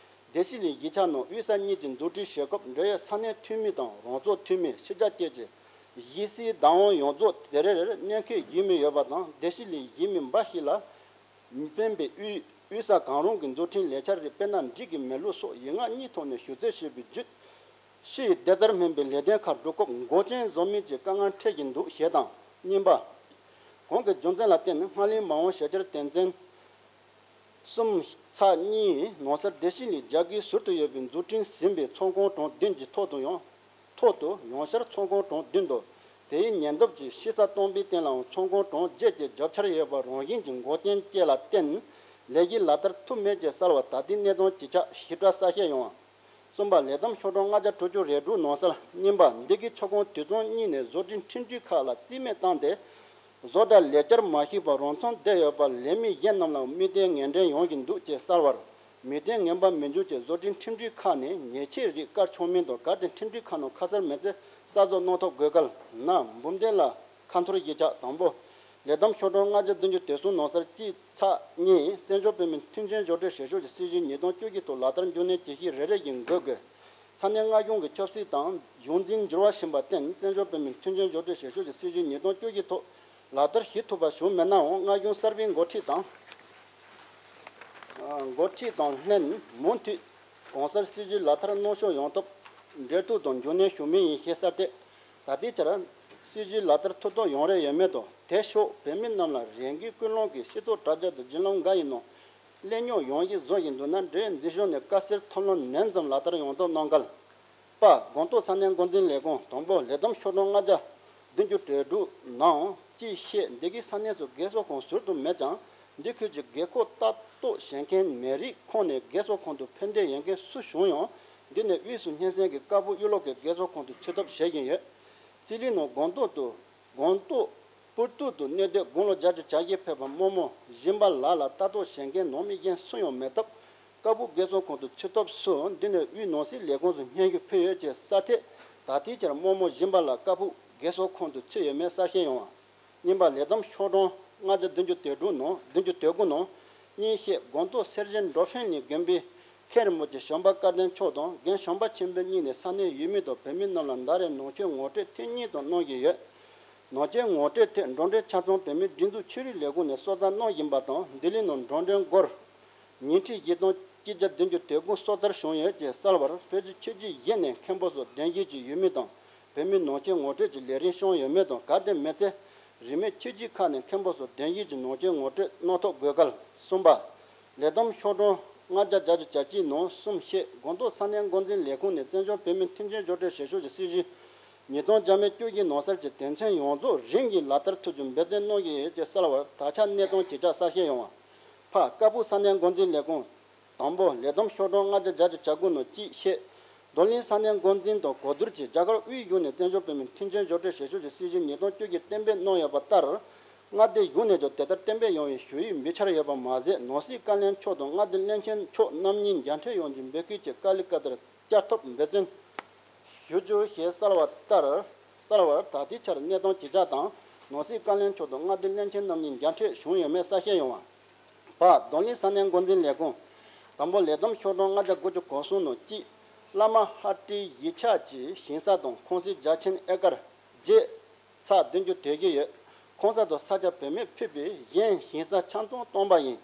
བདེ་སྐྱིད་གླིང་གཞིས་ཆགས་ནང་དབུས་ས་གཉིས་ཀྱི་འཛུགས་སྐྲུན་བྱེད་སྐབས་འབྲེལ་ཡོད་ས་གནས་འཐུས་མི་དང་རང་སྐྱོང་འཐུས་མི་ཕྱི་རྒྱལ་སྐད་ཀྱི་གཞིས་སའི་བདག་དབང་ཡོངས་རྫོགས་དེ་རེ་རེར་གནོན་འཁོད་བྱེད་མུས་ཡོད་པ་དང་། བདེ་སྐྱིད་གླིང་གཞིས་མི་འབའ་ཞིག་ལ་སྤེལ་བའི་དབུས་དབུས་ས་གང་རུང་གི་འཛུགས་སྐྲུན་ལས་འཆར་རིགས། དཔེར་ན། འགྲིག་གི་མེད་ལུགས་སོགས་ཡིག་ངག་གཉིས་ཐོག་ནས་ཞུ་རྩིས་བྱས་པའི་བརྒྱུད། ཕྱི་ཡི་བདེ་རྩར་སྨན་པའི་ལས་དོན་ཁག་སྒྲུབ་སྐབས་འགོག་རྐྱེན་བཟོ་མིན་གྱི་དཀའ་ངལ་འཕྲད་བཞིན་འདུག་ཞེས་དང་། གཉིས་པ། གོང་གི་རྒྱུ་མཚན་ལ་བརྟེན་ནས་སྔར་ལས་མ་འོངས་བྱ་འཆར་དོན་ཚན་གསུམ་ཚེག་གཉིས་ནང་གསལ་བདེ་སྐྱིད་གླིང་རྒྱ་སྒོའི་ཟུར་དུ་ཡོད་པའི་འཛུགས་སྐྲུན་ཟིན་པའི་ཚོང་ཁང་གྲོང་བདུན་གྱི་ཐོག་ཏུ་ཡང་ཐོག་ཏུ་ཡང་བསྐྱར་ཚོང་ཁང་གྲོང་བདུན་དང་དེའི་ཉེ་འདབས་ཀྱི་ཕྱི་ས་སྟོང་པའི་སྟེང་ལའང་ཚོང་ཁང་གྲོང་བརྒྱད་ཀྱི་རྒྱབ་ཆར་ཡོད་པ་རང་བཞིན་གྱི་འགོག་རྐྱེན་བཅས་ལ་བརྟེན་ལས་གཞི་ལག་བསྟར་ཐུབ་མེད་ཅེས་གསལ་བ། ད་ལྟའི་གནས་སྟངས་ཇི་ཆགས་ཞིབ་ཕྲ་གསལ་བཤད་ཡོང་བ། གསུམ་པ། ལས་བསྡོམས་ཤོག་གྲངས་ལྔ་བརྒྱ་དྲུག་ཅུ་རེ་དྲུག་ནང་གསལ། གཉིས་པ། འདི་གའི་ཆུ་ཁོངས་དུད་ཚང་གཉིས་ནས་བཟོ་སྐྲུན་ཁྲིམས་སྒྲིག་ཁག་ལ་རྩིས་མེད་བཏང་སྟེ། བཟོ་གྲྭ་ལས་འཆར་མ་ཞུས་པར་རང་མཚང་བསྡད་ཡོད་པར་ལས་མི་གཞན་རྣམས་ལ་མིག་སྟོན་ངོས་འཛིན་ཡོང་བཞིན་འདུག་ཅེས་གསལ་བར། མིག་སྟོན་ངན་པ་མི་འབྱུང་ཆེད་བཟོ་སྐྲུན་ཁྲིམས་སྒྲིག་ཁག་ནས་ཉེས་ཆད་རིགས་བཀལ་ཆོག་མིན་དང་། གལ་ཏེ་ཁྲིམས་སྒྲིག་ཁག་ནང་ཁ་གསལ་མེད་ཚེ་གསར་བཟོ་གནང་ཐབས་དགོས་གལ། ན། འབུམ་སྡེ་ལ་ཁ་འཐོར་གཞིས་ཆགས། དང་པོ། ལས་བསྡོམས་ཤོག་གྲངས་ལྔ་བརྒྱ་བདུན་ཅུ་དོན་གསུམ་ནང་གསལ་གཅིག་ཚེག་གཉིས། བཙན་བྱོལ་བོད་མིའི་མཐུན་རྐྱེན་སྦྱོར་སྤྲོད་བྱེད་ཕྱོགས་ཀྱི་སྲིད་བྱུས་ཉིས་སྟོང་བཅུ་བཞི་ཐོག་ལག་བསྟར་མགྱོགས་ནས་ཇི་བཞིན་རེ་རེ་བཞིན་འགོད་དགོས། ས་གནས་མངའ་གཞུང་གི་ཆབ་སྲིད་དང་གཞུང་འཛིན་འགྱུར་བ་ཕྱིན་པར་བརྟེན། བཙན་བྱོལ་བོད་མིའི་མཐུན་རྐྱེན་སྦྱོར་སྤྲོད་བྱེད་ཕྱོགས་ཀྱི་སྲིད་བྱུས་ཉིས་སྟོང་བཅུ་བཞི་ཐོག་ལག་བསྟར་བྱེད་ཐུབ་པ་བྱུང་མེད་ནའང་། མངའ་གཞུང་གསར་པའི་འགོ་ཁྲིད་དང་། འགོ་ཁྲིད་དང་ལྷན་མུ་མཐུད་གོང་གསལ་སྲིད་བྱུས་ལག་བསྟར་གནང་ཕྱོགས་ཡོང་ཐབས་འབྲེལ་གཏུག་དང་མགྱོགས་ནས་ཞུ་མུས་ཡིན་ཞེས་གསལ་ཏེ། ད་ལྟའི་ཆར་སྲིད་བྱུས་ལག་བསྟར་ཐུབ་ཐབས་ཡོང་རེ་ཡོད་མེད་དང་། དེ་ཕྱོགས་བོད་མི་རྣམས་ལ་རང་གི་ཀུན་སློང་གིས་སྤྱི་ཚོགས་དྲ་རྒྱ་དང་བརྒྱུད་ལམ་འགའ་ཡི་ནང་གླེང་རྙོག་ཡོང་གཞི་བཟོ་བཞིན་འདུག་ན། འབྲེལ་ཡོད་འཛིན་སྐྱོང་ནས་དཀའ་སེལ་ཐབས་ལམ་ནན་ཙམ་ལག་བསྟར་ཡོང་ཐབས་གནང་གལ། པ། སྒང་ཏོག་ས་གནས་འགོ་འཛིན་ལས་ཁུངས། དང་པོ། ལས་བསྡོམས་ཤོག་གྲངས་ལྔ་བརྒྱ་བདུན་ཅུ་དོན་དྲུག་ནང་གཅིག་བཤད། འདི་གའི་ས་གནས་སུ་རྒས་གསོ་ཁང་ཟུར་དུ་མེད་ཀྱང་། འདི་ཁུལ་གྱི་རྒས་འཁོགས་ལྟ་རྟོག་བྱེད་མཁན་མི་རིགས་ཁོངས་ནས་རྒས་གསོ་ཁང་དུ་ཕེབས་འདོད་ཡོད་མཁན་སུ་བྱུང་ཡང་། འདི་ནས་དབུས་སུ་སྙན་གསན་གྱིས་ཀ་སྦུག་གཡུ་ལོག་གི་རྒས་གསོ་ཁང་དུ་ཚུད་ཐབས་བྱེད་བཞིན་ཡོད། རྩིས་ལེན་ནང་སྒང་ཏོག་ཏུ། སྒང་ཏོག་པུར་ཏུག་ཏུ་གནས་སྡོད་དགུང་ལོ་བརྒྱད་ཅུ་གྱ་བཞི་ཕེབས་པ་རྨོ་མོ་ཞིན་པ་ལགས་ལ་ལྟ་རྟོག་བྱེད་མཁན་ནང་མི་གཞན་སུ་ཡང་མེད་སྟབས། ཀ་སྦུག་རྒས་གསོ་ཁང་དུ་ཚུད་ཐབས་སུ་འདི་ནས་དབུས་ནང་སྲིད་ལས་ཁུངས་སུ་སྙན་ཞུ་ཕུལ་ཡོད་ཅེས་གསལ་ཐད། ད་ལྟའི་ཆར་རྨོ་མོ་ཞིན་པ་ལགས་ཀ་སྦུག་རྒས་གསོ་ཁང་དུ་ཚུད་ཡོད་མེད་གསལ་བཤད་ཡོང་བ། གཉིས་པ། ལས་བསྡོམས་ཤོག་གྲངས་ལྔ་བརྒྱ་བདུན་ཅུ་དོན་དྲུག་ནང་། བདུན་ཅུ་དོན་དགུ་ནང་། གཉིས་བཤད། སྒང་ཏོག་སེར་བྱེས་འགྲོ་ཕན་གླིང་དགོན་པའི་མཁན་རིན་པོ་ཆེ་བྱམས་པ་སྐལ་ལྡན་མཆོག་དང་རྒན་བྱམས་པ་ཆོས་འཕེལ་གཉིས་ནས་ས་གནས་ཡུལ་མི་དང་བོད་མི་རྣམས་ལ་ཟླ་རེར་ནང་ཆོས་ངོ་སྤྲོད་ཐེངས་གཉིས་དང་གནང་གི་ཡོད། ནང་ཆོས་ངོ་སྤྲོད་ཐད་འགྲོ་གྲོན་ཆ་ཚང་བོད་མིའི་སྒྲིག་འཛུགས་ཆོས་རིག་ལས་ཁུངས་ནས་གསོལ་རས་གནང་བཞིན་པ་དང་། འདི་ལས་ནང་འགྲོ་གྲོན་སྒོར་ཉིས་ཁྲི་བཞི་སྟོང་གཅིག་བརྒྱ་བདུན་ཅུ་དོན་དགུ་གསོལ་རས་བྱུང་ཡོད་ཅེས་གསལ་བར། བོད་ཀྱི་ཆོས་བརྒྱུད་གཞན་ནས་མཁན་པོ་སོགས་གདན་ཞུས་ཀྱིས་ཡུལ་མི་དང་བོད་མིའི་ནང་ཆོས་ངོ་སྤྲོད་ཀྱི་ལས་རིམ་བྱུང་ཡོད་མེད་དང་། གལ་ཏེ་མེད་ཚེ་རིས་མེད་ཆོས་བརྒྱུད་ཁག་ནས་མཁན་པོ་སོགས་གདན་ཞུས་ཀྱིས་ནང་ཆོས་ངོ་སྤྲོད་གནང་ཐབས་དགོས་གལ། གསུམ་པ། ལས་བསྡོམས་ཤོག་གྲངས་ལྔ་བརྒྱ་བརྒྱད་ཅུ་གྱ་གཅིག་ནང་གསུམ་བཤད། སྒང་ཏོག་ས་གནས་འགོ་འཛིན་ལས་ཁུངས་ནས་བཙན་བྱོལ་བོད་མིའི་མཐུན་རྐྱེན་སྦྱོར་སྤྲོད་བྱེད་ཕྱོགས་ཀྱི་སྲིད་བྱུས་ཉིས་སྟོང་བརྒྱ་མེད་བཅུ་བཞི་ནང་གསལ་གྱི་དོན་ཚན་ཡོངས་རྫོགས་རིམ་གྱིས་ལག་བསྟར་ཐུབ་རྒྱུ་འབད་བརྩོན་གནང་གི་ཡོད་ཅེས་གསལ་བར། ད་ཆ་གནས་སྟངས་ཇི་ཆགས་གསལ་བཤད་ཡོང་བ། ཕ། ཀ་སྦུག་ས་གནས་འགོ་འཛིན་ལས་ཁུངས། དང་པོ། ལས་བསྡོམས་ཤོག་གྲངས་ལྔ་བརྒྱ་བརྒྱད་ཅུ་གྱ་དགུ་ནང་གཅིག་བཤད། རྡོར་གླིང་ས་གནས་འགོ་འཛིན་དང་གོ་བསྡུར་གྱིས་རྒྱ་གར་དབུས་གཞུང་ནས་བཙན་བྱོལ་བོད་མིའི་མཐུན་རྐྱེན་སྦྱོར་སྤྲོད་བྱེད་ཕྱོགས་ཀྱི་སྲིད་བྱུས་ཉིས་སྟོང་བཅུ་བཞི་གཏན་འབེབས་གནང་ཡོད་པ་ལྟར། མངའ་སྡེ་གཞུང་ནས་ཀྱང་དེ་ལྟར་གཏན་འབེབས་ཡོང་བའི་ཞུ་ཡིག་འབུལ་འཆར་ཡོད་པ་མ་ཟད། ནང་སྲིད་བཀའ་བློན་མཆོག་དང་མངའ་སྡེ་བློན་ཆེན་མཆོག་རྣམ་གཉིས་མཇལ་འཕྲད་ཡོང་རྒྱུའི་འབོད་སྐུལ་གྱིས་དཀའ་ལས་ཁག་ལྟར་བསྐྱར་ཐོབ་འབད་བརྩོན་ཞུ་རྒྱུ་ཞེས་གསལ་བ་ལྟར། གསལ་བར། ད་ལྟའི་ཆར་གནས་སྟངས་ཇི་ཆགས་དང་། ནང་སྲིད་བཀའ་བློན་མཆོག་དང་མངའ་སྡེ་བློན་ཆེན་རྣམ་གཉིས་མཇལ་འཕྲད་བྱུང་ཡོད་མེད་གསལ་བཤད་ཡོང་བ། བ། རྡོར་གླིང་ས་གནས་འགོ་འཛིན་ལས་ཁུངས། དང་པོ། ལས་བསྡོམས་ཤོག་གྲངས་ལྔ་བརྒྱ་དགུ་བཅུ་གོ་གསུམ་ནང་གཅིག་བླ་མ་ཧ་ཏྲིའི་གཞིས་ཆགས་ཀྱི་ཞིང་ས་དང་ཁང་གསེང་རྒྱ་ཆེན་ཨེ་ཀར་བརྒྱད་ཚེག་བདུན་ཅུ་དོན་བཞི་ཡོད། ཁང་ས་དང་ས་ཆ་བེད་མེད་ཕུད་པའི་གཞན་ཞིང་ས་ཆ་ཚང་སྟོང་པ་ཡིན།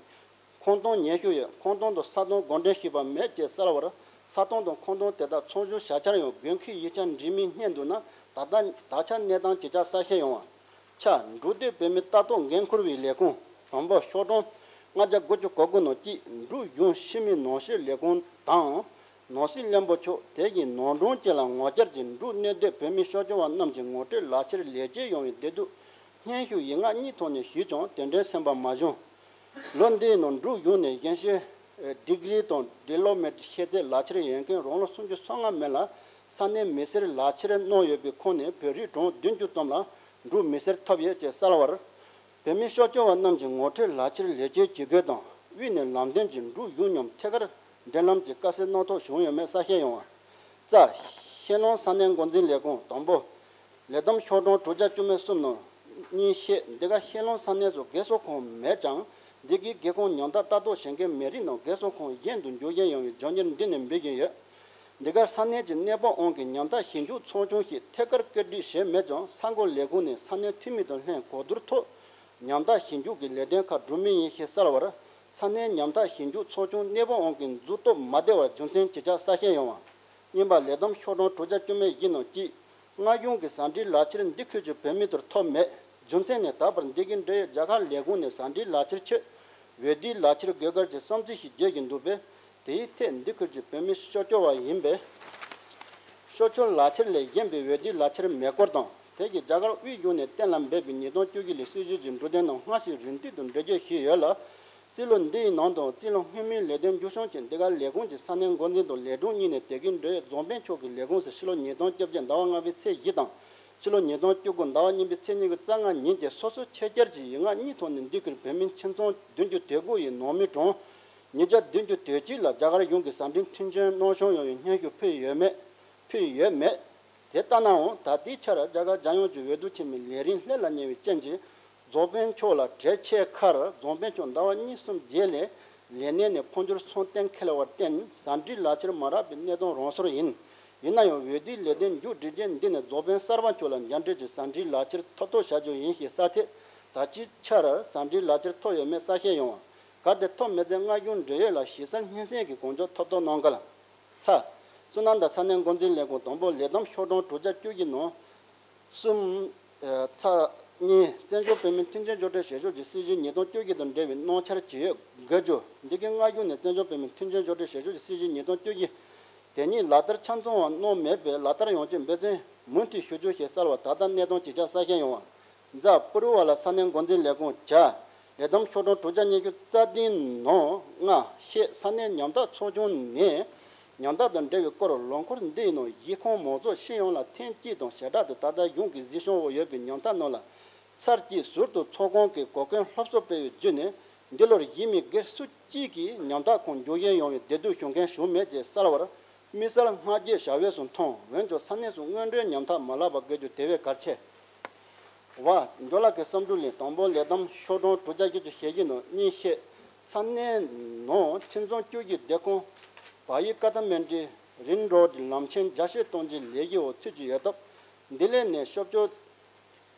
ཁང་སྟོང་ཉི་ཤུ་ཡོད། ཁང་སྟོང་དང་ས་སྟོང་བགོ་འགྲེམས་ཞུས་པ་མེད་ཅེས་གསལ་བར། ས་སྟོང་དང་ཁང་སྟོང་དེ་དག་ཚོང་སྒྱུར་བྱ་འཆར་ཡང་དགོས་མཁོའི་ཡིག་ཆ་འབྲི་མིན་རྙེད་འདུག་ན། ད་ལྟ་ད་ཆ་གནས་སྟངས་ཇི་ཆགས་གསལ་བཤད་ཡོང་བ། ཆ། འབྲུག་སྡེ་བོད་མིའི་ལྟ་རྟོག་འགན་འཁུར་བའི་ལས་ཁུངས། དང་པོ། ཤོག་གྲངས་ལྔ་བརྒྱ་དགུ་བཅུ་གོ་དགུ་ནང་གཅིག་འབྲུག་གཞུང་ཕྱི་མི་ནང་སྤྱོད་ལས་ཁུངས་དང་ ནང་སྲིད་བློན་པོ་མཆོག་དེ་ཡི་ནང་དྲུང་བཅས་ལ་ངོ་བཅར་གྱིས་འབྲུག་གནས་སྡོད་བོད་མི་ཤོག་ཅོ་བ་རྣམས་ཀྱི་ངོ་སྤྲོད་ལག་ཁྱེར་ལེགས་སྐྱེལ་ཡོང་བའི་བདེ་སྡུག་སྙན་ཞུ་ཡིག་ངག་གཉིས་ཐོག་ནས་ཞུས་ཀྱང་དེ་འདྲའི་སེམས་པ་མ་བྱུང་། ལོ་འདིའི་ནང་འབྲུག་གཞུང་ནས་གཞན་ཤེས་ཌིག་རི་དང་ཌི་ལོ་མེ་ཤེས་ཚད་ལག་ཁྱེར་ཡོད་མཁན་རང་ལོ་སུམ་ཅུ་སོ་ལྔ་མན་ལ་ས་གནས་མི་སེར་ལག་ཁྱེར་གནང་ཡོད་པའི་ཁོངས་ནས་བོད་རིགས་གྲངས་བདུན་ཅུ་ཙམ་ལ་འབྲུག་མི་སེར་ཐོབ་ཡོད་ཅེས་གསལ་བར། བོད་མི་ཤོག་ཅོ་བ་རྣམས་ཀྱི་ངོ་སྤྲོད་ལག་ཁྱེར་ལེགས་སྐྱེལ་བྱེད་དགོས་དང་དབུས་ནས་ལམ་སྟོན་གྱིས་འབྲུག་གཞུང་མཉམ་ཐད་ཀར་འབྲེལ་ལམ་གྱི་དཀའ་སེལ་གནང་ཐབས་བྱུང་ཡོད་མེད་གསལ་བཤད་ཡོང་བ། རྩ། ཤེས་ལོན་ས་གནས་འགོ་འཛིན་ལས་ཁུངས། དང་པོ། ལས་བསྡོམས་ཤོག་གྲངས་དྲུག་བརྒྱ་བཅུ་མེད་གསུམ་ནང་། གཉིས་བཤད། འདི་ག་ཤེས་ལོན་ས་གནས་སུ་རྒས་གསོ་ཁང་མེད་ཀྱང་། འདི་གའི་སྒེའུ་ཁུང་ཉམ་ཐག་ལྟ་རྟོག་བྱེད་མཁན་མི་རིགས་རྣམས་རྒས་གསོ་ཁང་གཞན་དུ་འགྱུར་བཞིན་ཡོང་བའི་རྒྱུ་རྐྱེན་འདི་ནས་འབུད་བཞིན་ཡོད། འདི་གར་ས་གནས་ཀྱི་གནས་སྤོ་དབང་གིས་ཉམ་ཐག་ཞིབ་འཇུག་ཚོགས་ཆུང་ཞིག་ཐད་ཀར་བཀོད་སྒྲིག་བྱས་མེད་ཀྱང་ས་འགོ་ལས་ཁུངས་ནས་ས་གནས་འཐུས་མི་དང་ལྷན་གོ་བསྡུར་ཐོག་ཉམ་ཐག་ཞིབ་འཇུག་གི་ལས་དོན་ཁག་སྒྲུབ་མུས་ཡིན་ཞེས་གསལ་བར། ས་གནས་ཉམ་ཐག་ཞིབ་འཇུག་ཚོགས་ཆུང་གནས་སྤོ་དབང་གིས་འཛུགས་སྟོབས་མ་བདེ་བར་རྒྱུ་མཚན་ཇི་ཆགས་གསལ་བཤད་ཡོང་བ། གཉིས་པ། ལས་བསྡོམས་ཤོག་གྲངས་དྲུག་བརྒྱ་བཅུ་མེད་བཞི་ནང་གཅིག། མངའ་གཞུང་གི་ཟ་འབྲུའི་ལག་ཁྱེར་འདི་ཁུལ་གྱི་བོད་མི་ཚོར་ཐོབ་མེད། རྒྱུ་མཚན་ནི་ད་བར་འདི་གའི་འབྲེལ་ཡོད་རྒྱ་གར་ལས་ཁུངས་ནས་ཟ་འབྲུའི་ལག་ཁྱེར་ཆེད་འོས་བསྡུའི་ལག་ཁྱེར་དགོས་གལ་གྱི་བསམ་ཚུལ་ཞིག་བརྗོད་བཞིན་འདུག་པས། དེའི་ཐད་འདི་ཁུལ་གྱི་བོད་མི་ཤོག་ཅོ་བ་ཡིན་པས། ཤོག་ཅོ་ལག་ཁྱེར་ལས་གཞན་པའི་འོས་བསྡུའི་ལག་ཁྱེར་མེད་སྐོར་དང་། དེ་གའི་རྒྱ་གར་དབུས་གཞུང་ནས་གཏན་ལ་འབེབས་པའི་ཉིས་སྟོང་བཅུ་བཞི་ལོའི་སྲིད་བྱུས་ཀྱི་འབྲུ་དོན་རྣམས་སྔ་ཕྱིར་རིམ་བསྟུད་དུ་འགྲེལ་བརྗོད་ཞུས་ཡོད་ལ། རྩིས་ལོ་འདིའི་ནང་དང་རྩིས་ལོ་སྔོན་མའི་ལས་དོན་རྒྱུན་སྲུང་ཆེད་འདི་ག་ལས་ཁུངས་ཀྱི་ས་གནས་འགོ་འཛིན་དང་ལས་དྲུང་གཉིས་ནས་དེ་གའི་འབྲེལ་ཡོད་རྫོང་དཔོན་མཆོག་གི་ལས་ཁུངས་སུ་ཕྱི་ལོ་ཉིས་སྟོང་བཅོ་བརྒྱད་ཟླ་བ་ལྔ་པའི་ཚེས་བཞི་དང་། ཕྱི་ལོ་ཉིས་སྟོང་བཅུ་དགུ་ཟླ་བ་གཉིས་པའི་ཚེས་ཉི་ཤུ་རྩ་ལྔ་ཉིན་གྱི་སོ་སོའི་ཆེད་བཅར་གྱིས་ཡིག་ངག་གཉིས་ཐོག་ནས་འདི་ཁུལ་བོད་མིའི་ཁྱིམ་ཚང་བདུན་ཅུ་དོན་དགུ་ཡི་ནང་མི་གྲངས་ཉིས་བརྒྱ་བདུན་ཅུ་དོན་གཅིག་ལ་རྒྱ་གར་གཞུང་གིས་ཟ་འབྲུ་མཐུན་རྐྱེན་གནང་སྐྱོང་ཡོང་བའི་སྙན་ཞུ་ཕུལ་ཡོད་མེད། ཕུལ་ཡོད་མེད། དེ་ལྟ་ནའང་ད་ལྟའི་ཆར་རྒྱ་གར་རྒྱལ་ཡོངས་ཀྱི་འོས་བསྡུ་ཆེན་མོའི་ལས་རིམ་ལྷོད་ལ་ཉེ་བའི་རྐྱེན་གྱིས། རྫོང་དཔོན་མཆོག་ལ་གྲོས་ཆོད་ཁར་རྫོང་དཔོན་མཆོག་ཟླ་བ་གཉིས་གསུམ་རྗེས་ལ་ལས་གནས་ནས་འཕོ་འགྱུར་གསུང་གཏན་འཁེལ་བར་བརྟེན་ཟ་འབྲུའི་ལག་ཁྱེར་མ་རག་པའི་གནད་དོན་རང་སོར་ཡིན། ཡིན་ན་ཡང་འོས་བསྡུའི་ལས་དོན་མཇུག་སྒྲིལ་རྗེས་འདི་ནས་རྫོང་དཔོན་གསར་པ་མཆོག་ལ་མཇལ་འཕྲད་ཀྱིས་ཟ་འབྲུའི་ལག་ཁྱེར་ཐོབ་ཐབས་བྱ་རྒྱུ་ཡིན་ཞེས་གསལ་ཐད། ད་ལྟའི་ཆར་ཟ་འབྲུའི་ལག་ཁྱེར་ཐོབ་ཡོད་མེད་གསལ་བཤད་ཡོང་བ། གལ་ཏེ་ཐོབ་མེད་ཚེ་མངའ་གཞུང་འབྲེལ་ཡོད་ལ་ཞིབ་གསལ་སྙན་སེང་གིས་གང་མགྱོགས་ཐོབ་ཐབས་གནང་གལ། ཚ། བསོད་ནམས་དང་ས་གནས་འགོ་འཛིན་ལས་ཁུངས། དང་པོ། ལས་བསྡོམས་ཤོག་གྲངས་དྲུག་བརྒྱ་བཅུ་བཞི་ནང་གསུམ། ཚ། གཉིས། བཙན་བྱོལ་བོད་མིའི་མཐུན་རྐྱེན་སྦྱོར་སྤྲོད་བྱེད་ཕྱོགས་ཀྱི་སྲིད་བྱུས་ཉིས་སྟོང་བཅུ་བཞི་དང་འབྲེལ་བའི་གནང་འཆར་ཇི་ཡོད་འགོད་རྒྱུ། འདི་གའི་མངའ་གཞུང་ནས་བཙན་བྱོལ་བོད་མིའི་མཐུན་རྐྱེན་སྦྱོར་སྤྲོད་བྱེད་ཕྱོགས་ཀྱི་སྲིད་བྱུས་ཉིས་སྟོང་བཅུ་བཞི་དེ་ཉིད་ལག་བསྟར་ཆ་ཚང་བ་གནང་མེད་པས་ལག་བསྟར་ཡོང་ཆེད་འབད་བརྩོན་མུ་མཐུད་ཞུ་རྒྱུ་ཞེས་གསལ་བ། ད་ལྟ་གནས་སྟངས་ཇི་ཆགས་གསལ་བཤད་ཡོང་བ། ཛ། པུ་རུ་ཝ་ལ་ས་གནས་འགོ་འཛིན་ལས་ཁུངས། ཇ། ལས་བསྡོམས་ཤོག་གྲངས་དྲུག་བརྒྱ་ཉི་ཤུ་རྩ་བདུན་ནང་ལྔ་བཤད། ས་གནས་ཉམ་ཐག་ཚོགས་ཆུང་ནས་ཉམ་ཐག་དང་འབྲེལ་བའི་སྐོར་ལོ་འཁོར་འདིའི་ནང་གཞིས་ཁོངས་མང་ཚོགས་སྤྱི་ཡོངས་ལ་ཐེངས་གཅིག་དང་ཞེ་དྲག་ཏུ་ད་ལྟ་གཞུང་གི་གཟིགས་སྐྱོང་འོག་ཡོད་པའི་ཉམ་ཐག་རྣམས་ལ་ཚར་གཅིག་ཟུར་དུ་ཚོགས་ཁང་གི་གོ་སྐོན་སློབ་གསོ་སྤེལ་བའི་བརྒྱུད་ནས་འདི་ལོར་གཞིས་མི་སྒེར་སུ་གཅིག་གིས་ཉམ་ཐག་ཁོངས་འགྱུར་བཞིན་ཡོང་བའི་བདེ་སྡུག་ཞུ་མཁན་བྱུང་མེད་ཅེས་གསལ་བར་དམིགས་བསལ་སྔ་རྗེས་བྱ་བས་སུ་མཐོང་། འོན་ཀྱང་ས་གནས་སུ་སྔོན་འགྲོའི་ཉམ་ཐག་མ་ལགས་པ་དགོས་རྒྱུ་དེ་བས་གལ་ཆེ། བ། འཇོ་ལགས་ཀྱི་བསམ་ཚུལ་ལས། དང་པོ། ལས་བསྡོམས་ཤོག་གྲངས་དྲུག་བརྒྱ་བཞི་བཅུ་ཞེ་བཞི་ནང་གཉིས་བཤད། ས་གནས་ནང་ཁྱིམ་ཚང་བཅུ་བཞི་སྡོད་ཁང་བ་ཡི་ཀ་ཐ་མན་ཌི་རིང་རོ་ཌི་ལམ་ཆེན་རྒྱ་སྐྱེད་གཏོང་རྒྱུའི་ལས་གཞི་འོག་ཚུད་ཀྱི་ཡོད་སྟབས། འདི་ལས་ནས་ཤོག་ཅོ་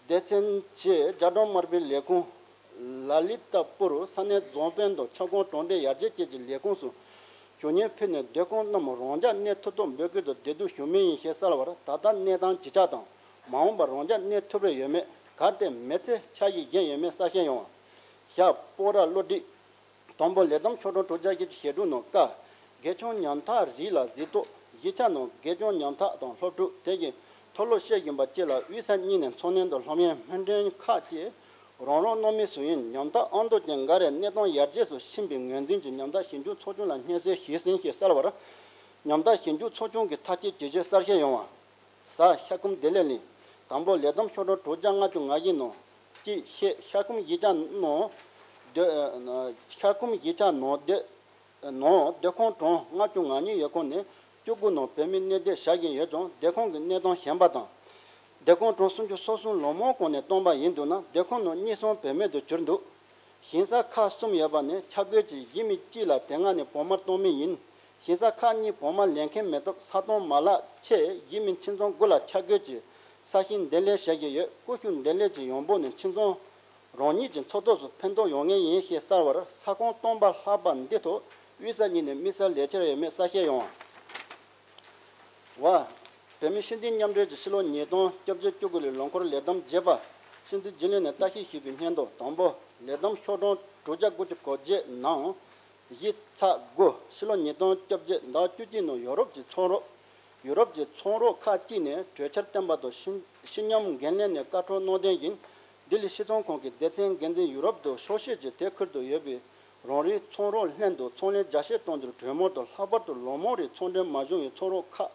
སྡེ་ཚན་གྱི་རྒྱ་གྲམ་དམར་པོའི་ལས་ཁུངས་ལ་ལི་ཏ་པུར་ས་གནས་རྫོང་དཔོན་དང་ཁྱབ་ཁོངས་གྲོང་སྡེ་ཡར་རྒྱས་བཅས་ཀྱི་ལས་ཁུངས་སུ་ཞུ་སྙན་ཕུལ་ནས་སྡོད་ཁང་རྣམས་རང་འཇགས་གནས་ཐུབ་ཐབས་འབོད་སྐུལ་དང་བདེ་སྡུག་ཞུ་མུས་ཡིན་ཞེས་གསལ་བར། ད་ལྟ་གནས་སྟངས་ཇི་ཆགས་དང་མ་འོངས་པར་རང་འཇགས་གནས་ཐུབ་རེ་ཡོད་མེད། གལ་ཏེ་མེད་ཚེ་འཆར་གཞི་གཞན་ཡོད་མེད་གསལ་བཤད་ཡོང་བ། ཞབས། སྤོག་ར་བློ་སྒྲིག། དང་པོ། ལས་བསྡོམས་ཤོག་གྲངས་དྲུག་བརྒྱ་བཞི་བཅུ་ཞེ་དྲུག་ནང་ཀ། སྒེར་སྐྱོང་ཉམ་ཐག་རིགས་ལ་གཟིགས་རྟོག། བཞི་ཆ་ནང་སྒེར་སྐྱོང་ཉམ་ཐག་དང་སློབ་ཕྲུག་དེ་བཞིན་མཐོ་སློབ་བཤད་བཞིན་པ་བཅས་ལ་དབུས་ས་གཉིས་ནས་འཚོ་སྣོན་དང་སློབ་ཡོན་སྨན་ཁྲལ་ཁག་བཅས་རང་རང་གནང་མུས་སུ་ཡིན། ཉམ་ཐག་ཨང་ཐོ་ཅན་འགའ་རེ་གནས་སྟངས་ཡར་རྒྱས་སུ་ཕྱིན་པའི་ངོས་འཛིན་གྱིས་ཉམ་ཐག་ཞིབ་འཇུག་ཚོགས་ཆུང་ལ་སྙན་སེང་ཞུས་ཟིན་ཞེས་གསལ་བར། ཉམ་ཐག་ཞིབ་འཇུག་ཚོགས་ཆུང་གི་ཐག་གཅོད་ཇི་བྱས་གསལ་བཤད་ཡོང་བ། གཟའ། ཤ་ཁུམ་བདེ་ལེགས་གླིང་། དང་པོ། ལས་བསྡོམས་ཤོག་གྲངས་དྲུག་བརྒྱ་ལྔ་བཅུ་ང་བཞི་ནང་གཅིག་བཤད། ཤ་ཁུམ་གཞིས་ཆགས་ནང་སྡོད། ཤ་ཁུམ་གཞིས་ཆགས་ནང་སྡོད། ནང་སྡོད་ཁང་གྲངས་ལྔ་བཅུ་ང་གཉིས་ཡོད་ཁོངས་ནས་བཅུ་དགུ་ནང་བོད་མི་གནས་སྡོད་བྱ་བཞིན་ཡོད་ཀྱང་སྡོད་ཁང་གི་གནས་སྟངས་ཞན་པ་དང་། སྡོད་ཁང་གྲངས་སུམ་ཅུ་སོ་གསུམ་ལོ་མང་གོང་ནས་སྟོང་པ་ཡིན་འདུག་ན་སྡོད་ཁང་ནང་གཉིས་གསུམ་བུད་མེད་དུ་གྱུར་འདུག། ཞིང་ས་ཁག་གསུམ་ཡོད་པ་ནས་ཆ་བགོས་ཀྱིས་གཞིས་མི་གཅིག་ལ་དེ་སྔ་ནས་བོགས་མར་གཏོང་མུས་ཡིན། ཞིང་ས་ཁག་གཉིས་བོགས་མར་ལེན་མཁན་མེད་སྟབས་ས་སྟོང་མ་ལག་ཆེད་གཞིས་མི་ཁྱིམ་ཚང་དགུ་ལ་ཆ་བགོས་ཀྱིས་ས་ཞིང་འདེབས་ལས་བྱེད་ཀྱི་ཡོད། ཀུ་ཤུ་འདེབས་ལས་ཀྱི་ཡོང་འབབ་ནི་ཁྱིམ་ཚང་རང་ཉིད་ཀྱི་འཚོ་ཐབས་སུ་ཕན་ཐོགས་ཡོང་ངེས་ཡིན་ཞེས་གསལ་བར། ས་ཁོངས་སྟོང་པ་ལྷག་པ་འདི་ཐོག་དབུས་ས་གཉིས་ནས་དམིགས་བསལ་ལས་འཆར་ཡོད་མེད་གསལ་བཤད་ཡོང་བ། བོད་མི་སྤྱི་འཐུས་མཉམ་འབྲེལ་གྱིས་ཕྱི་ལོ་ཉིས་སྟོང་བཅོ་བརྒྱད་བཅུ་དགུ་ལོའི་ལོ་འཁོར་ལས་བསྡོམས་རྒྱས་པ་སྤྱི་འཐུས་རྒྱུན་ལས་ནས་བརྟག་ཞིབ་ཞུས་པའི་སྙན་ཐོ། དང་པོ། ལས་བསྡོམས་ཤོག་གྲངས་དྲུག་བརྒྱ་དགུ་བཅུ་གོ་བརྒྱད་ནང་ བཞི་ཚེག་དགུ། ཕྱི་ལོ་ཉིས་སྟོང་བཅོ་བརྒྱད་ཟླ་བཅུ་གཅིག་ནང་ཡོ་རོབ་ཀྱི་ཚོང་རོགས། ཡོ་རོབ་ཀྱི་ཚོང་རོགས་ཁག་ཅིག་ནས་གྲོས་འཆར་བཏོན་པ་དང་ཕྱི་ཕྱི་ཉམས་འགན་ལེན་ནས་བཀའ་འཁྲོལ་གནང་དོན་བཞིན། ལྡི་ལི་སྤྱི་ཚོང་ཁང་གི་སྡེ་ཚན་འགན་འཛིན་ཡུ་རོབ་དང་ཤོག་ཤེད་ཀྱི་དེ་ཁུལ་དུ་ཡོད་པའི་རང་རེའི་ཚོང་རོགས་ལྷན་དུ་ཚོང་ལས་རྒྱ་སྐྱེད་གཏོང་རྒྱུར་གྲོས་མོལ་དང་། ལྷག་པར་དུ་ལོ་མང་རིང་ཚོང་འབྲེལ་མ་བྱུང་བའི་ཚོང་རོགས་ཁག་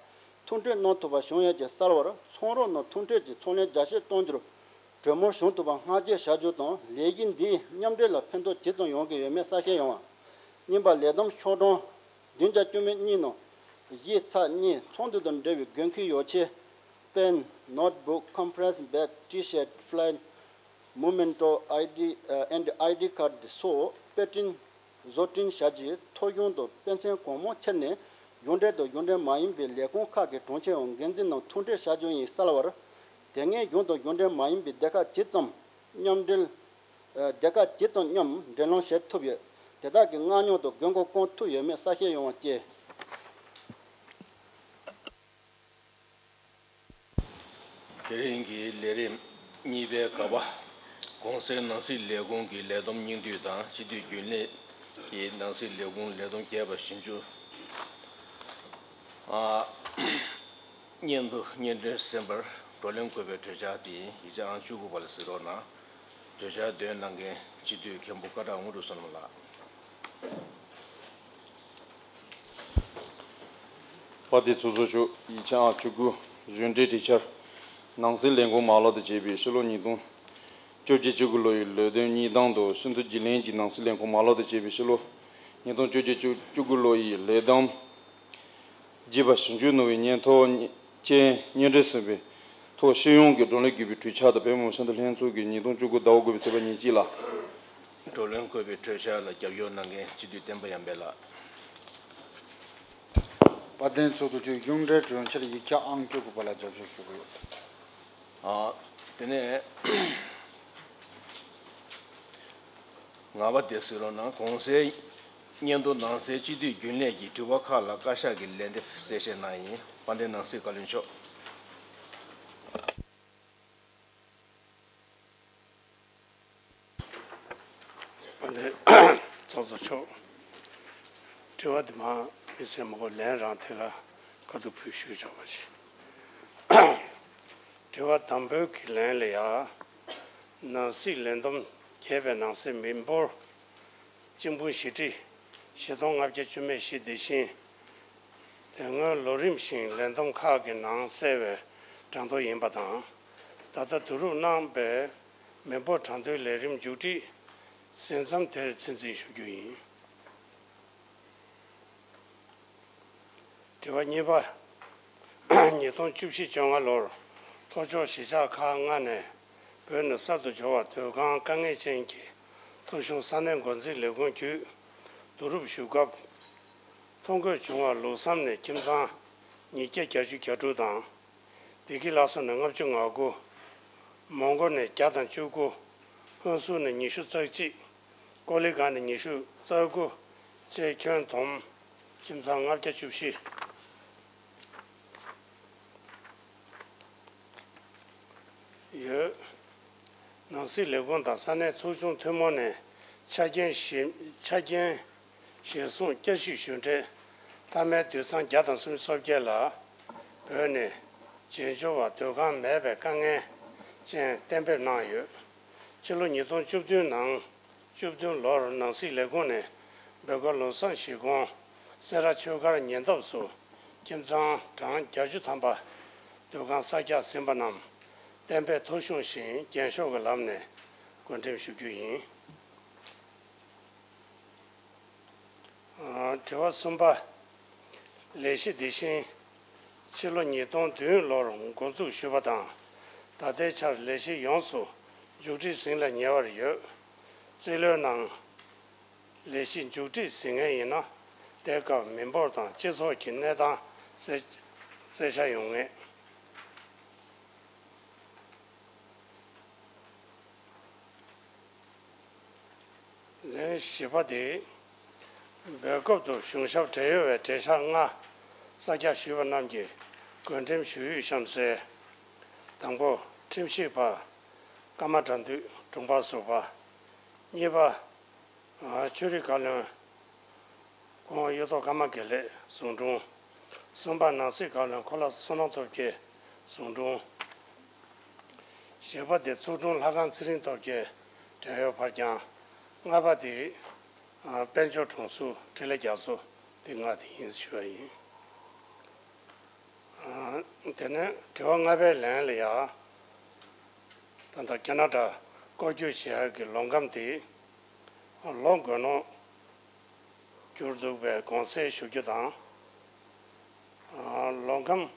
ཐུག་འཕྲད་གནང་ཐུབ་པ་བྱུང་ཡོད་ཅེས་གསལ་བར། ཚོང་རོགས་རྣམས་ཐུག་འཕྲད་ཀྱིས་ཚོང་ལས་རྒྱ་སྐྱེད་གཏོང་རྒྱུར་གྲོས་མོལ་བྱུང་ཐུབ་པ་བསྔགས་བརྗོད་བྱ་རྒྱུ་དང་། ལས་གཞི་འདིས་མཉམ་འབྲེལ་ལ་ཕན་ཐོགས་ཇི་ཙམ་ཡོང་གི་ཡོད་མེད་གསལ་བཤད་ཡོང་བ། གཉིས་པ། ལས་བསྡོམས་ཤོག་གྲངས་བདུན་བརྒྱ་བཅུ་མེད་གཉིས་ནང་བཞི་ཚེག་གཉིས། ཚོང་དོན་དང་འབྲེལ་བའི་དགོས་མཁོའི་ཡོ་ཆས། pen, notebook, compress bag, T-shirt, flyer, memento, I D, and I D card སོགས་དཔེ་སྐྲུན། བཟོ་སྐྲུན་བྱ་རྒྱུའི་ཐོ་གཞུང་དང་དཔེ་མཚོན་གང་མང་ཁྱེར་ནས། གཞུང་འབྲེལ་དང་གཞུང་འབྲེལ་མ་ཡིན་པའི་ལས་ཁུངས་ཁག་གི་དྲུང་ཆེ་འམ་འགན་འཛིན་རྣམས་ཐུག་འཕྲད་བྱ་རྒྱུ་ཡིན་གསལ་བར། དེ་སྔའི་གཞུང་དང་གཞུང་འབྲེལ་མ་ཡིན་པའི་སྡེ་ཁག་ཇི་ཙམ་མཉམ་འབྲེལ། སྡེ་ཁག་ཇི་ཙམ་མཉམ་འབྲེལ་ལམ་བྱེད་ཐུབ་ཡོད། དེ་དག་གི་མངགས་ཉོ་དང་དགོས་མཁོ་བསྐང་ཐུབ་ཡོད་མེད་གསལ་བཤད་ཡོང་བ་བཅས། དེ་རིང་གི་ལས་རིམ་གཉིས་པའི་ག་པ། གོང་གསལ་ནང་སྲིད་ལས་ཁུངས་ཀྱི་ལས་བསྡོམས་སྙིང་བསྡུས་དང་། སྤྱི་འཐུས་རྒྱུན་ལས་ཀྱི་ནང་སྲིད་ལས་ཁུངས་ལས་བསྡོམས་རྒྱས་པ་ཞིབ་འཇུག་ཨ། སྙན་ཐོ་སྙན་སྒྲོན་གསན་པར་བགྲོ་གླེང་དགོས་པའི་གྲོས་འཆར་དེ་ཡིག་ཆ་ཨང་བཅུ་དགུ་པ་ལ་གཟིགས་རོགས་གནང་། གྲོས་འཆར་འདོན་གནང་མཁན་སྤྱི་འཐུས་མཁན་པོ་སྐ་བྲག་དངོས་གྲུབ་བསོད་ནམས་ལགས། དཔལ་ལྡན་ཚོགས་གཙོ་མཆོག་ཡིག་ཆ་ཨང་བཅུ་དགུ། གཞུང་འབྲེལ་གྲོས་འཆར། ནང་སྲིད་ལས་ཁུངས་མ་ལག་དང་བཅས་པའི་ཕྱི་ལོ་ཉིས་སྟོང་བཅོ་བརྒྱད་བཅུ་དགུ་ལོ་ཡི་ལས་དོན་གཉིས་སྟངས་དང་། སྤྱི་འཐུས་རྒྱུན་ལས་ཀྱི་ནང་སྲིད་ལས་ཁུངས་མ་ལག་དང་བཅས་པའི་ཕྱི་ལོ་ཉིས་སྟོང་བཅོ་བརྒྱད་བཅུ་དགུ་ལོ་ཡི་ལས་བསྡོམས་རྒྱས་པ་ཞིབ་འཇུག་གནང་བའི་སྙན་ཐོ་ཅན་སྙན་སྒྲོན་གསན་པའི་ཐོག་སྤྱི་ཡོངས་ཀྱི་བགྲོ་གླེང་དགོས་པའི་གྲོས་འཆར་དང་། བོད་མི་མང་སྤྱི་འཐུས་ལྷན་ཚོགས་ཀྱིས་ཉིས་སྟོང་བཅུ་དགུ་ཟླ་བ་དགུ་པའི་ཚེས་པ་ཉེར་གཅིག་ལ། བགྲོ་གླེང་དགོས་པའི་གྲོས་འཆར་ལ་རྒྱབ་སྐྱོར་གནང་མཁན་སྤྱི་འཐུས་བསྟན་པ་ཡར་འཕེལ་ལགས། དཔལ་ལྡན་ཚོགས་གཙོ་མཆོག་གཞུང་འབྲེལ་གྲོས་འཆར་ཡིག་ཆ་ཨང་བཅུ་དགུ་པ་ལ་རྒྱབ་སྐྱོར་ཞུ་གི་ཡོད། ཨ། དེ་ནས་ལྔ་པ་དེ་གཟིགས་རོགས་གནང་། གོང་གསལ་སྙན་ཐོ་ནང་གསལ་སྤྱི་འཐུས་རྒྱུན་ལས་ཀྱི་དྲི་བ་ཁག་ལ་བཀའ་ཤག་གིས་ལན་འདེབས་གསལ་བཤད་གནང་ཡིན། དཔལ་ལྡན་ནང་སྲིད་བཀའ་བློན་མཆོག་དཔལ་ལྡན་ཚོགས་གཙོ་མཆོག་དྲི་བ་འདི་མ་མི་སེར་མང་པོ་ལན་རང་ཐད་ཀར་བཀའ་བསྡུར་ཕུལ་ཞུས་ཆོག་པ་ཞིག་དྲི་བ་དང་པོའི་གི་ལན་ལ་ཡ། ནང་སྲིད་ལས་བསྡོམས་རྒྱས་པའི་ནང་གསེས་མི་འབོར་གཅིག་འབུམ་བཞི་ཁྲི་བཞི་སྟོང་ལྔ་བརྒྱ་བཅུ་མེད་བཞི་དེ་བཞིན། དེ་སྔོན་ལོ་རིམ་བཞིན་ལས་བསྡོམས་ཁག་གི་ནང་གསལ་བའི་གྲངས་ཐོ་ཡིན་པ་དང་། ད་ལྟ་བསྡུ་རུབ་གནང་པའི་མི་འབོར་གྲངས་ཐོའི་ལས་རིམ་མཇུག་སྒྲིལ་ཟིན་མཚམས་དེར་ཚོད་འཛིན་ཞུ་རྒྱུ་ཡིན། དྲི་བ་གཉིས་པ། ཉིས་སྟོང་བཅུ་བཞི་བཅོ་ལྔ་ལོར་ལྷོ་ཕྱོགས་གཞིས་ཆགས་ཁག་ལྔ་ནས་བོད་ནས་གསར་དུ་འབྱོར་བ་སྡོད་ཁང་དཀའ་ངལ་ཅན་གྱི་ཐོ་གཞུང་ས་གནས་འགོ་འཛིན་ལས་ཁུངས་བརྒྱུད་བསྡུ་རུབ་ཞུ་སྐབས། ཐོ་འགོད་བྱུང་བ་ལུགས་བསམ་ནས་ཁྱིམ་ཚང་ཉིས་བརྒྱ་བརྒྱད་ཅུ་གྱ་དྲུག་དང་། བདེ་སྐྱིད་ལྷ་ས་ནས་ལྔ་བཅུ་ང་དགུ། མོན་གྷོ་ནས་བརྒྱ་དང་བཅུ་དགུ། ཧོན་སུར་ནས་ཉི་ཤུ་རྩ་གཅིག། ཀོ་ལི་གྷལ་ནས་ཉི་ཤུ་རྩ་དགུ་བཅས་ཁྱོན་བསྡོམས་ཁྱིམ་ཚང་ལྔ་བརྒྱ་བཅུ་བཞི་ཡོད། ནང་སྲིད་ལས་ཁུངས་དང་ས་གནས་ཚོགས་ཆུང་ཐུན་མོང་ནས་ཆ་རྐྱེན་གཞི་ཆ་རྐྱེན་གཞིར་བཟུང་བསྐྱར་ཞིབ་ཞུ་འབྲས། མཐའ་མའི་དུད་ཚང་བརྒྱ་དང་སུམ་ཅུ་སོ་བརྒྱད་ལ་བོད་ནས་བྱེས་འབྱོར་བ་སྡོད་ཁང་མེད་པའི་དཀའ་ངལ་ཅན་གཏན་འབེབས་གནང་ཡོད། ཕྱི་ལོ་ཉིས་སྟོང་བཅུ་བདུན་ནང་བཅུ་བདུན་ལོར་ནང་སྲིད་ལས་ཁུངས་ནས་བོད་སྒར་ལུང་བསམ་གཞིས་ཁོངས་སེ་ར་ཆོས་སྒར་ཉེ་འདབས་སུ་ཁྱིམ་ཚང་གྲངས་བརྒྱད་ཅུ་ཐམ་པ་སྡོད་ཁང་གསར་རྒྱག་ཟིན་པ་རྣམས་གཏན་འབེབས་ཐོ་གཞུང་བཞིན་རྒྱན་ཤོག་གི་ལམ་ནས་བགོ་འགྲེམས་ཞུ་རྒྱུ་ཡིན། དྲི་བ་གསུམ་པ། ལས་གཞི་འདི་བཞིན་ཕྱི་ལོ་ཉིས་སྟོང་བདུན་ལོར་འགོ་འཛུགས་ཞུས་པ་དང་། ད་ལྟའི་ཆར་ལས་གཞི་ཡོངས་སུ་མཇུག་སྒྲིལ་ཟིན་ལ་ཉེ་བར་ཡོད། རྩིས་ལོའི་ནང་ལས་གཞི་མཇུག་སྒྲིལ་ཟིན་མཁན་ཡིན་ན། དེའི་སྐབས་མི་འབོར་དང་སྤྱི་ཚོགས་ཀྱི་གནས་སྟངས་གསལ་གསལ་ཆ་ཡོང་ངེས། ལན་བཞི་པ་དེ། འབོད་སྐབས་དུ་གཞུང་ཞབས་བགྲེས་ཡོལ་བའི་གྲོས་འཆར་ལྔ་གསར་རྒྱག་ཞུས་པ་རྣམས་ཀྱི་བགོ་འགྲེམས་ཞུ་ཡིག་གཤམ་གསལ། དང་པོ། ཁྲིམས་ཞིབ་པ་ཀརྨ་དགྲ་འདུལ་དྲུང་འཕར་ཟུར་པ། གཉིས་པ། ཨ། ཆོས་རིག་བཀའ་བློན་ ཁོང་གཡུ་ཐོག་ཀརྨ་དགེ་ལེགས་ཟུང་དྲུང་། གསུམ་པ་ནང་སྲིད་བཀའ་བློན་འཁོར་ལགས་བསོད་ནམས་སྟོབས་རྒྱལ་ཟུང་དྲུང་། བཞི་པ་དེ་ཚོགས་དྲུང་ལྷ་ཁང་ཚེ་རིང་སྟོབས་རྒྱལ་བྲན་གཡོག་ཕར་འགྱངས། ལྔ་པ་དེ་ཨ་དཔལ་འབྱོར་དྲུང་ཟུར་འཕྲིན་ལས་རྒྱ་མཚོ། དེ་ལྔ་དེ་ཡིན་ཞུ་བ་ཡིན། ཨ་དེ་ནས་དྲི་བ་ལྔ་པའི་ལན་ལ་ཡ། ད་ལྟ་ཁ་ན་ཌ་སྐོར་སྐྱོད་བྱེད་ཡག་གི་ལོ་ཁམས་དེ་ལོ་དགུ་ནང་གྱུར་འདུག་པའི་དགོངས་སེལ་ཞུ་རྒྱུ་དང་། ཨ་ལོ་ཁམས་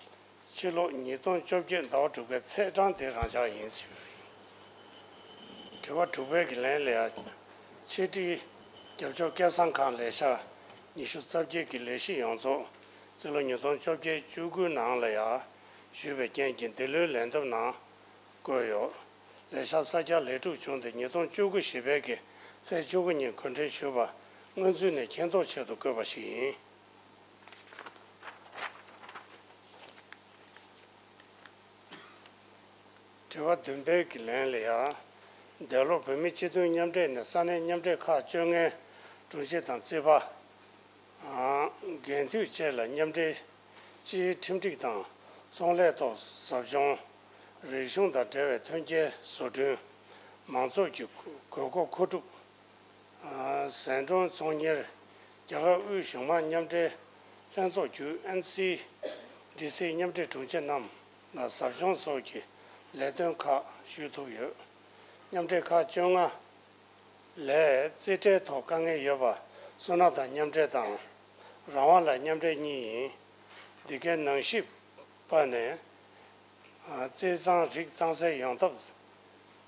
ཕྱི་ལོ་ཉིས་སྟོང་བཅོ་བརྒྱད་ཟླ་བ་དྲུག་པའི་ཚེས་གྲངས་དེ་རང་འཇགས་ཡིན་ཞུ་བ་ཡིན། དྲི་བ་དྲུག་པའི་གི་ལན་ལ་ཡ། ཕྱི་དྲིལ་རྒྱབ་ཕྱོགས་སྐལ་བཟང་ཁང་ལས་ཤག་ཉི་ཤུ་རྩ་བརྒྱད་ཀྱི་ལས་གཞི་ཡོངས་རྫོགས་རྩིས་ལོ་ཉིས་སྟོང་བཅོ་བརྒྱད་བཅུ་དགུ་ནང་ལ་ཡ་ཞུས་པའི་རྐྱེན་གྱིས་འདི་ལོའི་ལས་བསྡོམས་ནང་བཀོད་ཡོད། ལས་ཤག་གསར་རྒྱག་ལས་སྒྲུབ་བྱུང་སྟེ་ཉིས་སྟོང་བཅུ་དགུ་བཞི་པའི་གི་ཚེས་བཅུ་དགུ་ཉིན་གོ་སྒྲིག་ཞུས་པ་སྔོན་ཚུད་ནས་མཁྱེན་རྟོགས་ཆེད་དུ་བཀོད་པ་ཞིག་ཡིན། དྲི་བ་བདུན་པའི་གི་ལན་ལ་ཡ། འདས་ལོར་བོད་མིའི་སྤྱི་མཐུན་མཉམ་འབྲེལ་ནས་ས་གནས་མཉམ་འབྲེལ་ཁག་བཅོ་ལྔའི་དྲུང་ཆེ་དང་རྩིས་པ། འགན་འཐུས་བཅས་ལ་མཉམ་འབྲེལ་སྤྱིའི་ཁྲིམས་སྒྲིག་དང་ཚོང་ལས་ཐོག་ཟབ་སྦྱོང་། རིག་གཞུང་དང་འབྲེལ་བའི་ཐོན་སྐྱེད་བཟོ་སྐྲུན། མང་ཚོགས་ཀྱི་དགོས་མཁོ་མཁོ་སྒྲུབ། ཟད་འགྲོ་ཚོང་གཉེར། རྒྱ་གར་དབུས་གཞུང་མང་མཉམ་འབྲེལ་ལྷན་ཚོགས་བརྒྱུད་ཨེན་སི་ཌི་སི་མཉམ་འབྲེལ་དྲུང་ཆེ་རྣམས་ལ་ཟབ་སྦྱོང་སོགས་ཀྱི་ལས་དོན་ཁག་ཞུས་ཐུབ་ཡོད། མཉམ་འབྲེལ་ཁག་བཅོ་ལྔ་ལས་རྩིས་ཁྲའི་ཐོག་དཀའ་ངལ་ཡོད་པ་སོ་ན་དང་མཉམ་འབྲེལ་དང་རང་དབང་ལ་མཉམ་འབྲེལ་གཉིས་ཡིན། འདི་གའི་ནང་ཞིབ་པ་ནས་རྩིས་གཙང་རིགས་གཙང་སེལ་ཡོང་ཐབས་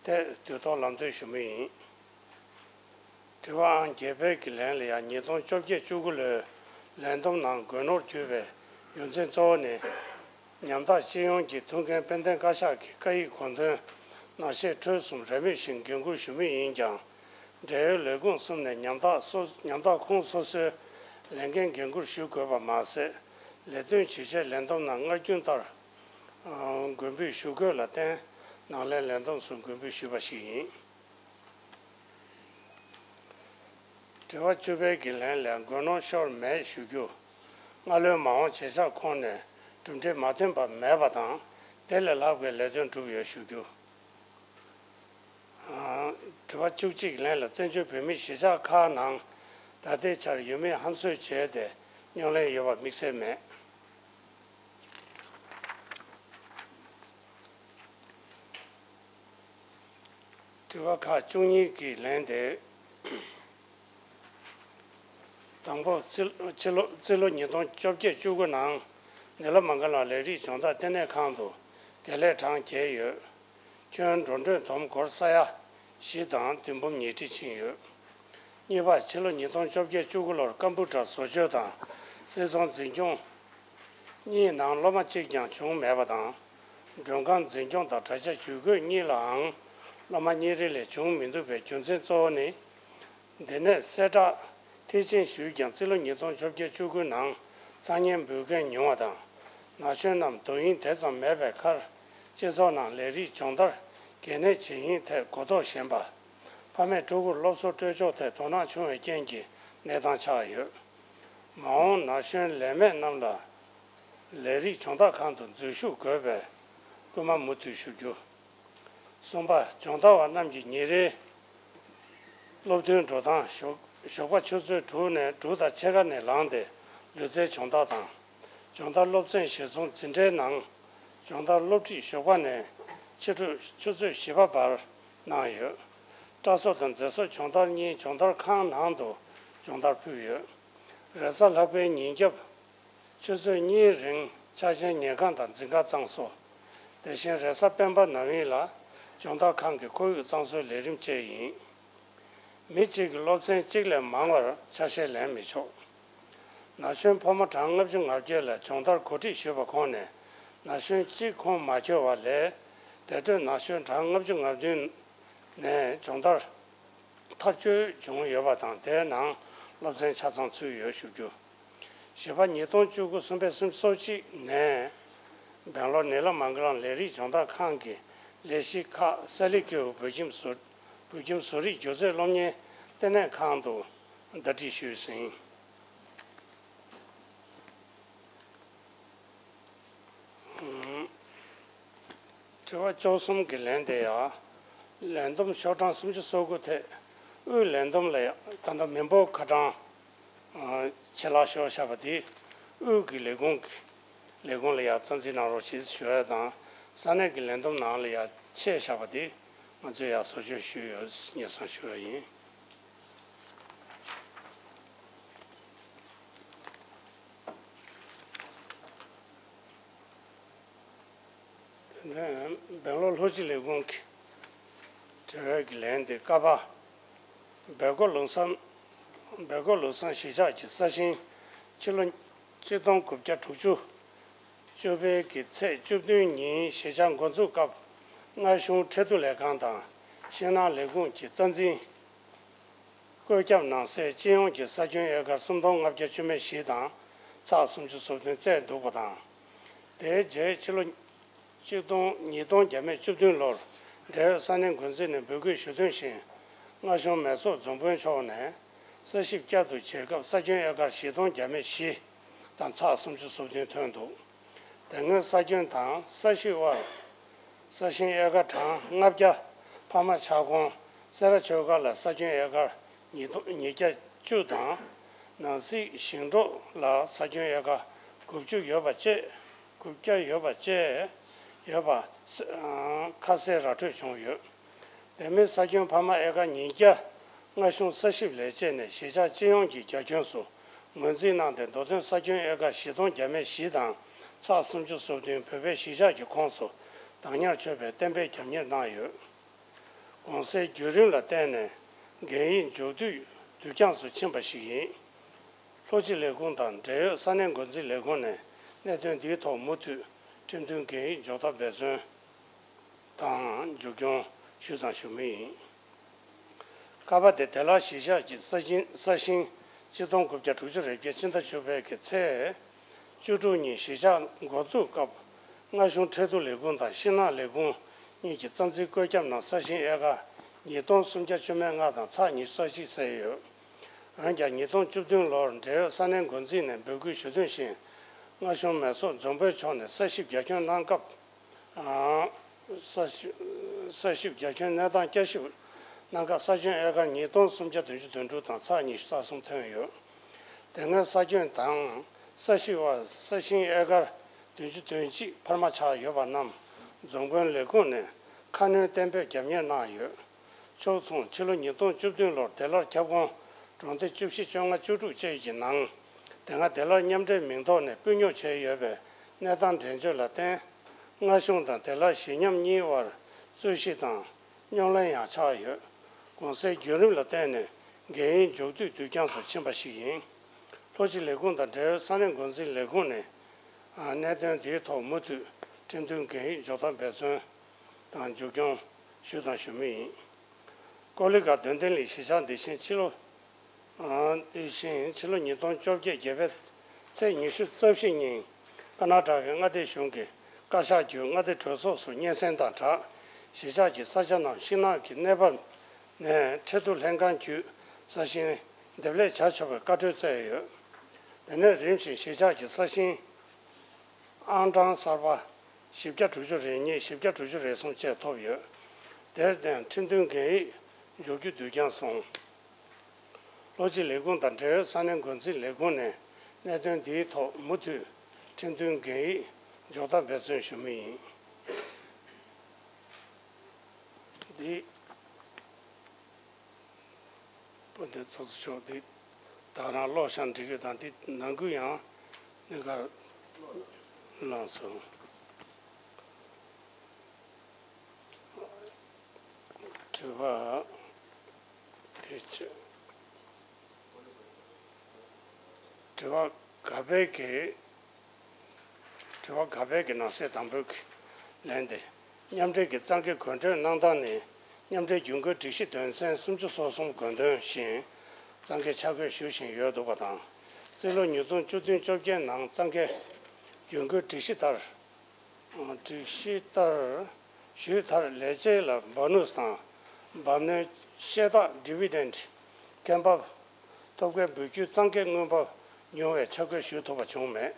ཐད་དུས་ཐོག་ལམ་སྟོན་ཞུ་མུས་ཡིན། དྲི་བ་ཨང་བརྒྱད་པའི་གི་ལན་ལ་ཡང་ཉིས་སྟོང་བཅོ་བརྒྱད་བཅུ་དགུ་ལོའི་ལས་བསྡོམས་ནང་དགོས་ནོར་གྱུར་པའི་རྒྱུ་མཚན་གཙོ་བོ་ནི། ཉམ་ཐག་སྤྱི་ཡོངས་ཀྱི་ཐུགས་འགན་དཔལ་ལྡན་བཀའ་ཤག་གི་བཀའ་ཡིག་དགོངས་དོན་ནང་བཤད་འཕྲོས་གསུམ་རེས་མོས་ཤིག་འགན་འཁུར་ཞུ་མུས་ཡིན་ཀྱང་། འབྲེལ་ཡོད་ལས་ཁུངས་གསུམ་ནས་ཉམ་ཐག་སོ་ཉམ་ཐག་ཁོངས་སོ་སོའི་ལས་འགན་འགན་འཁུར་ཞུ་དགོས་པ་མ་ཟད། ལས་དོན་ཇི་བྱས་ལས་བསྡོམས་ནང་སྔར་རྒྱུན་ལྟར་དགོས་འབུལ་ཞུ་དགོས་ལ་བརྟེན་ནང་ལས་ལས་བསྡོམས་སུ་དགོས་འབུལ་ཞུས་པ་ཞིག་ཡིན། དྲི་བ་བཅུ་པའི་གི་ལན་ལས་དགོས་ནོར་ཤོར་མེད་ཞུ་རྒྱུ། སྔ་ལོའི་མ་འོངས་བྱེད་བཞག་ཁོངས་ནས་གྲུབ་འབྲས་མ་ཐོན་པ་མེད་པ་དང་དེ་ལས་ལྷག་པའི་ལས་དོན་བསྒྲུབས་ཡོད་ཞུ་རྒྱུ། དྲི་བ་བཅུ་གཅིག་ལན་ལ་བཙན་བྱོལ་བོད་མིའི་གཞིས་ཆགས་ཁག་ནང་ད་ལྟའི་ཆར་ཡུལ་མིས་ཧམ་བཟོས་བྱས་ཏེ་རྙོག་གླེང་ཡོད་པ་དམིགས་བསལ་མེད། དྲི་བ་ཁག་བཅུ་གཉིས་ཀྱི་ལན་དེ། དང་པོ། རྩིས་རྩིས་ལོ་རྩིས་ལོ་ཉིས་སྟོང་བཅོ་བརྒྱད་བཅུ་དགུ་ནང་ནི་ལ་མང་ག་ལ་ལས་རིགས་སྦྱོང་བརྡར་ལྟེ་གནས་ཁང་དུ་དགེ་ལས་གྲངས་བརྒྱད་ཡོད། ཁྱོན་འགྲོ་གྲོན་སྡོམ་སྒོར་ས་ཡ་བཞི་དང་བདུན་འབུམ་ཉིས་ཁྲི་ཕྱིན་ཡོད། གཉིས་པ། ཕྱི་ལོ་ཉིས་སྟོང་བཅོ་བརྒྱད་བཅུ་དགུ་ལོར་ཀམ་པུ་ཊར་བཟོ་བཅོས་དང་སིལ་ཚོང་འཛིན་སྐྱོང་གཉིས་ནང་སློབ་མ་གཅིག་ཀྱང་བྱུང་མེད་པ་དང་། མགྲོན་ཁང་འཛིན་སྐྱོང་དང་དྲ་རྒྱ་ཇུས་འགོད་གཉིས་ལའང་སློབ་མ་གཉིས་རེ་ལས་བྱུང་མི་འདུག་པའི་རྒྱུ་མཚན་གཙོ་བོ་ནི། འདི་ནས་གསལ་བསྒྲགས་མཐིལ་ཕྱིན་ཞུས་ཀྱང་རྩིས་ལོ་ཉིས་སྟོང་བཅོ་བརྒྱད་བཅུ་དགུ་ནང་ཚ་དངོས་འབུལ་མཁན་ཉུང་བ་དང་། ན་གཞོན་རྣམས་དོ་དབྱིངས་དེ་ཙམ་མེད་པའི་ཁར་སྤྱི་ཚོགས་ནང་ལས་རིགས་སྦྱོང་བརྡར་གལ་གནད་ཇི་ཡིན་ཐད་གོ་རྟོགས་ཞན་པ། ཕ་མས་ཕྲུ་གུར་སློབ་གསོ་སྤྲོད་ཕྱོགས་ཐད་དོ་སྣང་ཆུང་བའི་རྐྱེན་གྱི་གནས་སྟངས་ཆགས་ཡོད། མ་འོངས་ན་གཞོན་ལས་མེད་རྣམས་ལ་ལས་རིགས་སྦྱོང་བརྡར་ཁང་དུ་འཛུལ་ཞུགས་དགོས་པའི་སྐུལ་མ་མུ་མཐུད་ཞུ་རྒྱུ། གསུམ་པ། སྦྱོང་བརྡར་བ་རྣམས་ཀྱི་ཉིན་རེའི་སློབ་ཐུན་འགྲོ་སྟངས། ཞོགས་ཞོགས་པ་ཆུ་ཚོད་དྲུག་ནས་དྲུག་དང་ཕྱེད་ཀ་ནས་ལངས་ཏེ་ལུས་རྩལ་སྦྱོང་བརྡར་དང་། སྦྱོང་བརྡར་སློབ་ཚན་གཞིར་བཟུང་འཛིན་གྲྭའི་ནང་སྦྱོང་བརྡར་སློབ་ཁྲིད་ཞོགས་པ་ནས་ཕྱི་དྲོ་ཆུ་ཚོད་བཞི་པ་བར་གནང་ཡོད། སྐྲ་གསོ་དང་མཛེས་གསོ་སྦྱོང་བརྡར་གཉིས་སྦྱོང་བརྡར་ཁང་ནང་དུ་སྦྱོང་བརྡར་ཕུལ་ཡོད། རེས་གཟའ་ལྷག་པའི་ཉིན་རྒྱབ་ཆུ་ཚོད་གཉིས་རིང་ཆ་ཤས་ཉལ་ཁང་དང་འཛིན་ཁང་གཙང་བཟོ། དེ་བཞིན་རེས་གཟའ་སྤེན་པ་ནམ་ཡིན་ལ་སྦྱོང་བརྡར་ཁང་གི་ཁོར་ཡུག་གཙང་བཟོའི་ལས་རིམ་བཅས་ཡིན། མི་གཅིག་གིས་སློབ་ཚན་གཅིག་ལས་མང་བར་ཆ་ཤས་ལེན་མི་ཆོག། ན་གཞོན་ཕོ་མོ་གྲངས་ལྔ་བཅུ་ང་བརྒྱད་ལ་སྦྱོང་བརྡར་གོ་སྒྲིག་ཞུས་པ་ཁོངས་ནས་ན་གཞོན་གཅིག་ཁོངས་མ་འཁྱོལ་བ་ལས་དེ་དུས་ན་གཞོན་གྲངས་ལྔ་བཅུ་ང་བདུན་ནས་སྦྱོང་བརྡར་ཐག་གཅོད་བྱུང་ཡོད་པ་དང་དེའི་ནང་སློབ་ཚན་ཆ་ཚང་ཚུད་ཡོད་ཞུ་རྒྱུ། བཞི་པ། ཉིས་སྟོང་བཅུ་དགུ་གསུམ་པའི་སུམ་ཅུ་སོ་གཅིག་ནས་སྦེང་ལོར་ནི་ལ་མང་ག་ལམ་ལས་རིགས་སྦྱོང་བརྡར་ཁང་གི་ལས་གཞི་ཁག་སེ་ལི་ཀིའུ་བོད་ཁྱིམ་བཟོ་བོད་ཁྱིམ་བཟོ་རིག་སྒྱུ་རྩལ་སློབ་གཉེར་ལྟེ་གནས་ཁང་དུ་ཟླ་སྒྲིལ་ཞུས་ཟིན། དྲི་བ་བཅུ་གསུམ་གྱི་ལན་དེ་ཡང་། ལས་བསྡོམས་ཤོག་གྲངས་སུམ་ཅུ་སོ་དགུ་ཐད། དབུས་ལས་བསྡོམས་ལ་ཡང་ད་ལྟ་མི་འབོར་ཁ་གྲངས་ཆད་ལྷག་ཤོར་བཞག་པ་དེ། དབུས་ཀྱི་ལས་ཁུངས་ཀྱི་ལས་ཁུངས་ལ་ཡང་རྩ་འཛིན་གནང་རོགས་ཞེས་ཞུ་ཡ་དང་། ས་གནས་ཀྱི་ལས་བསྡོམས་ནང་ལ་ཡང་ཆད་བཞག་པ་དེ་ང་ཚོས་ཡང་བཟོ་བཅོས་ཞུས་ཡོད་སྙན་སེང་ཞུ་ཡ་ཡིན། དེ་ནས་སྦེང་ལོར་ལྷོ་སྤྱི་ལས་ཁུངས་ཀྱི་དྲི་བའི་གི་ལན་དེ། ཀ་པ། སྦེལ་ཀོབ་ལུགས་བཟང་། སྦེལ་ཀོབ་ལུགས་བཟང་གཞིས་ཆགས་ཀྱི་ས་ཞིང་ཕྱི་ལོ་གཅིག་སྟོང་དགུ་བརྒྱ་དྲུག་ཅུ་བཅུ་པའི་གི་ཚེས་བཅུ་བདུན་ཉིན་གཞིས་ཆགས་འགོ་འཛུགས་སྐབས། མངའ་གཞུང་ཁྲལ་བསྡུ་ལས་ཁང་དང་ཤིང་ནགས་ལས་ཁུངས་ཀྱི་རྩ་འཛིན་བཀོད་ཁྱབ་གནང་སའི་སྤྱི་ཡོངས་ཀྱི་ས་ཁྱོན་ཨེ་ཀར་སུམ་སྟོང་ལྔ་བརྒྱ་བཅུ་མེད་བཞི་དང་ཚེག་སུམ་ཅུ་སོ་བདུན་བཙལ་འདུག་པ་དང་། དེའི་རྗེས་ཕྱི་ལོ་གཅིག་སྟོང་ཉིས་སྟོང་བརྒྱ་མེད་བཅུ་བདུན་ལོར་འབྲེལ་ཡོད་ས་གནས་འགོ་འཛིན་ནས་འབོད་སྐུལ་ཞུ་དོན་བཞིན། མངའ་གཞུང་མེ་སོག་རྫོང་དཔོན་མཆོག་ནས་ས་ཞིབ་བསྐྱར་དུ་བྱེད་སྐབས་ས་ཁྱོན་ཨེ་ཀར་བཞི་སྟོང་བརྒྱ་མེད་བཞི་དང་ཚེག་སུམ་ཅུ་སོ་བདུན་ཐོན་འདུག་དེ་སྔོན་ས་ཁྱོན་དང་ས་གཞི་དབར་ས་ཞིང་ཨེ་ཀར་གྲངས་ལྔ་བརྒྱ། ཕ་མ་ཆག་གོང་སེ་ར་ཆོས་སྒར་ལ་ས་ཁྱོན་ཨེ་ཀར་ཉིས་སྟོང་ཉིས་བརྒྱ་བཅུ་དང་། ནང་སྲིད་ཞིང་འབྲོག་ལ་ས་ཁྱོན་ཨེ་ཀར་དགུ་བཅུ་ཡོད་པ་བཅས། དགུ་བརྒྱ་ཡོད་པ་བཅས་ཡོད་པ། ཁ་གསལ་ར་འཕྲོད་བྱུང་ཡོད། དེ་མིན་ས་ཁྱོན་ཕ་མ་ཨེ་ཀར་ཉིས་བརྒྱ་མངའ་གཞུང་ས་ཞིབ་ལས་བྱེད་ནས་གཞིས་ཆགས་སྤྱི་ཡོངས་ཀྱི་རྒྱ་ཁྱོན་སུ་ངོས་འཛིན་གནང་སྟེ། མདོ་དོན་ས་ཁྱོན་ཨེ་ཀར་བཞི་སྟོང་བརྒྱ་མེད་བཞི་དང་ཚེག་སུམ་ཅུ་སོ་བདུན་བོད་པའི་གཞིས་ཆགས་ཀྱི་ཁོངས་སུ་བདག་ཉར་ཆོད་པའི་གཏན་འབེབས་རྒྱབ་གཉེར་གནང་ཡོད། གོང་གསལ་བརྒྱུད་རིམ་ལ་བརྟེན་ནས་འགན་ཡིག་མཇུག་བསྡུ་དུས་འགྱངས་སུ་ཕྱིན་པ་ཞིག་ཡིན། ལྷོ་སྤྱི་ལས་ཁུངས་དང་འབྲེལ་ཡོད་ས་གནས་འགོ་འཛིན་ལས་ཁུངས་ནས་གནད་དོན་འདིའི་ཐོག་མུ་མཐུད་ཁྲིམས་མཐུན་འགན་ཡིག་འཇོག་ཐབས་འབད་བརྩོན་དང་མཇུག་སྐྱོང་ཞུས་དང་ཞུ་མུས་ཡིན། ཀ་པ་དེ་དེ་ལ་གཞིས་ཆགས་ཀྱི་ས་ཞིང་ས་ཞིང་གཅིག་སྟོང་དགུ་བརྒྱ་དྲུག་ཅུ་རེ་བརྒྱད་སྤྱི་ཟླ་བཅུ་པའི་གི་ཚེས་བཅུ་དྲུག་ཉིན་གཞིས་ཆགས་འགོ་འཛུགས་སྐབས། མངའ་གཞུང་ཁྲལ་བསྡུ་ལས་ཁུངས་དང་ཤིང་ནགས་ལས་ཁུངས་གཉིས་ཀྱི་རྩ་འཛིན་བཀོད་ཁྱབ་ནང་ས་ཞིང་ཨེ་ཀར་ཉིས་སྟོང་སུམ་བརྒྱ་བཅུ་མེད་ལྔ་དང་ཚེག་ཉི་ཤུ་རྩ་གཅིག་གསལ་ཡོད། འོན་ཀྱང་ཉིས་སྟོང་བཅུ་བདུན་ལོར་འབྲེལ་ཡོད་ས་གནས་འགོ་འཛིན་ནས་འབོད་སྐུལ་ཞུ་དོན་བཞིན། མངའ་གཞུང་མེ་སོག་རྫོང་དཔོན་མཆོག་ནས་ས་ཞིབ་རྒྱ་ཁྱོན་གནང་སྐབས། ཨང་། ས་ཞིབ་ས་ཞིབ་རྒྱ་ཁྱོན་གནས་སྟངས་བསྐྱར་ཞིབ་གནང་སྐབས་ས་ཁྱོན་ཨེ་ཀར་ཉིས་སྟོང་སུམ་བརྒྱ་བདུན་ཅུ་དོན་དྲུག་དང་ཚེག་ཉི་ཤུ་རྩ་གསུམ་ཐོན་ཡོད། དེ་སྔོན་ས་ཁྱོན་དང་ས་གཞི་དབར་ས་ཞིང་ཨེ་ཀར་བདུན་ཅུ་དོན་གཅིག་འཕར་མ་ཆག་ཡོད་པ་རྣམས་རྫོང་དཔོན་ལས་ཁུངས་ནས་ཁ་སྣོན་གཏན་འབེབས་རྒྱབ་གཉེར་གནང་ཡོད། ཕྱོགས་མཚུངས་ཕྱི་ལོ་ཉིས་སྟོང་བཅུ་བདུན་ལོར་བདེ་སླར་ཁྱབ་ཁོངས་གྲོང་སྡེ་བཅུ་བཞི་བཅོ་ལྔ་བཅུ་དྲུག་བཅས་ཀྱི་ནང་དེ་སྔ་བདེ་སླར་མཉམ་འབྲེལ་མིང་ཐོག་ནས་སྤོས་ཉོ་བྱས་ཡོད་པའི་གནས་སྟངས་འགྲན་བརྗོད་ལ་བརྟེན། མངའ་གཞུང་དང་བདེ་སླར་གཞི་མཉམ་གཉིས་དབར་རྩོད་གཞི་དང་རྙོག་གླེང་ཡང་ཆགས་ཡོད། གོང་གསལ་བརྒྱུད་རིམ་ལ་བརྟེན་ནས་འགན་ཡིག་མཇུག་བསྡུས་དུས་འགྱངས་སུ་ཕྱིན་པ་ཞིག་ཡིན། ལྷོ་སྤྱི་ལས་ཁུངས་དང་འབྲེལ་ཡོད་ས་གནས་འགོ་འཛིན་ལས་ཁུངས་ནས་གནད་དོན་དེའི་ཐོག་མུ་མཐུད་ཁྲིམས་མཐུན་འགན་ཡིག་འཇོག་ཐབས་འབད་བརྩོན་དང་མཇུག་སྐྱོང་ཞུས་དང་ཞུ་མུས་ཡིན། ཀོ་ལི་གྷལ་དོན་ལྡན་གླིང་གཞིས་ཆགས་འདི་བཞིན་ཕྱི་ལོ། འདི་བཞིན་ཕྱི་ལོ་ཉིས་སྟོང་བཅོ་བརྒྱད་བརྒྱད་པའི་ཚེས་ཉི་ཤུ་རྩ་བཞི་ཉིན་ཀར་ནཱ་ཊ་ཀའི་མངའ་སྡེ་གཞུང་གི་བཀའ་ཤག་བརྒྱུད་མངའ་སྡེ་གྲོས་ཚོགས་སུ་སྙན་སེང་དང་སྦྲགས། གཞིས་ཆགས་ཀྱི་ས་ཆ་རྣམས་ཤིང་ནགས་ཀྱི་གནས་བབ་ནས་ཁྲལ་བསྡུ་ལྷན་ཁང་བརྒྱུད་ས་ཞིང་འདེབས་ལས་བྱ་ཆོག་པའི་བཀའ་འཁྲོལ་བསྩལ་ཡོད། དེ་ནས་རིམ་བཞིན་གཞིས་ཆགས་ཀྱི་ས་ཞིང་ཨང་གྲངས་གསར་པ་བཞི་བརྒྱ་དྲུག་ཅུ་རེ་གཉིས། བཞི་བརྒྱ་དྲུག་ཅུ་རེ་གསུམ་བཅས་ཐོབ་ཡོད། དེར་བརྟེན་ཁྲིམས་མཐུན་འགན་ཡིག་འཇོག་རྒྱུ་དུས་འགྱངས་སོང་། ལྷོ་སྤྱི་ལས་ཁུངས་དང་འབྲེལ་ཡོད་ས་གནས་འགོ་འཛིན་ལས་ཁུངས་ནས་གནད་དོན་འདིའི་ཐོག་མུ་མཐུད་ཁྲིམས་མཐུན་འགན་ཡིག་འཇོག་ཐབས་འབད་བརྩོན་ཞུ་མུས་ཡིན། འདི། སྤུན་ཟླ་ཚོགས་གཙོ་མཆོག་འདི་ད་རང་ཀློག་བཞག་འབྲི་གི་དང་འདི་ནང་ཁུལ་ཡང་གནད་འགག་གནང་སོང་། དྲི་བ་དེ་ཆེ། དྲི་བ་ག་པའི་གི། དྲི་བ་ག་པའི་གི་ནང་གསེས་དང་པོའི་གི་ལན་དེ། མཉམ་འབྲེལ་གྱི་གཙང་སྐད་དགོད་བྲོའི་གནང་སྟངས་ནི། མཉམ་འབྲེལ་རྒྱུན་བཀོལ་སྒྲིག་གཞི་དོན་ཚན་སུམ་ཅུ་སོ་གསུམ་དགོས་འདུན་བཞིན། གཙང་སྐད་ཆ་བགོས་ཞུ་བཞིན་ཡོད་འདུག་པ་དང་། རྩིས་ལོ་ཉིས་སྟོང་བཅུ་བདུན་བཅོ་བརྒྱད་ནང་གཙང་སྐད་རྒྱུན་བཀོལ་སྒྲིག་གཞི་ལྟར། སྒྲིག་གཞི་ལྟར་ཞུས་མཐར་ལས་བྱེད་ལ་སྦོ་ནུས་དང་འབབ་གནོན་ཤེས་རྟགས་ཌི་བི་ཌེན་ཊི་ཁེ་འབབ་ཐོབ་སྐལ་འབུལ་རྒྱུའི་གཙང་སྐད་དངུལ་འབབ་ཉུང་བའི་ཆ་བགོས་ཞུ་ཐུབ་པ་བྱུང་མེད།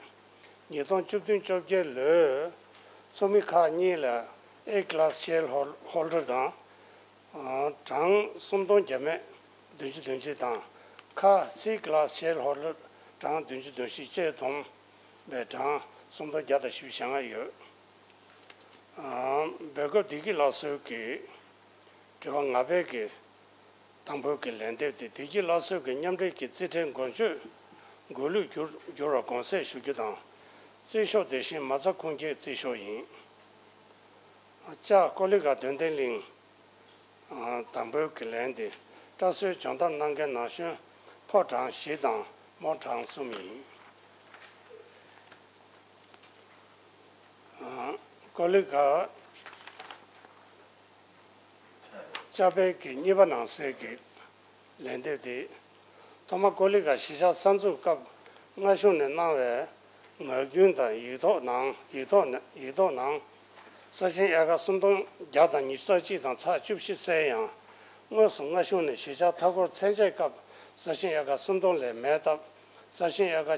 ཉིས་སྟོང་བཅུ་བདུན་བཅོ་བརྒྱད་ལོའི་ཚོགས་མི་ཁག་གཉིས་ལ་ A class shareholder དང་གྲངས་སུམ་སྟོང་བརྒྱ་མེད་བདུན་ཅུ་དོན་གཅིག་དང་། ཁ C class shareholder གྲངས་བདུན་ཅུ་དོན་བཞི་བཅས་བསྡོམས་པའི་གྲངས་སུམ་སྟོང་བརྒྱ་དང་བཞི་བཅུ་ཞེ་ལྔ་ཡོད། འབོད་སྐབས་བདེ་སྐྱིད་ལགས་སོའི་གི་དྲི་བ་ལྔ་པའི་གི་དང་པོའི་གི་ལན་འདེབས་དེ། བདེ་སྐྱིད་ལགས་སོའི་གི་མཉམ་འབྲེལ་གྱི་རྩིས་ཁྲའི་འགོ་བརྗོད་འགོད་ལུགས་བསྒྱུར་བསྒྱུར་བར་དགོངས་སེལ་ཞུ་རྒྱུ་དང་། རྩིས་ཤོག་དེ་བཞིན་མ་རྩ་ཁུངས་སྐྱེལ་རྩིས་ཤོག་ཡིན། ལྕགས་ཀོ་ལི་ག་དོན་ལྡན་གླིང་། དང་པོའི་གི་ལན་དེ། སྐྲ་གསོའི་སྦྱོང་བརྡར་གནང་མཁན་ནང་གཞོན་ཕོ་གྲངས་བཞི་དང་མོ་གྲངས་གསུམ་ཡིན། ཀོ་ལི་ག་ལྕགས་པའི་གི་གཉིས་པ་ནང་གསེས་ཀྱི་ལན་འདེབས་དེ། ཐོག་མར་ཀོ་ལི་ག་གཞིས་ཆགས་གསར་འཛུགས་སྐབས་སྔ་གཞུང་ནས་གནང་བའི་ངག་རྒྱུན་དང་ཡིག་ཐོག་ནང་ཡིག་ཐོག་ནས་ཡིག་ཐོག་ནང་། ས་ཞིང་ཨེ་ཀར་སུམ་སྟོང་བརྒྱ་དང་ཉི་ཤུ་རྩ་གཅིག་དང་ཚེག་བཅུ་བཞི་གསལ་ཡང་། དངོས་སུ་སྔ་གཞུང་ནས་གཞིས་ཆགས་མཐའ་འཁོར་ཚད་འཇལ་སྐབས་ས་ཞིང་ཨེ་ཀར་སུམ་སྟོང་ལས་མེད་སྟབས། ས་ཞིང་ཨེ་ཀར་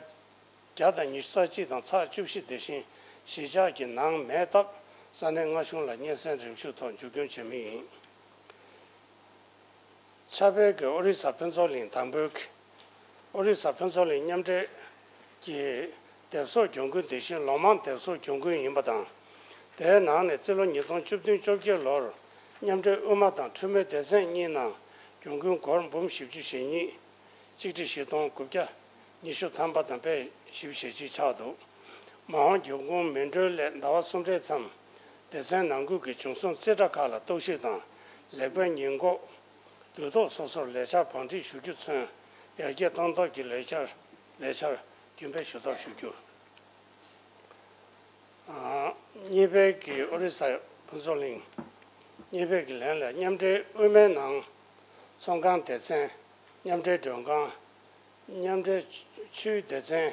བརྒྱ་དང་ཉི་ཤུ་རྩ་གཅིག་དང་ཚེག་བཅུ་བཞི་དེ་བཞིན་གཞིས་ཆགས་ཀྱི་ནང་མེད་སྟབས། ས་གནས་སྔ་གཞུང་ལ་སྙན་སེང་རིམ་བཞུགས་ཐོག་མཇུག་སྐྱོང་བྱེད་མུས་ཡིན། ཆབ་དཔལ་གྱི་ཨོ་རི་ས་ཕུན་ཚོགས་གླིང་དང་པོའི་གི་ཨོ་རི་ས་ཕུན་ཚོགས་གླིང་མཉམ་འབྲེལ་གྱི་དེབ་གསོག་གྱོང་གུན་དེ་བཞིན་ལོ་མང་དེབ་གསོག་གྱོང་གུན་ཡིན་པ་དང་། དེའི་ནང་ནས་རྩིས་ལོ་ཉིས་སྟོང་བཅུ་བདུན་བཅོ་བརྒྱད་ལོར་མཉམ་འབྲེལ་དབུ་མ་དང་འཕྲུལ་མའི་སྡེ་ཚན་གཉིས་ནང་གྱོང་གུན་སྒོར་འབུམ་བཞི་བཅུ་ཞེ་གཉིས། གཅིག་ཁྲི་བཞི་སྟོང་དགུ་བརྒྱ་ཉི་ཤུ་ཐམ་པ་དང་པའི་བཞི་བཅུ་ཞེ་གཅིག་ཆགས་འདུག་མ་འོངས་གྱོང་གུན་མི་འགྲོའི་སླད་ཟླ་བ་གསུམ་རེའི་མཚམས་སྡེ་ཚན་ནང་ཁུལ་གྱི་བྱུང་སོང་རྩིས་ཁྲ་ཁག་ལ་རྟོག་ཞིབ་དང་ལེགས་སྤེལ་ཉེས་འགོག་དུས་ཐོག་སོ་སོར་ལས་འཆར་བང་སྒྲིག་ཞུ་རྒྱུ་མཚོན་ཡར་རྒྱས་གཏོང་ཐབས་ཀྱི་ལས་འཆར་ལས་འཆར་རྒྱུན་སྤེལ་ཞུ་ཐབས་ཞུ་རྒྱུ། གཉིས་པའི་གི་ཨོ་རི་ས་ཕུན་ཚོགས་གླིང་། གཉིས་པའི་གི་ལན་ལ་མཉམ་འབྲེལ་དབུ་མའི་ནང་ཚོང་ཁང་སྡེ་ཚན། མཉམ་འབྲེལ་མགྲོན་ཁང་། མཉམ་འབྲེལ་ཆུའི་སྡེ་ཚན་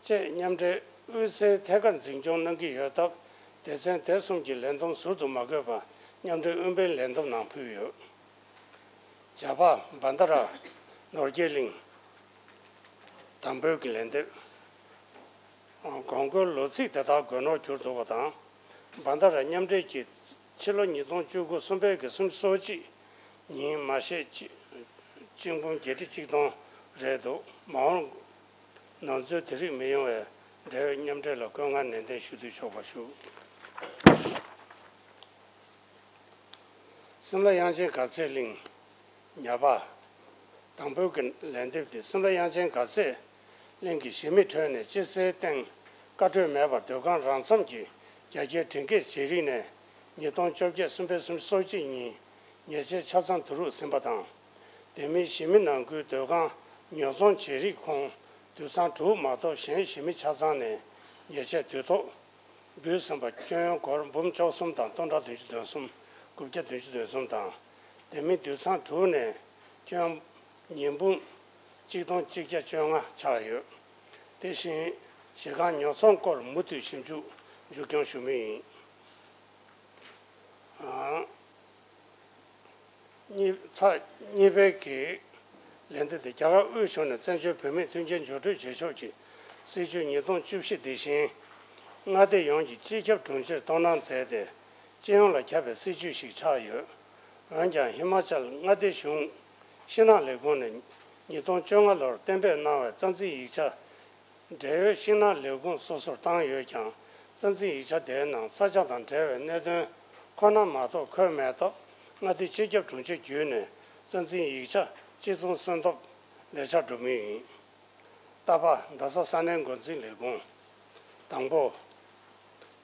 བཅས་མཉམ་འབྲེལ་དབུས་སའི་ཐད་ཀར་འཛིན་སྐྱོང་གནང་གི་ཡོད་སྟབས། སྡེ་ཚན་དེ་གསུམ་གྱི་ལས་བསྡོམས་ཟུར་དུ་མ་བཀོད་པར་མཉམ་འབྲེལ་དབུ་མའི་ལས་བསྡོམས་ནང་ཕུལ་ཡོད། བྱ་བ། བྷན་དྷ་ར་ནོར་རྒྱས་གླིང་དང་པོའི་གི་ལན་འདེབས། དགོངས་དགོས་ལོ་ཚིགས་དེ་དག་དགོས་ནོར་གྱུར་འདུག་པ་དང་། བྷན་དྷ་ར་མཉམ་འབྲེལ་གྱིས་ཕྱི་ལོ་ཉིས་སྟོང་བཅུ་དགུ་གསུམ་པའི་གི་སུམ་ཅུ་སོ་གཅིག་ཉིན་མ་ཤས་ཅིག་གཅིག་འབུམ་བརྒྱད་ཁྲི་གཅིག་སྟོང་རེད་འདུག་མ་འོངས་ནོར་འཛོལ་དེ་རིགས་མི་ཡོང་བའི་འབྲེལ་ཡོད་མཉམ་འབྲེལ་ལ་བཀོད་མངགས་ནན་ཏན་ཞུ་འདོད་ཆོག་པ་ཞུ། སིམ་ལ་དབྱངས་ཅན་དགའ་ཚལ་གླིང་། ཉ་པ། དང་པོའི་གི་ལན་འདེབས་དེ། སིམ་ལ་དབྱངས་ཅན་དགའ་ཚལ་གླིང་གི་གཞིས་མི་ཁྲོད་ནས་སྐྱེ་སའི་སྟེང་བཀའ་འཁྲོལ་མེད་པར་སྡོད་ཁང་རང་འཚམ་གྱི་རྒྱ་སྐྱེད་འབྲིང་སྐྱེད་བྱེད་རིགས་ནས་ཉིས་སྟོང་བཅོ་བརྒྱད་གསུམ་པའི་སུམ་ཅུ་སོ་གཅིག་ཉིན་ཉེས་ཆད་ཆ་ཚང་བསྡུ་རུབ་ཟིན་པ་དང་། དེ་མིན་གཞིས་མི་ནང་ཁུལ་སྡོད་ཁང་ཉོ་ཚོང་བྱེད་རིགས་ཁོངས་དུད་ཚང་དྲུག་མ་གཏོགས་གཞན་གཞིས་མི་ཆ་ཚང་ནས་ཉེས་ཆད་དུས་ཐོག་འབུལ་ཟིན་པ་ཁྱོན་ཡོངས་སྒོར་འབུམ་བཅུ་གསུམ་དང་སྟོང་ཕྲག་བདུན་ཅུ་དོན་གསུམ། དགུ་བརྒྱ་བདུན་ཅུ་དོན་གསུམ་དང་། དེ་མིན་དུད་ཚང་དྲུག་ནས་ཁྱོན་ཡོངས་ཉིས་འབུམ་གཅིག་སྟོང་གཅིག་བརྒྱ་བཅོ་ལྔ་ཆགས་ཡོད། དེ་བཞིན་གཞིས་ཁང་ཉོ་ཚོང་སྐོར་མུ་མཐུད་ཞིབ་འཇུག་མཇུག་སྐྱོང་ཞུ་མུས་ཡིན། གཉིས་ཚེག་གཉིས་པའི་གི་ལན་འདེབས་དེ། རྒྱ་གར་དབུས་གཞུང་ནས་བཙན་བྱོལ་བོད་མིའི་མཐུན་རྐྱེན་སྦྱོར་སྤྲོད་བྱེད་ཕྱོགས་ཀྱི་སྲིད་ཇུས་ཉིས་སྟོང་བཅུ་བཞི་དེ་བཞིན་མངའ་སྡེ་ཡོངས་ཀྱི་སྤྱི་ཁྱབ་དྲུང་ཆེར་གཏོང་གནང་མཛད་དེ། སྤྱི་ཡོངས་ལ་ཁྱབ་པའི་སྲིད་ཇུས་ཤིག་ཆགས་ཡོད། འོན་ཀྱང་ཧི་མ་ཅལ་མངའ་སྡེ་གཞུང་ཤིང་ནགས་ལས་ཁུངས་ནས་ཉིས་སྟོང་བཅོ་ལྔ་ལོར་གཏན་འབེབས་གནང་བའི་རྩ་འཛིན་ཡིག་ཆ་འབྲེལ་ཡོད་ཤིང་ནགས་ལས་ཁུངས་སོ་སོར་བཏང་ཡོད་ཀྱང་། རྩ་འཛིན་ཡིག་ཆ་དེའི་ནང་ས་ཆ་དང་འབྲེལ་བའི་གནད་དོན་ཁོ་ན་མ་གཏོགས་འཁོད་མེད་སྟབས། མངའ་སྡེའི་སྤྱི་ཁྱབ་དྲུང་ཆེ་བརྒྱུད་ནས་རྩ་འཛིན་ཡིག་ཆ་གཅིག་མཚུངས་སོན་ཐབས་ལས་འཆར་སྒྲུབ་མུས་ཡིན། རྟ་པ། རྡ་ས་ས་གནས་འགོ་འཛིན་ལས་ཁུངས། དང་པོ།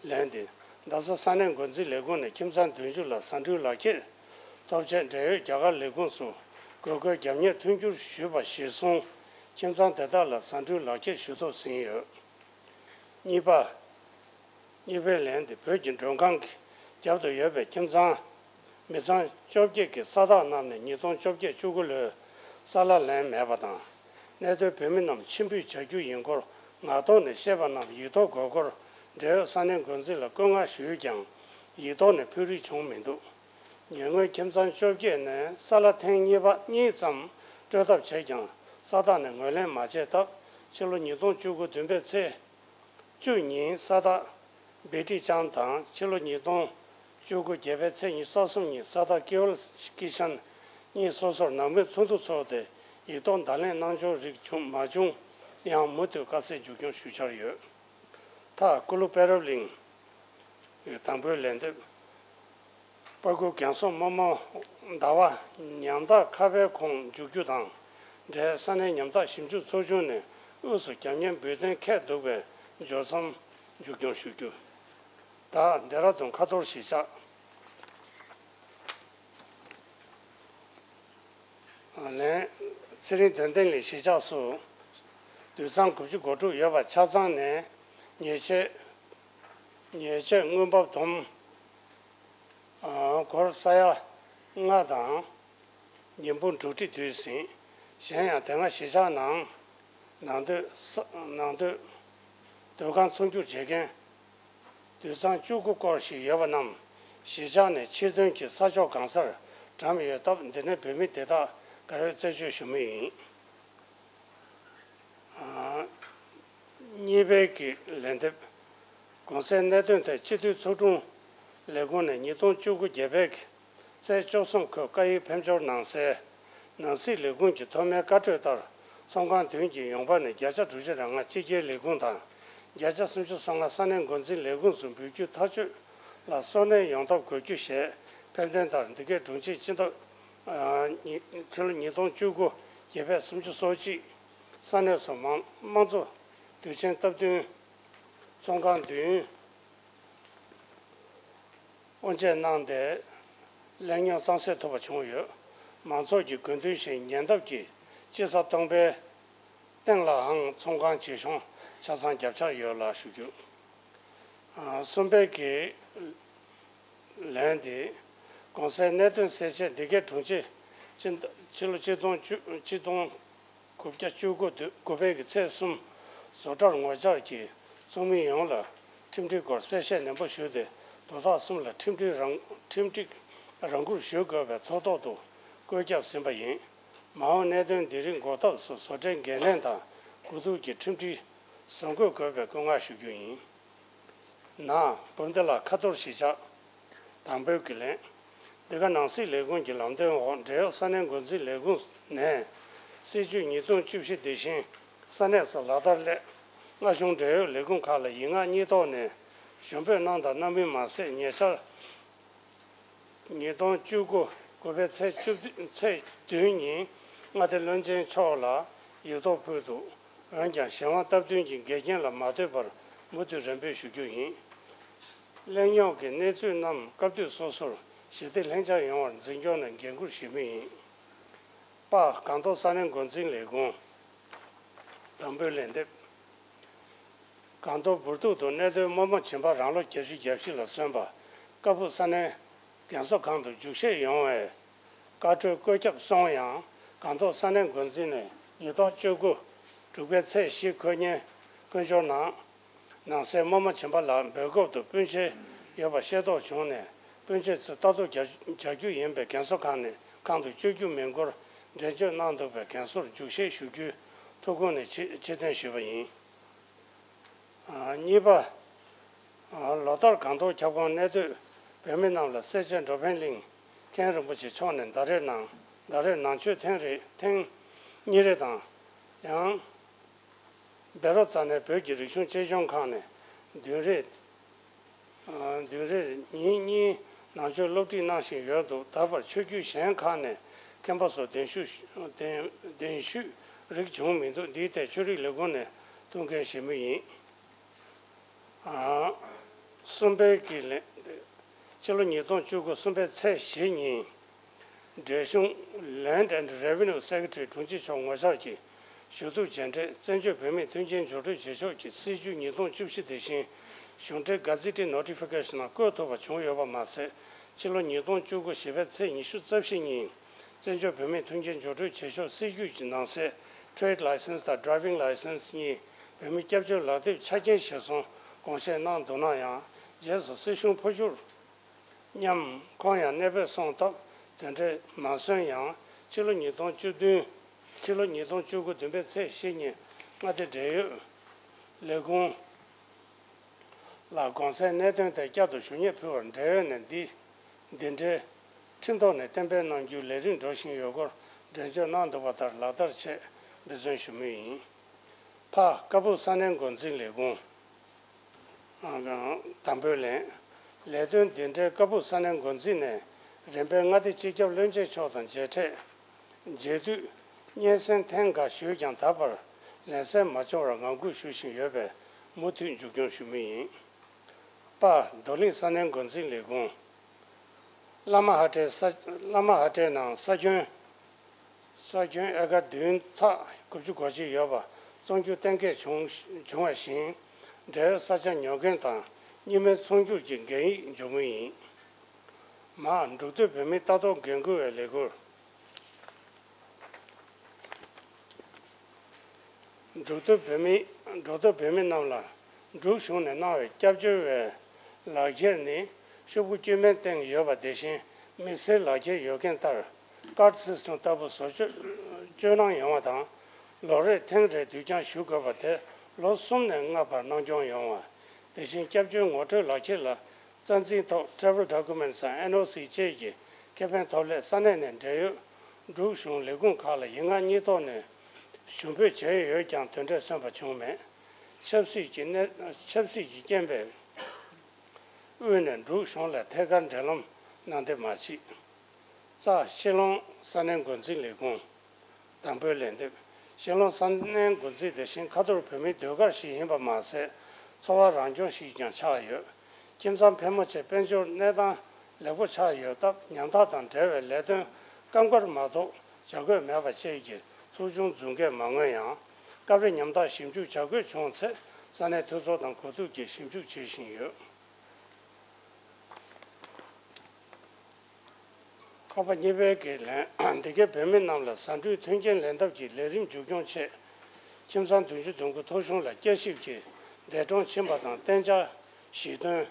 ལན་འདེབས། རྡ་ས་ས་གནས་འགོ་འཛིན་ལས་ཁུངས་ནས་ཁྱིམ་ཚང་བདུན་ཅུ་ལ་ཟ་འབྲུའི་ལག་ཁྱེར་ཐོབ་ཆེད་འབྲེལ་ཡོད་རྒྱ་གར་ལས་ཁུངས་སུ་དགོས་མཁོའི་རྒྱབ་གཉེར་མཐུན་འགྱུར་ཞུས་པ་གཞིར་བཟུང་། ཁྱིམ་ཚང་དེ་དག་ལ་ཟ་འབྲུའི་ལག་ཁྱེར་ཞུ་ཐབས་ཟིན་ཡོད། གཉིས་པ། གཉིས་པའི་ལན་དེ། བོད་ཀྱི་མགྲོན་ཁང་གི་རྒྱབ་ཏུ་ཡོད་པའི་ཁྱིམ་ཚང་མི་ཚང་བཅོ་བརྒྱད་ཀྱི་ས་བདག་རྣམས་ནས་ཉིས་སྟོང་བཅོ་བརྒྱད་བཅུ་དགུ་ལོའི་ས་གླ་ལེན་མེད་པ་དང་། གནས་སྡོད་བོད་མི་རྣམས་ཕྱིར་འབུད་བྱ་རྒྱུ་ཡིན་སྐོར་ངག་ཐོག་ནས་བཤད་པ་རྣམས་ཡིག་ཐོག་དགོས་སྐོར་འབྲེལ་ཡོད་ས་གནས་འགོ་འཛིན་ལ་བཀོད་མངགས་ཞུས་ཀྱང་ཡིག་ཐོག་ནས་ཕུལ་རེས་བྱུང་མི་འདུག་ཉེ་སྔོན་ཁྱིམ་ཚང་བཅོ་བརྒྱད་ནས་ས་གླ་ཐེངས་གཉིས་པ་གཉིས་ཙམ་སྤྲོད་ཐབས་བྱས་ཀྱང་ས་བདག་ནས་ངོས་ལེན་མ་བྱས་སྟབས། ཕྱི་ལོ་ཉིས་སྟོང་བཅུ་དགུ་བདུན་པའི་ཚེས་བཅུ་ཉིན་ས་བདག་བེ་ཀྲི་ཅང་དང་། ཕྱི་ལོ་ཉིས་སྟོང་ བཅུ་དགུ་བརྒྱད་པའི་ཚེས་ཉི་ཤུ་རྩ་གསུམ་ཉིན་ས་ཐག་ཀེ་ཝལ་ཀི་ཤན་གཉིས་སོ་སོར་ནང་མི་ཚོགས་འདུ་ཚོགས་ཏེ་ཡིག་ཐོག་བརྡ་ལན་གནང་ཆོག་རིགས་བྱུང་མ་བྱུང་ཡང་མུ་མཐུད་དཀའ་སེལ་མཇུག་སྐྱོང་ཞུ་འཆར་ཡོད། མཐའ་ཀུ་ལུ་པེ་རབ་གླིང་། དང་པོའི་ལན་འདེབས། པ་ཀུ་རྒན་གསོ་རྨོ་མོ་ཟླ་བ་ཉམ་ཐག་ཁ་པའི་ཁོངས་འཇུག་རྒྱུ་དང་འབྲེལ་ས་གནས་ཉམ་ཐག་ཞིབ་འཇུག་ཚོགས་ཆུང་ནས་དབུས་སུ་རྒྱབ་གཉེར་འབུལ་གཏན་འཁེལ་འདུག་པའི་འབྱོར་མཚམས་མཇུག་སྐྱོང་ཞུ་རྒྱུ། ད་ལྡེ་ར་ལྡུན་ཁ་ཐོར་གཞིས་ཆགས། ལན། ཚེ་རིང་དོན་ལྡན་གླིང་གཞིས་ཆགས་སུ་དུད་ཚང་དགུ་བཅུ་གོ་དྲུག་ཡོད་པ་ཆ་ཚང་ནས་ཉེས་ཆད། ཉེས་ཆད་དངུལ་འབབ་བསྡོམས། སྒོར་ས་ཡ་ལྔ་དང་ཉིས་འབུམ་དྲུག་ཁྲི་བསྡུས་ཟིན། གཞན་ཡང་དེ་སྔ་གཞིས་ཆགས་ནང་ནང་སྡོད་ས་ནང་སྡོད་སྡོད་ཁང་ཚོང་སྒྱུར་བྱེད་མཁན་དུད་ཚང་བཅུ་དགུ་སྐོར་ཞིག་ཡོད་པ་རྣམས་གཞིས་ཆགས་ནས་ཕྱིར་ཐོན་གྱིས་ས་ཕྱོགས་གང་སར་བཀྲམ་ཡོད་སྟབས། འདི་ནས་བོད་མི་དེ་དག་ག་རེ་རྩད་གཅོད་ཞུ་མུས་ཡིན། གཉིས་པའི་གི་ལན་འདེབས། གོང་གསལ་གནད་དོན་ཐད་སྤྱི་འཐུས་ཚོགས་དྲུང་ལས་ཁུངས་ནས་ཉིས་སྟོང་བཅུ་དགུ་བརྒྱད་པའི་གི་ཚེས་བཅུ་གསུམ་ཁོས་བཀའ་ཡིག་ཕེབས་འབྱོར་གནང་གསལ། ནང་སྲིད་ལས་ཁུངས་ཀྱི་ཐོག་མའི་བཀའ་འཁྲོལ་ལྟར་ཚོང་ཁང་བདུན་གྱི་ཡོང་འབབ་ནས་བརྒྱ་ཆ་དྲུག་ཅུ་རེ་ལྔ་སྤྱི་ཁྱབ་ལས་ཁུངས་དང་། བརྒྱ་ཆ་སུམ་ཅུ་སོ་ལྔ་ས་གནས་འགོ་འཛིན་ལས་ཁུངས་སུ་འབུལ་རྒྱུ་ཐག་གཅོད་ལ་སོར་གནས་ཡོང་ཐབས་དགོས་རྒྱུ་ཞེས་ཕེབས་དོན་ལྟར། འདི་གའི་དྲུང་ཆེ་སྤྱི་ཟླ་ཕྱི་ལོ་ཉིས་སྟོང་བཅུ་དགུ་བརྒྱད་པའི་སུམ་ཅུ་སོ་གཅིག་ས་གནས་སུ་མང་དམངས་གཙོ་དུས་ཆེན་སྟབས་བསྟུན་ཚོང་ཁང་བདུན་དབུ་འབྱེད་གནང་སྟེ་གླེང་རྙོག་གཙང་སེལ་ཐུབ་པ་བྱུང་ཡོད། མང་ཚོགས་ཀྱི་དགོས་འདུན་བཞིན་ཉེ་འདབས་ཀྱི་དཔྱིད་གསར་སྟོང་པའི་སྟེང་ལའང་ཚོང་ཁང་བྱེད་གཞུང་ཆ་ཚང་རྒྱབ་ཆག་ཡོད་ལ་ཞུ་རྒྱུ། གསུམ་པའི་གི་ལན་དེ། གོང་གསལ་གནད་དོན་གསལ་བྱེད་འདི་གའི་དྲུང་ཆེ་སྤྱི་ཟླ་ཕྱི་ལོ་ཆིག་སྟོང་བཅུ་ཆིག་སྟོང་དགུ་བརྒྱ་བཅུ་དགུ་དགུ་པའི་གི་ཚེས་གསུམ་བཟོ་གྲྭར་ངོ་བཅར་གྱིས་ཚོགས་མི་ཡོངས་ལ་ཁྲིམས་སྒྲིག་སྐོར་གསལ་བཤད་ནན་པོ་ཞུས་ཏེ། དོ་བདག་གསུམ་ལ་ཁྲིམས་སྒྲིག་རང་ཁྲིམས་སྒྲིག་རང་བཀུར་ཞུ་དགོས་པའི་ཚོགས་ཐོག་ཏུ་བཀོད་ཁྱབ་ཟིན་པ་ཡིན། མ་འོངས་གནད་དོན་འདི་རིགས་འགོག་ཐབས་སུ་བཟོ་གྲྭའི་འགན་ལེན་དང་གོ་བསྡུར་གྱི་ཁྲིམས་སྒྲིག་བཟོ་འགོད་དགོས་པའི་བཀོད་མངགས་ཞུ་རྒྱུ་ཡིན། ན། འབུམ་སྡེ་ལ་ཁ་ཐོར་གཞིས་ཆགས། དང་པོའི་གི་ལན། འདི་ག་ནང་སྲིད་ལས་ཁུངས་ཀྱི་ལམ་སྟོན་འོག་འབྲེལ་ཡོད་ས་གནས་འགོ་འཛིན་ལས་ཁུངས་ནས་སྲིད་ཇུས་ཉིས་སྟོང་བཅུ་བཞི་དེ་བཞིན་ས་གནས་སུ་ལག་བསྟར་སླད་སྔ་གཞུང་འབྲེལ་ཡོད་ལས་ཁུངས་ཁག་ལ་ཡིག་ངག་གཉིས་ཐོག་ནས་ཞུ་འབོད་གནང་དང་གནང་མུས་མ་ཟད། ཉེ་ཆར་ཉིས་སྟོང་བཅུ་དགུ་དགུ་པའི་ཚེས་བཅུ་བདུན་ཚེས་བདུན་ཉིན་མངའ་སྡེ་བློན་ཆེན་མཆོག་ལ་ཡིག་ཐོག་ཕུལ་འདུག་འོན་ཀྱང་གཞན་དབང་སྟབས་བསྟུན་གྱི་འགལ་རྐྱེན་ལ་མ་ལྟོས་པར་མུ་མཐུད་རེ་འབོད་ཞུ་རྒྱུ་ཡིན། གླེང་རྙོག་གི་གནས་ཚུལ་རྣམས་སྐབས་དུས་སོ་སོར་ཞི་བདེ་ལྷིང་འཇགས་ཡོང་བར་འཛིན་སྐྱོང་ནས་འགན་འཁུར་བཞེས་མུས་ཡིན། པ། སྒང་ཏོག་ས་གནས་འགོ་འཛིན་ལས་ཁུངས། དང་པོའི་ལན་འདེབས། སྒང་ཏོག་འབུར་ཐུག་ཏུ་གནས་སྡོད་རྨོ་མོ་བྱིས་པ་རང་ལོ་བརྒྱད་ཅུ་གྱ་བཞི་ལ་སོན་པ་ཀ་སྦུག་ས་གནས་རྒན་གསོ་ཁང་དུ་འཇུག་བཞེས་ཡོང་བའི་བཀའ་འཁྲོལ་བཀོད་ཁྱབ་སོང་ཡང་། སྒང་ཏོག་ས་གནས་འགོ་འཛིན་ནས་ཉིས་སྟོང་བཅུ་དགུ་དྲུག་པའི་ཚེས་བཞི་ཁོ་ཉིན་དཀོན་མཆོག་ནང་ནང་སའི་རྨོ་མོ་བྱིས་པ་ལ་འབོད་སྐབས་དུ་སྤུན་མཆེད་ཡོད་པ་ཤེས་རྟོགས་བྱུང་ནས། སྤུན་མཆེད་ཚོས་ལྟ་རྟོག་བྱ་བྱ་རྒྱུ་ཡིན་པའི་རྒན་གསོ་ཁང་ནས་ཁང་དུ་བསྐྱོད་རྒྱུ་མིན་སྐོར་འགྲེལ་བརྗོད་གནང་འདུག་པས། རྒན་གསོར་འཇུག་བཞེས་ཞུ་རྒྱུའི་ཐུགས་དགོངས་ནས་ཕྱི་ཕྱིར་འཐེན་ཞུས་པ་ཡིན། གཉིས་པ། ལོ་ལྟར་སྒང་ཏོག་ཁྱབ་ཁོངས་གནས་སྡོད་བོད་མི་རྣམས་ལ་སེར་བྱེས་འགྲོ་ཕན་གླིང་མཁན་རིན་པོ་ཆེ་མཆོག་ནས་ཟླ་རེར་ནང་ཟླ་རེར་ནང་ཆོས་ཐེངས་རེ་ཐེངས་གཉིས་རེ་དང་། ཡང་། བཻ་རོ་ཙ་ནའི་བོད་ཀྱི་རིག་གཞུང་གཅེས་སྐྱོང་ཁང་ནས་བདུན་རེ། བདུན་རེར་ཉིན་གཉིས་ནང་ཆོས་སློབ་ཁྲིད་གནང་བཞིན་ཡོད་འདུག་ད་བར་ཆོས་བརྒྱུད་གཞན་ཁག་ནས་མཁན་པོ་སོགས་གདན་ཞུ་གདན་གདན་ཞུས་རིགས་བྱུང་མི་འདུག་འདིའི་ཐད་ཆོས་རིག་ལས་ཁུངས་ནས་ཐུགས་འགན་བཞེས་མུས་ཡིན། གསུམ་པའི་གི་ལན། ཕྱི་ལོ་ཉིས་སྟོང་བཅུ་དགུ་གསུམ་པའི་ཚེས་བཞི་ཉིན། འབྲེལ་གཞུང་Land and Revenue Secretary དྲུང་ཆེ་མཆོག་ངོ་བཅར་གྱིས་ཞུ་གཏུག་མཇལ་འཕྲད་བཙན་བྱོལ་བོད་མིའི་མཐུན་རྐྱེན་སྦྱོར་སྤྲོད་བྱེད་ཕྱོགས་ཀྱི་སྲིད་ཇུས་ཉིས་སྟོང་བཅུ་བཞི་དེ་བཞིན་གཞུང་འབྲེལ་Gazetted Notification ནང་བཀོད་ཐུབ་པ་བྱུང་ཡོད་པ་མ་ཟད། ཕྱི་ལོ་ཉིས་སྟོང་བཅུ་དགུ་བཞི་པའི་ཚེས་ཉི་ཤུ་རྩ་བཞི་ཉིན་བཙན་བྱོལ་བོད་མིའི་མཐུན་རྐྱེན་སྦྱོར་སྤྲོད་བྱེད་ཕྱོགས་སྲིད་ཇུས་ཀྱི་ནང་གསལ་Trade License དང་Driving License གཉིས་བོད་མི་སྐྱབས་བཅོལ་ལག་དེབ་ཆ་རྐྱེན་གཞིར་བཟུང་དགོངས་བཞེས་གནང་འདུག་ན་ཡང་། རྗེས་སུ་སྲིད་གཞུང་འཕོ་འགྱུར་མཉམ་ཁོང་ཡང་གནས་སྤོས་སོང་སྟབས་དེ་འདྲས་མ་སོན་ཡང་། ཕྱི་ལོ་ཉིས་སྟོང་བཅུ་བདུན། ཕྱི་ལོ་ཉིས་སྟོང་བཅུ་དགུ་བདུན་པའི་ཚེས་བཞི་ཉིན་མངའ་སྡེ་འབྲེལ་ཡོད་ལས་ཁུངས་ ལ་གོང་གསལ་གནད་དོན་ཐད་བསྐྱར་དུ་ཞུ་སྙན་ཕུལ་བར་འབྲེལ་ཡོད་ནས་འདི་འདི་འདྲའི་ཁྲིམས་ཐོག་ནས་གཏན་འབེབས་གནང་རྒྱུའི་ལས་རིམ་འགྲོ་བཞིན་ཡོད་སྐོར་འགྲེལ་བརྗོད་གནང་འདུག་པ་ལྟར་ལག་བསྟར་ཆེད་འབད་བརྩོན་ཞུ་མུས་ཡིན། ཕ། ཀ་སྦུག་ས་གནས་འགོ་འཛིན་ལས་ཁུངས། དང་པོའི་ལན། ལས་དོན་འདི་འདྲའི་ཀ་སྦུག་ས་གནས་འགོ་འཛིན་ནས་རིམ་པས་མངའ་སྡེ་སྤྱི་ཁྱབ་བློན་ཆེན་མཆོག་དང་མཇལ་འཕྲད། མཇལ་དུས་སྙན་སེང་ཐེངས་འགའ་ཞུས་ཀྱང་ད་བར་ལན་གསལ་མ་བྱུང་བར་ངང་སྒུག་ཞུ་བཞིན་ཡོད་པས་མུ་མཐུད་མཇུག་སྐྱོང་ཞུ་མུས་ཡིན། པ། རྡོར་གླིང་ས་གནས་འགོ་འཛིན་ལས་ཁུངས། བླ་མ་ཧ་ཏྲའི་ས། བླ་མ་ཧ་ཏྲའི་ནང་ས་ཁྱོན། ས་ཁྱོན་ཨེ་ཀར་བདུན་ཚེག་དགུ་བཅུ་གོ་གཅིག་ཡོད་པ་བཙོང་རྒྱུ་གཏན་འཁེལ་བྱུང་བྱུང་བ་བཞིན། འབྲེལ་ཡོད་ས་ཆ་ཉོ་མཁན་དང་རྙིང་མའི་ཚོང་རྒྱུག་གི་འགན་ཡིག་འབྱོར་མུས་ཡིན། མ། འབྲུག་སྟོད་བོད་མིའི་ལྟ་རྟོག་འགན་འཁུར་བའི་ལས་ཁུར། འབྲུག་སྟོད་བོད་མི། འབྲུག་སྟོད་བོད་མི་རྣམས་ལ་འབྲུག་གཞུང་ནས་གནང་བའི་སྐྱབས་བཅོལ་བའི་ལག་འཁྱེར་ནི་ཤོག་བུ་དཀྱུས་མའི་སྟེང་ཡོད་པ་དེ་བཞིན་མི་སེར་ལག་འཁྱེར་ཡོད་མཁན་ལྟར་ཀར་སིས་ཊམ་ལྟ་བུ་བཟོ་སྤྱོད་སྤྱོད་གནང་ཡོང་བ་དང་། ལོ་རེར་ཐེངས་རེ་དུས་འགྱངས་ཞུ་དགོས་པ་དེ་ལོ་གསུམ་ནས་ལྔ་བར་གནང་སྐྱོང་ཡོང་བ། དེ་བཞིན་སྐྱབས་བཅོལ་ངོ་སྤྲོད་ལག་འཁྱེར་ལ་རྩ་འཛིན་ཐོག་Travel Documents and N O C བཅས་ཀྱི་ཁེ་ཕན་ཐོབ་སླད་ས་གནས་ནས་འབྲེལ་ཡོད་འབྲུག་གཞུང་ལས་ཁུངས་ཁག་ལ་ཡིག་ངག་གཉིས་ཐོག་ནས་ཞུ་འབོད་བྱས་ཡོད་ཀྱང་དོན་འབྲས་སོན་པ་བྱུང་མེད། ཆབ་སྲིད་ཀྱི་གནས། ཆབ་སྲིད་ཀྱི་རྐྱེན་པས་དབུས་ནས་འབྲུག་གཞུང་ལ་ཐད་ཀར་འབྲེལ་ལམ་གནང་བདེ་མ་མཆིས། རྩ། ཤེལ་ལོང་ས་གནས་འགོ་འཛིན་ལས་ཁུངས། དང་པོའི་ལན་འདེབས། ཤེལ་ལོང་ས་གནས་འགོ་འཛིན་དེ་བཞིན་ཁ་ཐོར་བོད་མིའི་ཟློས་གར་ཞིག་ཡིན་པ་མ་ཟད། འཚོ་བ་རང་སྐྱོང་ཞིག་ཀྱང་ཆགས་ཡོད། ཁྱིམ་ཚང་ཕལ་མོ་ཆེ་དཔལ་འབྱོར་གནས་སྟངས་ལེགས་པོ་ཆགས་ཡོད་སྟབས་ཉམ་ཐག་དང་འབྲེལ་བའི་ལས་དོན་སྐབས་འགར་མ་གཏོགས་བྱ་དགོས་མེད་པ་བཅས་ཀྱི་ཚོགས་ཆུང་འཛུགས་མཁན་མ་མངོན་ཡང་། སྐབས་རེ་ཉམ་ཐག་ཞིབ་འཇུག་བྱ་དགོས་བྱུང་ཚེ་ས་གནས་འཐུས་ཚོགས་དང་གོ་བསྡུར་གྱིས་ཞིབ་འཇུག་བྱེད་བཞིན་ཡོད། ཁག་པ་གཉིས་པའི་གི་ལན། འདི་གའི་བོད་མི་རྣམས་ལ་ཟ་འབྲུའི་མཐུན་རྐྱེན་ལེན་ཐབས་ཀྱི་ལས་རིམ་མཇུག་སྐྱོང་ཆེད། ཁྱིམ་ཚང་བདུན་ཅུ་དོན་དགུ་ཐོ་གཞུང་ལ་བསྐྱར་ཞིབ་ཀྱིས་འདས་གྲོངས་ཕྱིན་པ་དང་གཏན་འཇགས་གཞིས་དོན།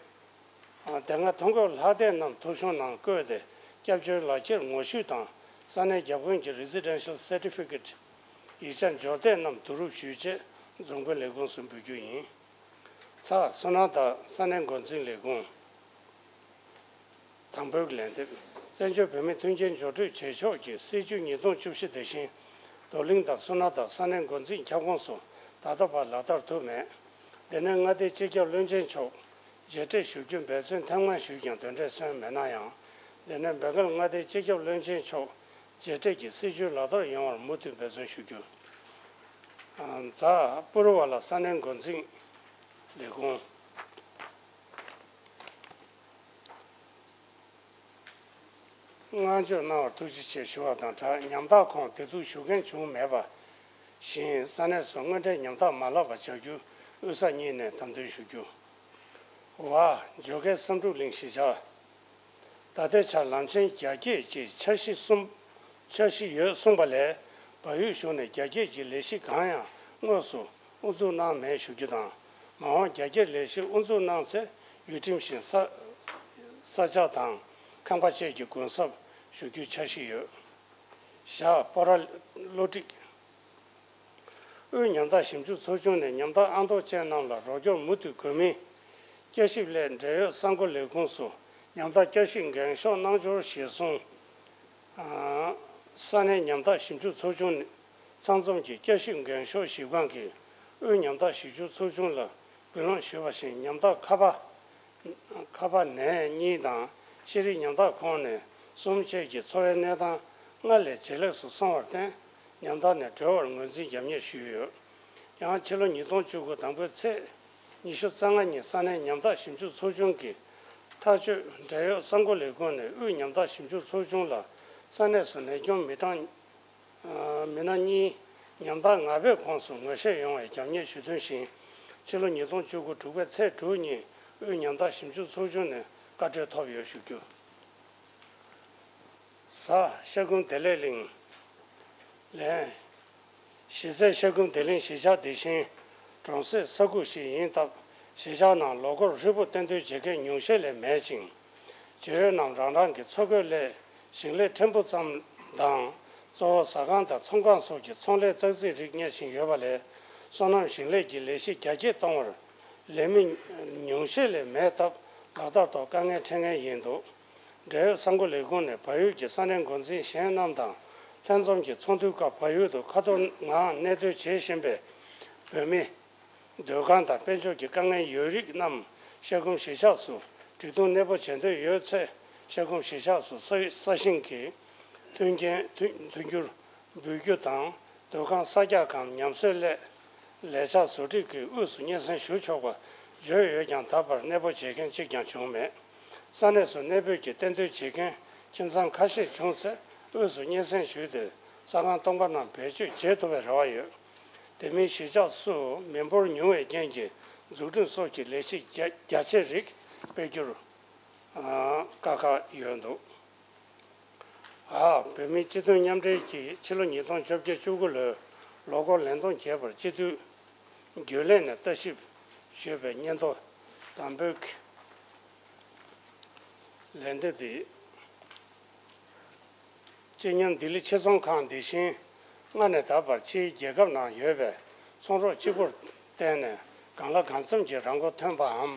དེ་སྔ་ཐོ་འགོད་ལྷག་བསྡད་རྣམས་ཐོ་གཞུང་ནང་བཀོད་དེ་སྐྱབས་བཅོལ་ལག་འཁྱེར་ངོ་བཤུས་དང་ས་གནས་བརྒྱ་དཔོན་གྱི་Residential Certificate ཡིག་ཆ་འབྱོར་ལྡན་རྣམས་བསྡུ་རུབ་ཞུས་རྗེས་རྫོང་དཔོན་ལས་ཁུངས་སུ་འབུལ་རྒྱུ་ཡིན། ཚ། སོ་ན་ད་ས་གནས་འགོ་འཛིན་ལས་ཁུངས། དང་པོའི་ལན་འདེབས། བཙན་བྱོལ་བོད་མིའི་མཐུན་རྐྱེན་སྦྱོར་སྤྲོད་བྱེད་ཕྱོགས་ཀྱི་སྲིད་བྱུས་ཉིས་སྟོང་བཅུ་བཞི་དེ་བཞིན་རྡོར་གླིང་དང་སོ་ན་ད་ས་གནས་འགོ་འཛིན་ཁྱབ་ཁོངས་སུ་ད་ལྟ་བར་ལག་བསྟར་ཐུབ་མེད། དེ་ནས་མངའ་སྡེའི་སྤྱི་ཁྱབ་བློན་ཆེན་མཆོག་མཇལ་འཕྲད་ཞུ་རྒྱུ་འབད་བརྩོན་ཐེངས་མང་ཞུས་ཀྱང་དོན་འབྲས་སོན་མེད་ན་ཡང་། དེ་ནས་བེང་གལ་མངའ་སྡེའི་སྤྱི་ཁྱབ་བློན་ཆེན་མཆོག་མཇལ་འཕྲད་ཀྱི་སྲིད་བྱུས་ལག་བསྟར་ཡོང་བར་མུ་མཐུད་འབད་བརྩོན་ཞུ་རྒྱུ། ཛ། པུ་རུ་ཝ་ལ་ས་གནས་འགོ་འཛིན་ལས་ཁུངས། བསྔགས་བརྗོད་གནང་བར་ཐུགས་རྗེ་ཆེ་ཞུ་བ་དང་སྦྲགས། ཉམ་ཐག་ཁོངས་བདེ་སྡུག་ཞུ་མཁན་བྱུང་མེད་པ་བཞིན་ས་གནས་སུ་དངོས་འབྲེལ་ཉམ་ཐག་མ་ལྷག་པ་བྱ་རྒྱུ་དབུས་ས་གཉིས་ནས་དམ་དོན་ཞུ་རྒྱུ། ཝ། ཇོ་ཁའི་བསམ་གྲུབ་གླིང་གཞིས་ཆགས། ད་ལྟའི་ཆར་ལམ་ཆེན་རྒྱ་སྐྱེད་ཀྱི་འཆར་གཞི་གསུམ། འཆར་གཞི་ཡོད་གསུངས་པ་ལས་བལ་ཡུལ་གཞུང་ནས་རྒྱ་སྐྱེད་ཀྱི་ལས་གཞི་གང་ཡང་དངོས་སུ་དབུ་འཛུགས་གནང་མེད་ཞུ་རྒྱུ་དང་། མ་འོངས་རྒྱ་སྐྱེད་ལས་གཞི་དབུ་འཛུགས་གནང་ཚེ་ཡུལ་ཁྲིམས་བཞིན་ས། ས་ཆ་དང་ཁང་པ་བཅས་ཀྱི་གུན་གསབ་ཞུ་རྒྱུའི་འཆར་གཞི་ཡོད། བཞག་སྤོ་ར་བློ་སྒྲིག་དབུས་ཉམ་ཐག་ཞིབ་འཇུག་ཚོགས་ཆུང་ནས་ཉམ་ཐག་ཨ་མདོ་ཅན་རྣམས་ལ་རོགས་སྐྱོར་མུ་མཐུད་དགོས་མིན། བསྐྱར་ཞིབ་སླད་འབྲེལ་ཡོད་གསར་འགོད་ལས་ཁུངས་སུ་ཉམ་ཐག་བསྐྱར་ཞིབ་འགེངས་ཤོག་གནང་འབྱོར་གཞིར་བཟུང་། ས་གནས་ཉམ་ཐག་ཞིབ་འཇུག་ཚོགས་ཆུང་ནས་ཚང་འཛོམས་ཀྱི་བསྐྱར་ཞིབ་འགེངས་ཤོག་ཞིབ་ཁང་གིས་དབུས་ཉམ་ཐག་ཞིབ་འཇུག་ཚོགས་ཆུང་ལ་འབུལ་ལམ་ཞུས་པ་བཞིན་ཉམ་ཐག་ཁ་པ། ཁ་པ་ནས་གཉིས་དང་ཤེས་རིག་ཉམ་ཐག་ཁོངས་ནས་གསུམ་བཅས་ཀྱི་འཚོ་བའི་གནས་སྟངས་སྔར་ལས་ཇེ་ལེགས་སུ་སོང་བར་བརྟེན། ཉམ་ཐག་ནས་གྲོལ་བར་ངོས་འཛིན་རྒྱབ་གཉེར་ཞུས་ཡོད། ཡང་ཕྱི་ལོ་ཉིས་སྟོང་བཅུ་དགུ་དང་པོའི་ཚེས་ཉི་ཤུ་རྩ་ལྔ་ཉིན་ས་གནས་ཉམ་ཐག་ཞིབ་འཇུག་ཚོགས་ཆུང་གི་ཐག་གཅོད་འབྲེལ་ཡོད་གསར་འགོད་ལས་ཁུངས་ནས་དབུས་ཉམ་ཐག་ཞིབ་འཇུག་ཚོགས་ཆུང་ལ་ས་གནས་སུ་ནད་སྐྱོང་མི་གྲངས། མི་སྣ་གཉིས་ཉམ་ཐག་ང་ཕོད་ཁོངས་སུ་ངོ་ཤེས་ཡོང་བའི་རྒྱབ་གཉེར་ཞུ་དོན་བཞིན། ཕྱི་ལོ་ཉིས་སྟོང་བཅུ་དགུ་དྲུག་པའི་ཚེས་དྲུག་ཉིན་དབུས་ཉམ་ཐག་ཞིབ་འཇུག་ཚོགས་ཆུང་ནས་བཀའ་འཁྲོལ་ཐོབ་ཡོད་ཞུ་རྒྱུ། གཟའ། ཤར་ཁུམ་བདེ་ལེགས་གླིང་། ལན། གཞིས་རྩེ་ཤར་ཁུམ་བདེ་གླིང་གཞིས་ཆགས་འདི་བཞིན་གྲོང་གསེབ་ས་ཁུལ་ཞིག་ཡིན་སྟབས། གཞིས་ཆགས་ནང་ལོ་འཁོར་ཧྲིལ་པོ་གཏན་སྡོད་བྱེད་མཁན་ཉུང་ཤས་ལས་མེད་ཅིང་། བྱེས་ཡོད་རྣམས་རང་རང་གི་འཚོ་གོས་སླད་ཞིང་ལས་ཕྲན་བུ་ཙམ་དང་། གཙོ་བོ་ཟ་ཁང་དང་ཚོང་ཁང་སོགས་ཀྱི་ཚོང་ལས་ཙག་ཙིག་རིགས་གཉེར་བཞིན་ཡོད་པ་ལས། སོ་ནམ་ཞིང་ལས་ཀྱི་ལས་གཞི་རྒྱ་སྐྱེད་གཏོང་བར་ ལས་མི་ཉུང་ཤས་ལས་མེད་སྟབས་ལག་བསྟར་ཐོག་དཀའ་ངལ་འཕྲད་མཁན་ཡིན་འདུག་འབྲེལ་ཡོད་ས་འགོ་ལས་ཁུངས་ནས་བལ་ཡུལ་གྱི་ས་གནས་འགོ་འཛིན་གཞན་རྣམས་དང་ལྷན་འཛོམས་ཀྱི་ཚོགས་འདུའི་སྐབས་བལ་ཡུལ་དུ་ཁ་ཐོར་ངང་གནས་སྡོད་བྱེད་བཞིན་པའི་བོད་མི། སྡོད་ཁང་དང་དཔལ་འབྱོར་གྱི་དཀའ་ངལ་ཡོད་རིགས་རྣམས་ཤ་སྐུམ་གཞིས་ཆགས་སུ་འགྲོ་སོང་གནས་སྤོ་བྱེད་འདོད་ཡོད་ཚེ། ཤ་སྐུམ་གཞིས་ཆགས་སུ་ས་ས་ཞིང་གི་མཐུན་རྐྱེན་མཐུན་མཐུན་འགྱུར་འབུལ་རྒྱུ་དང་། སྡོད་ཁང་གསར་རྒྱག་གམ་ཉམས་གསོའི་སླད་ལས་འཆར་བཟོ་སྒྲིག་གི་དབུས་སུ་སྙན་སེང་ཞུ་ཆོག་པ་བརྗོད་ཡོད་ཀྱང་། ད་བར་གནས་སྤོ་བྱེད་མཁན་གཅིག་ཀྱང་བྱུང་མེད། ས་གནས་སུ་གནས་སྤོས་ཀྱི་གཏན་འདུན་བྱེད་མཁན་ཁྱིམ་ཚང་ཁ་ཤས་བྱུང་ཚེ། དབུས་སུ་སྙན་སེང་ཞུས་ཏེ་ས་ཁང་སྟོང་པ་རྣམས་བེད་སྤྱོད་བྱེད་ཐུབ་པའི་རེ་བ་ཡོད། དེ་མིན་གཞིས་ཆགས་སུ་མི་འབོར་ཉུང་བའི་རྐྱེན་གྱིས་འཛུགས་སྐྲུན་སོགས་ཀྱི་ལས་གཞི་རྒྱ་རྒྱ་ཆེ་རིགས་སྤེལ་རྒྱུར་དཀའ་ཁག་ཡོད་འདུག་ཨ། བོད་མིའི་སྤྱི་མཐུན་མཉམ་འབྲེལ་གྱིས་ཕྱི་ལོ་ཉིས་སྟོང་བཅོ་བརྒྱད་བཅུ་དགུ་ལོའི་ལོ་འཁོར་ལས་བསྡོམས་བརྒྱད་པར་སྤྱི་འཐུས་རྒྱུན་ལས་ནས་ལྟ་ཞིབ་ཞུས་པའི་སྙན་ཐོ་དང་པོའི་ལན་འདེབས་འདི། སྤྱི་མཉམ་ལྡི་ལི་ཕྱིར་ཚོང་ཁང་འདི་བཞིན་སྔ་ནས་ད་བར་ཕྱིའི་རྒྱལ་ཁབ་ནང་ཡོད་པའི་ཚོང་རོགས་གཅིག་པུར་བརྟེན་ནས་གང་ལ་གང་འཚམ་གྱི་རང་མགོ་ཐོན་པའམ་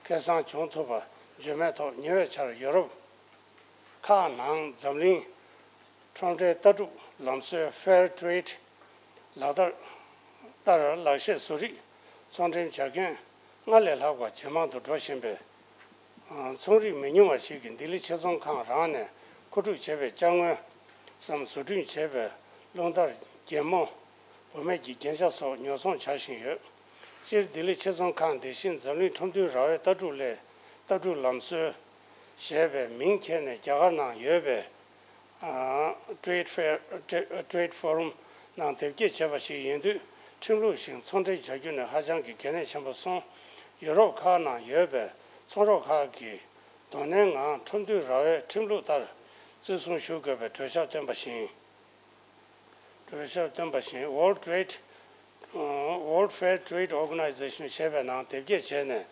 ཁེ་བཟང་བྱུང་ཐུབ་པ་བརྗོད་མེད་ཐོག་ཉེ་བའི་ཆར་ཡོ་རོབ་ཁག་ནང་འཛམ་གླིང་ཁྲོམ་རའི་ལྟ་གྲུབ་ལམ་སྲོལ་Fair Trade ལག་བསྟར་ལྟར་ལག་ཤེས་བཟོ་རིག་ཚོང་འགྲེམས་བྱ་མཁན་སྔར་ལས་ལྷག་པ་ཇེ་མང་དུ་འགྲོ་བཞིན་པས། ཚོང་རིགས་མི་ཉུང་བ་ཞིག་གིས་ལྡི་ལི་ཕྱིར་ཚོང་ཁང་རང་ནས་མཁོ་སྒྲུབ་བྱས་པའི་ཅ་དངོས་སམ་བཟོ་སྐྲུན་བྱས་པའི་རླུང་དར་རྒྱལ་མོ། བུད་མེད་ཀྱི་རྒྱན་ཆ་སོགས་ཉོ་ཚོང་བྱ་བཞིན་ཡོད། སྤྱིར་ལྡི་ལི་ཕྱིར་ཚོང་ཁང་དེ་བཞིན་འཛམ་གླིང་ཁྲོམ་མཐུན་ར་བའི་ལྟ་གྲུབ་ལས་ལྟ་གྲུབ་ལམ་སྲོལ་ཞེས་པའི་མིང་འཁྱེར་ནས་རྒྱ་གར་ནང་ཡོད་པའི་Trade Fair Trade Forum ནང་དེབ་སྐྱེལ་བྱས་པ་ཞིག་ཡིན་དུས། ཁྲིམས་ལུགས་བཞིན་ཚོང་འབྲེལ་བྱ་རྒྱུ་ནི་ཧ་ཅང་གི་གལ་གནད་ཆེན་པོ་སོང་། ཡོ་རོབ་ཁག་ནང་ཡོད་པའི་ཚོང་རོགས་ཁག་གིས་དོ་ནན་ངང་ཁྲོམ་མཐུན་ར་བའི་ཁྲིམས་ལུགས་ལྟར་བརྩི་སྲུང་ཞུ་དགོས་པའི་གྲོས་འཆར་བཏོན་པ་བཞིན། གྲོས་འཆར་བཏོན་པ་བཞིན། World Trade World Fair Trade Organization ཞེས་པའི་ནང་དེབ་སྐྱེལ་བྱས་ནས་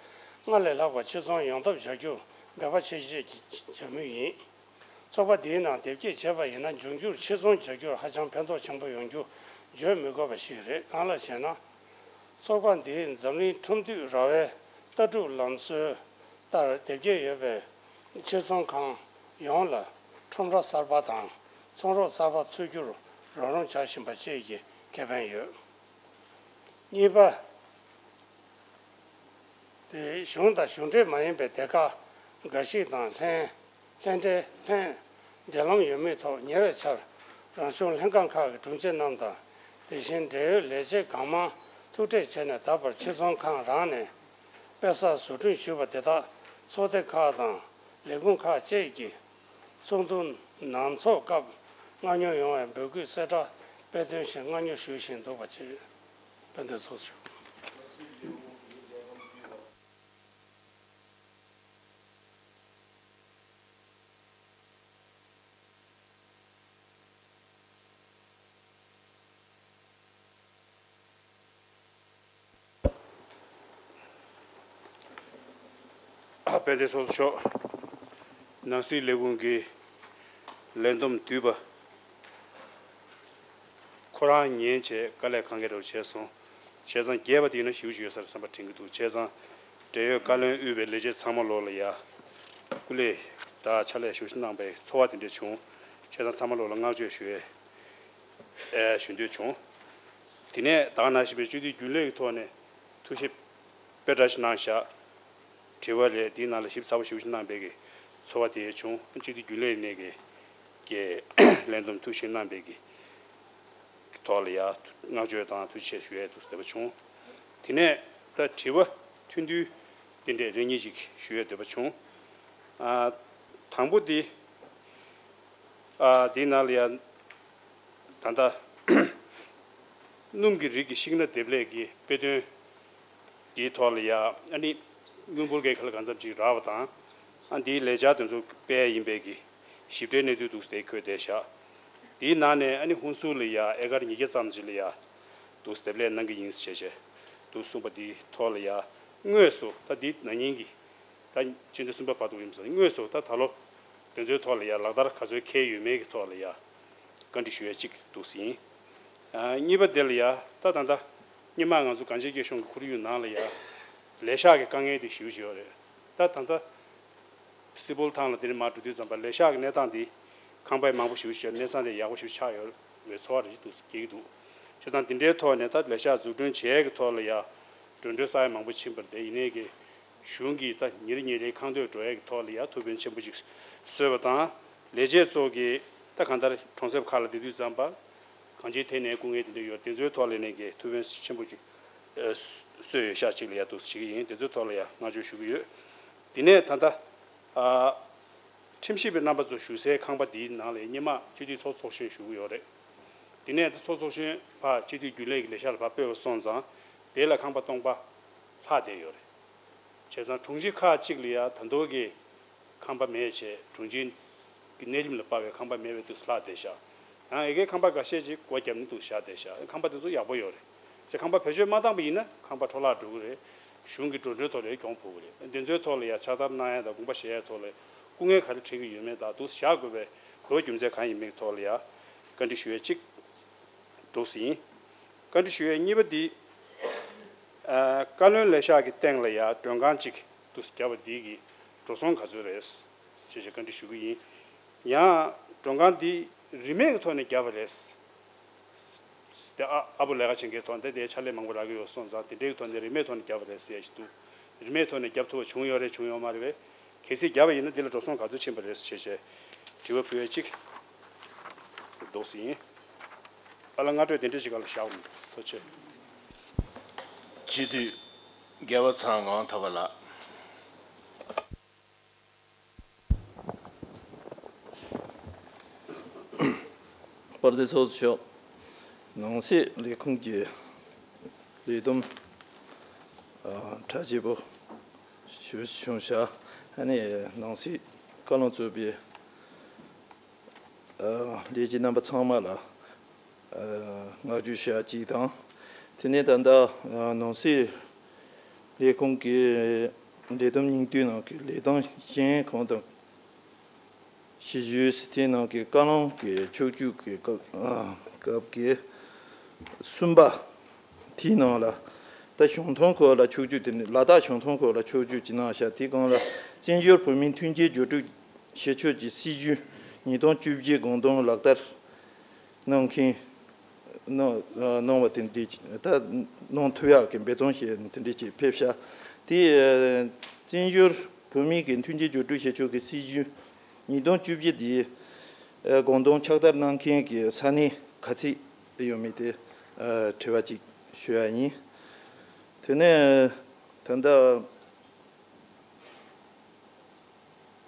སྔར་ལས་ལྷག་པ་ཕྱིར་ཚོང་ཡོང་ཐབས་བྱ་རྒྱུ་འབད་པ་ཆེ་བཞེས་ཀྱི་བྱ་མུས་ཡིན། ཚོགས་པ་འདིའི་ནང་དེབ་སྐྱེལ་བྱས་པ་ཡིན་ན། འབྱུང་འགྱུར་ཕྱིར་ཚོང་བྱ་རྒྱུར་ཧ་ཅང་ཕན་ཐོགས་ཆེན་པོ་ཡོང་རྒྱུ་བརྗོད་མི་དགོས་པ་ཞིག་རེད། གང་ལགས་ཤེ་ན། ཚོགས་པ་འདིས་འཛམ་གླིང་ཁྲོམ་མཐུན་ར་བའི་ལྟ་གྲུབ་ལམ་སྲོལ་ལྟར་དེབ་སྐྱེལ་ཡོད་པའི་ཕྱིར་ཚོང་ཁང་ཡོངས་ལ་ཁྲོམ་ར་གསར་པ་དང་ཚོང་རོགས་གསར་པ་འཚོལ་རྒྱུར་རོགས་རམ་བྱ་བཞིན་པ་བཅས་ཀྱི་ཁེ་ཕན་ཡོད། གཉིས་པ། དེ་གཞུང་དང་གཞུང་འབྲེལ་མ་ཡིན་པའི་སྡེ་ཁག་འགའ་ཞིག་དང་ལྷན་ལྷན་འབྲེལ་ལྷན་འབྲེལ་ལམ་ཡོད་མེད་ཐོག་ཉེ་བའི་ཆར་རང་གཞུང་ལྷན་ཁང་ཁག་གི་དྲུང་ཆེ་རྣམས་དང་། དེ་བཞིན་འབྲེལ་ཡོད་ལས་བྱེད་གང་མང་ཐུག་འཕྲད་བྱས་ནས། ད་བར་ཕྱིར་ཚོང་ཁང་རང་ནས་དཔེ་གསར་བཟོ་སྐྲུན་ཞུས་པ་དེ་དག་ཚོགས་སྡེ་ཁག་དང་ལས་ཁུངས་ཁག་བཅས་ཀྱི་ཚོགས་འདུ་ནང་ཚོགས་སྐབས་མངགས་ཉོ་ཡོང་བའི་འབོད་སྐུལ་གསལ་བསྒྲགས་དཔེ་སྟོན་བཞིན་མངགས་ཉོ་ཞུ་བཞིན་འདུག་པ་བཅས། དཔལ་ལྡན་ཚོགས་ཞུགས། དཔལ་ལྡན་ཚོགས་གཙོ་མཆོག་ནང་སྲིད་ལས་ཁུངས་ཀྱི་ལས་བསྡོམས་བསྡུས་པ་ཁོ་རང་ཉན་བྱས་དཀའ་ལས་གང་ག་རེ་བྱས་སོང་། བྱས་ཙང་རྒྱས་པ་དེ་ཡིན་ན་ཞེ་པོ་ཅིག་ཡོད་ས་རེད་བསམ་པ་དྲན་གྱི་འདུག་བྱས་ཙང་འབྲེལ་ཡོད་བཀའ་བློན་དབུས་པའི་ལས་བྱེད་ཚང་མ་ལོག་ལ་ཡ་སྐུ་ལས་ད་ཕྱག་ལས་ཞེ་པོ་ཅིག་གནང་པའི་ཚོར་བ་དེ་འདྲ་བྱུང་། བྱས་ཙང་ཚང་མ་ལོག་ལ་བསྔགས་བརྗོད་ཞུ་ཡས་ཨེ་ཞུ་འདོད་བྱུང་། དེ་ནས་ད་ག་ནང་བཞིན་པའི་སྤྱི་འཐུས་རྒྱུན་ལས་ཀྱི་ཐོག་ནས་ཐུགས་ཞིབ་དཔེ་འདྲ་ཞིག་གནང་བཞག་དྲི་བ་རེད། དེའི་ནང་ལ་ཞིབ་ཚགས་པོ་ཞེ་པོ་ཅིག་གནང་པའི་གི་ཚོར་བ་དེ་བྱུང་། སྤྱི་འཐུས་རྒྱུན་ལས་ནས་ཀྱི་ཀྱི་ལས་བསྡོམས་ཐུགས་ཞིབ་གནང་པའི་གི་ཐོག་ལ་ཡ་བསྔགས་བརྗོད་དང་ཐུགས་རྗེ་ཆེ་ཞུ་ཡས་འདུག་བསྡད་པ་བྱུང་། དེ་ནས་ད་དྲི་བ་ཐུང་ཐུང་དེ་འདྲས་རེ་གཉིས་ཅིག་ཞུ་ཡས་འདོད་པ་བྱུང་། ཨ། དང་པོ་དེ། ཨ། དེའི་ནང་ལ་ཡ། ད་ལྟ་སྣུམ་གྱི་རིགས་ཀྱི་ཤིང་སྣ་འདེབས་ལས་ཀྱི་དཔེ་སྟོན་དེའི་ཐོག་ལ་ཡ་ཨ་ནི་དངུལ་འབོར་གྱི་ཁ་ལ་གང་འཚམ་ཅིག་རག་པ་དང་། ཨ། འདིའི་ལས་འཆར་དེ་ཚོ་སྤེལ་ཡིན་པའི་གི་ཞིབ་ཕྲའི་གནས་ཚུལ་འདུག་སེ་དེ་འཁོད་བསྡད་བཞག་དེའི་ནང་ནས་ཨ་ནི་ཧུན་སུར་ལ་ཡ་ཨེ་ཀར་ཉིས་བརྒྱ་ཙམ་ཅིག་ལ་ཡ་འདུག་སེ་འདེབས་ལས་གནང་གི་ཡིན་ཟེར་བྱས་བྱས་འདུག་གསུངས་པ་དེའི་ཐོག་ལ་ཡ་དངོས་སུ་ད་འདི་ན་ནིང་གི་ད་སྤྱི་ཟླ་གསུམ་པ་བར་དུ་ཡིན་ཙང་དངོས་སུ་ད་ད་ལོ་དེ་ཚོའི་ཐོག་ལ་ཡ་ལག་བསྟར་ག་ཚོད་འཁེལ་ཡོད་མེད་ཀྱི་ཐོག་ལ་ཡ་བཀའ་འདྲི་ཞུ་ཡ་གཅིག་འདུག་སེ་ཡིན། ཨ། གཉིས་པ་དེ་ལ་ཡ་ད་ད་ད་སྔོན་མ་ང་ཚོ་གངས་ཅན་སྐྱིད་གཤོངས་ཀྱི་ཁོར་ཡུག་ནང་ལ་ཡ་ ལས་ཤག་གི་དཀའ་ངལ་དེ་ཞེ་པོ་ཅིག་ཡོད་རེད། ད་ད་ལྟ་སི་པོལ་ཐང་ལ་དེ་རིང་མར་འགྲོ་དུས་ཙམ་པ་ལས་ཤག་གི་གནས་སྟངས་དེ་ཁང་པ་མང་པོ་ཞེ་པོ་ཅིག་ཡོད། གནས་སྟངས་དེ་ཡག་པོ་ཞེ་པོ་ཆགས་ཡོད་པའི་ཚོར་བ་རེ་ཞིག་འདུག་སྐྱེ་གི་འདུག་བྱས་ཙང་དེ་འདྲའི་ཐོག་ནས་ད་ལས་ཤག་འཛུགས་སྐྲུན་བྱེད་ཡས་ཀྱི་ཐོག་ལ་ཡ་འགྲོ་གྲོན་ས་ཡ་མང་པོ་ཕྱིན་པ་རེད། དེ་ཡིན་ནའི་གི་གཞུང་གིས་ད་ཉིན་རེ་ཉིན་རེའི་ཁང་ཐོག་འགྲོ་ཡས་ཀྱི་ཐོག་ལ་ཡ་ཐུགས་ཕན་ཆེན་པོ་ཅིག་གསོས་པ་དང་། ལས་བྱེད་ཚོ་གིས་ད་གང་ལྟར་གྲོང་གསེབ་ཁག་ལ་བསྡད་དུས་ཙམ་པ་གང་ཅིའི་ཐད་ནས་སྐུ་ངལ་དེ་འདྲ་ཡོད། དེ་ཚོའི་ཐོག་ལ་ནས་ཀྱི་ཐུགས་ཕན་ཆེན་པོ་ཅིག་གསོས་ཡོད་ཤག་ཅིག་ལ་ཡ་འདུག་སེ་བྱེད་ཀྱི་ཡིན། དེ་ཚོའི་ཐོག་ལ་ཡ་བསྔགས་བརྗོད་ཞུ་གི་ཡོད། དེ་ནས་ད་ལྟ་ཨ་ཁྲིམས་ཞིབ་པའི་རྣམ་པ་ཚོ་བཞུགས་སའི་ཁང་པ་འདིའི་ནང་ལ་སྔོན་མ་སྤྱི་འཐུས་ཚོགས་ཚོགས་གཞོན་བཞུགས་ཀྱི་ཡོད་རེད། དེ་ནས་ད་ཚོགས་ཚོགས་གཞོན་ཕར་སྤྱི་འཐུས་རྒྱུན་ལས་ཀྱི་ལས་ཤག་ལ་ཕར་སྤོས་པ་སོང་ཙང་དེ་ལ་ཁང་པ་སྟོང་པ་ལྷག་བསྡད་ཡོད་རེད། བྱས་ཙང་དྲུང་ཆེ་ཁག་ཅིག་ལ་ཡ་ད་དུང་གི་ཁང་པ་མེད་བྱས། དྲུང་ཆེ་གི་གནས་རིམ་ལ་དཔག་པའི་ཁང་པ་མེད་པའི་དུས་སུ་ལྷག་བསྡད་ཤག་ཡང་ཡ་གིའི་ཁང་པ་འགའ་ཤས་ཅིག་སྒོ་བརྒྱབ་ནས་དུས་སུ་བཞག་བསྡད་ཤག་ཁང་པ་དེ་ཚོ་ཡག་པོ་ཡོད་རེད། བྱས་ཁང་པ་བེད་སྤྱོད་མ་བཏང་པ་ཡིན་ན་ཁང་པ་འཕྲོ་བརླག་འགྲོ་གི་རེད། གཞུང་གི་འགྲོ་གྲོན་ཐོག་ལ་ཡ་གྱོང་ཕོག་གི་རེད། འདི་ཚོའི་ཐོག་ལ་ཡ་ཕྱག་བསྟར་གནང་ཡ་དང་དགོངས་པ་བཞེས་ཡ་ཐོག་ལ་སྐུ་ངལ་ག་རེ་འཕྲད་ཀྱི་ཡོད་མེད་དང་དུས་སུ་བཞག་དགོས་པའི་གོ་རྒྱུ་མཚན་གང་ཡིན་མིན་གྱི་ཐོག་ལ་ཡ་བཀའ་འདྲི་ཞུ་ཡ་གཅིག་འདུག་སེ་ཡིན། བཀའ་འདྲི་ཞུ་ཡས་གཉིས་པ་འདི། ཨ། བཀའ་བློན་ལས་ཤག་གི་སྟེང་ལ་ཡ་མགྲོན་ཁང་གཅིག་འདུག་སེ་བརྒྱབ་པ་འདི་གི་འགྲོ་སོང་ག་ཚོད་རེད་ཅེས་བཀའ་འདྲི་ཞུ་གི་ཡིན། ཡང་མགྲོན་ཁང་འདི་རིན་མེད་ཀྱི་ཐོག་ནས་བརྒྱབ་པ་རེད། དེ་ཨ་ཨ་བོ་ལས་ཀ་བྱེད་མཁན་ཐོག་འདི་དེ་ཕྱག་ལས་མང་པོ་རག་གི་ཡོད་སོང་ཙང་དེ་འདྲའི་ཐོག་ནས་རིན་མེད་ཐོག་ནས་བརྒྱབ་པ་རེད་ཟེར་ཡ་ཞིག་འདུག་རིན་མེད་ཐོག་ནས་བརྒྱབ་ཐུབ་པ་བྱུང་ཡོད་རེད་བྱུང་ཡོད་མ་རེད་པས། གལ་སྲིད་བརྒྱབ་པ་ཡིན་ན་འདི་ལ་འགྲོ་སོང་ག་ཚོད་ཕྱིན་པ་རེད་ཟེར་བྱས་བྱས་དྲི་བ་ཕུལ་ཡས་གཅིག་འདུག་སེ་ཡིན། ཨ་ལ་སྔ་དྲོ་དེ་འདྲ་ཞིག་ག་ལ་བཞག་འོང་། ཐུགས་རྗེ་ཆེ། སྤྱི་འཐུས་རྒྱལ་བ་ཚང་ངང་ཐོབ་པ་ལགས། པར་དེ་ཚོགས་གཙོ་མཆོག་ནང་སྲིད་ལས་ཁུངས་ཀྱི་ལས་བསྡོམས་ཨ་གྲ་རྒྱས་པོ་ཞུ་བྱུང་ཤག་ཨ་ནི་ནང་སྲིད་བཀའ་བློན་གཙོས་པའི་ཨ་ལས་བྱེད་རྣམ་པ་ཚང་མ་ལ་ཨ་བསྔགས་བརྗོད་ཞུ་ཡ་གཅིག་དང་། དེ་ནས་ད་ལྟ་ཨ་ནང་སྲིད་ལས་ཁུངས་ཀྱི་ལས་བསྡོམས་སྙིང་བསྡུས་ནང་གི་ལས་སྟངས་གཞན་གང་དང་། ཞི་བཞུགས་སི་ཐན་ནང་གི་བཀའ་བློན་གྱི་ཕྱོགས་བསྐྱོད་ཀྱི་སྐབས་ཨ་སྐབས་ཀྱི་གསུམ་པ་དེའི་ནང་ལ་ད་གཞུང་དོན་སྐོར་ལ་ཕྱོགས་བསྐྱོད་དེ་ནི་ལ་དྭགས་གཞུང་དོན་སྐོར་ལ་ཕྱོགས་བསྐྱོད་ཅིག་གནང་བཞག་དེའི་སྒང་ལ་བཙན་བྱོལ་བོད་མིའི་མཐུན་རྐྱེན་སྦྱོར་སྤྲོད་བྱེད་ཕྱོགས་ཀྱི་སྲིད་ཇུས་ཉིས་སྟོང་བཅུ་བཞི་དགོངས་དོན་ལག་བསྟར་གནང་མཁན་གནང་གནང་བ་དེ་འདྲས་ད་གནང་ཐུབ་ཡག་གི་འབད་བརྩོན་བྱས་དེ་འདྲས་ཅིག་ཕེབས་ཤག་དེ་བཙན་བྱོལ་བོད་མིའི་གི་མཐུན་རྐྱེན་སྦྱོར་སྤྲོད་བྱེད་ཕྱོགས་ཀྱི་སྲིད་ཇུས་ཉིས་སྟོང་བཅུ་བཞི་དེའི་དགོངས་དོན་ཕྱག་བསྟར་གནང་མཁན་གྱི་ས་གནས་ག་ཚད་ཡོད་མེད་དེ་དྲི་བ་ཅིག་ཞུ་ཡ་ཡིན། དེ་ནས་ད་ལྟ་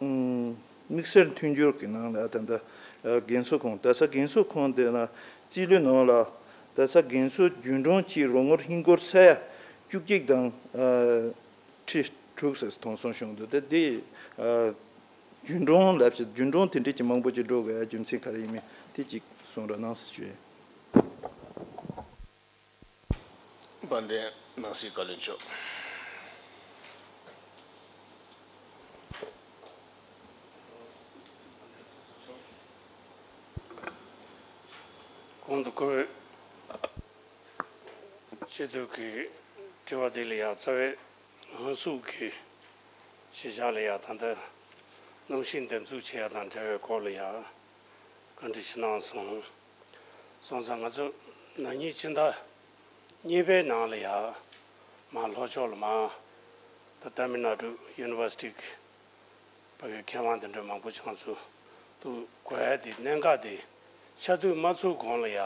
དམིགས་བསལ་མཐུན་སྦྱོར་གྱི་ནང་ལ་ད་ལྟ་རྒན་གསོ་ཁང་ད་ས་རྒན་གསོ་ཁང་དེ་ལ་རྩིས་ལོའི་ནང་ལ་ད་ས་རྒན་གསོ་རྒྱུན་གྲོན་གྱི་རོགས་དངུལ་ཧིན་སྒོར་ས་ཡ་བཅུ་གཅིག་དང་ཁྲི་དྲུག་ཙམ་དོན་སོང་བྱུང་འདུག་དེ་དེ་རྒྱུན་གྲོན་ལབ་ཞིག་རྒྱུན་གྲོན་དེ་འདྲས་ཀྱི་མང་པོ་ཅིག་འགྲོ་དགོས་ཡ་རྒྱུ་མཚན་ག་རེ་ཡིན་མིན་དེ་གཅིག་གསུང་རོགས་གནང་ཞུ་ཡིན། དཔལ་ལྡན་ནང་སྲིད་བཀའ་བློན་མཆོག་གོང་དུ་བཀུར་འོས་སྤྱི་འཐུས་ཀྱི་དྲི་བ་དེ་ལ་ཡང་རྩ་བའི་ཧུན་སུར་གྱི་གཞིས་ཆགས་ལ་ཡང་ད་ལྟ་གནམ་གཤིས་འདེབས་འཛུགས་བྱེད་ཡ་དང་འབྲེལ་བའི་སྐོར་ལ་ཡང་བཀའ་འདྲི་ཞིག་གནང་སོང་། སོང་ཙང་ང་ཚོ་ན་ནིང་སྤྱི་ཟླ་གཉིས་པའི་ནང་ལ་ཡང་མར་ལྷོ་ཕྱོགས་ལ་མར་ད་ཏཱ་མིལ་ནཱ་ཌུ་ཡུ་ནི་ཝར་སི་ཊི་གི་ཕ་གི་མཁས་དབང་དེ་འདྲ་མང་པོ་ཅིག་ང་ཚོ་ཏུ་གོ་ཡ་དེ་གནད་འགག་དེ་ཆ་དུས་མ་ཚུགས་གོང་ལ་ཡ་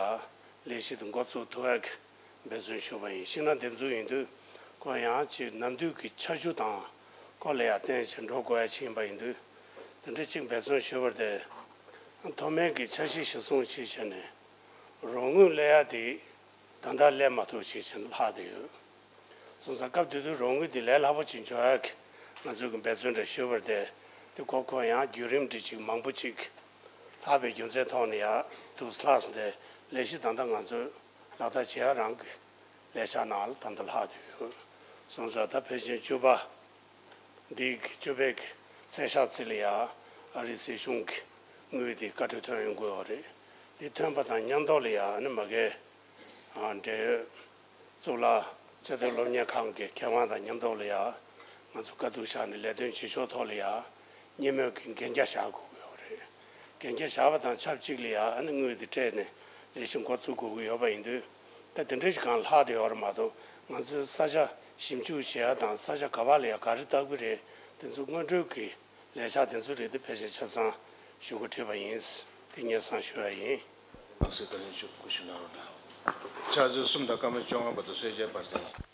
ལས་གཞི་དེ་འགོ་བཙུགས་ཐུབ་ཡ་གི་འབད་བརྩོན་ཞུས་པ་ཡིན། ཤིང་ནགས་འདེབས་འཛུགས་ཡིན་དུས་ཁོ་ཡང་ཅིག་ནམ་དུས་ཀྱི་ཆར་ཆུ་དང་ཁོ་ལ་ཡ་བརྟེན་བྱས་འགྲོ་དགོས་ཡ་ཅིག་ཡིན་པ་ཡིན་དུས་དེ་འདྲ་ཅིག་འབད་བརྩོན་ཞུས་པར་དེ་མཐོ་དམན་གྱི་འཆར་གཞི་གཞིར་བཟུང་བྱས་བྱས་ནས་རོགས་དངུལ་སླེབས་ཡ་དེ་ད་ལྟ་སླེབས་མ་ཐུབ་བྱས་བྱས་ནས་ལྷག་བསྡད་ཡོད། སོང་ཙང་སྐབས་དེ་དུས་རོགས་དངུལ་དེ་ལས་སླ་པོ་ཅིག་འབྱོར་ཡག་གི་ང་ཚོས་ཀྱི་འབད་བརྩོན་འདྲ་ཞུས་པར་བརྟེན་དེ་ཁོ་ཁོ་ཡང་བརྒྱུད་རིམ་འདི་ཅིག་མང་པོ་ཅིག་ལྷག་པའི་རྒྱུ་མཚན་ཐོག་ནས་ཡང་དུས་ལྷག་སོང་སྟེ་ལས་གཞི་ད་ལྟ་ང་ཚོས་ལག་བསྟར་བྱེད་ཡག་རང་གི་ལས་འཆར་ནང་ལ་ད་ལྟ་ལྷག་བསྡད་ཡོད། སོང་ཙང་ད་ཕལ་ཆེར་བཅུ་པ་འདི་གི་བཅུ་པའི་གི་ཚེས་ཤར་ཚེ་ལ་ཡང་ཨ་རིའི་སྲིད་གཞུང་གི་དངུལ་དེ་བཀའ་འཁྲོལ་ཐོན་ཡོང་གི་ཡོད་རེད། དེ་ཐོན་པ་དང་མཉམ་དུ་ལ་ཡང་ཨ་ནི་མ་གི་ཨ་འབྲེལ་ཡོད་གཙུག་ལག་ ཆེས་མཐོའི་སློབ་གཉེར་ཁང་གི་མཁས་དབང་དང་མཉམ་དུ་ལ་ཡ། ང་ཚོ་དཀའ་སྡུག་བཞག་ནས་ལས་དོན་བྱེད་ཕྱོགས་ཐོག་ལ་ཡ། གཉིས་མོས་ཀྱི་འགན་རྒྱ་བཞག་དགོས་ཀྱི་ཡོད་རེད། འགན་རྒྱ་བཞག་པ་དང་ཆབས་ཅིག་ལ་ཡ་ཨ་ནི་དངུལ་དེ་སྤྲད་ནས་ལས་གཞི་འགོ་བཙུགས་དགོས་ཀྱི་ཡོད་པ་ཡིན་དུས། ད་དེ་འདྲ་ཞིག་གང་ལྷག་བསྡད་ཡོད་རེད་མ་གཏོགས། ང་ཚོའི་ས་ཆ་ཞིབ་འཇུག་བྱེད་ཡ་དང་ས་ཆ་ག་པ་ལ་ཡ་ག་རེ་ལྟ་གི་རེད། དེ་ཚོ་སྔོན་འགྲོའི་གི་ལས་འཆར་དེ་ཚོ་རེད། དེ་ཕལ་ཆེར་ཆ་ཚང་ཞུ་གི་བྲིས་པ་ཡིན། དེ་སྙན་སེང་ཞུ་ཡ་ཡིན། ལགས་སོ། བཀའ་དྲིན་ཆེ། སྐུ་ཞབས་གནང་རོགས་གནང་། ཕྱག་ཚོད་གསུམ་དང་སྐར་མ་བཅོ་ལྔ་བར་དུ་གསོལ་ཇའི་བར་གསེང་།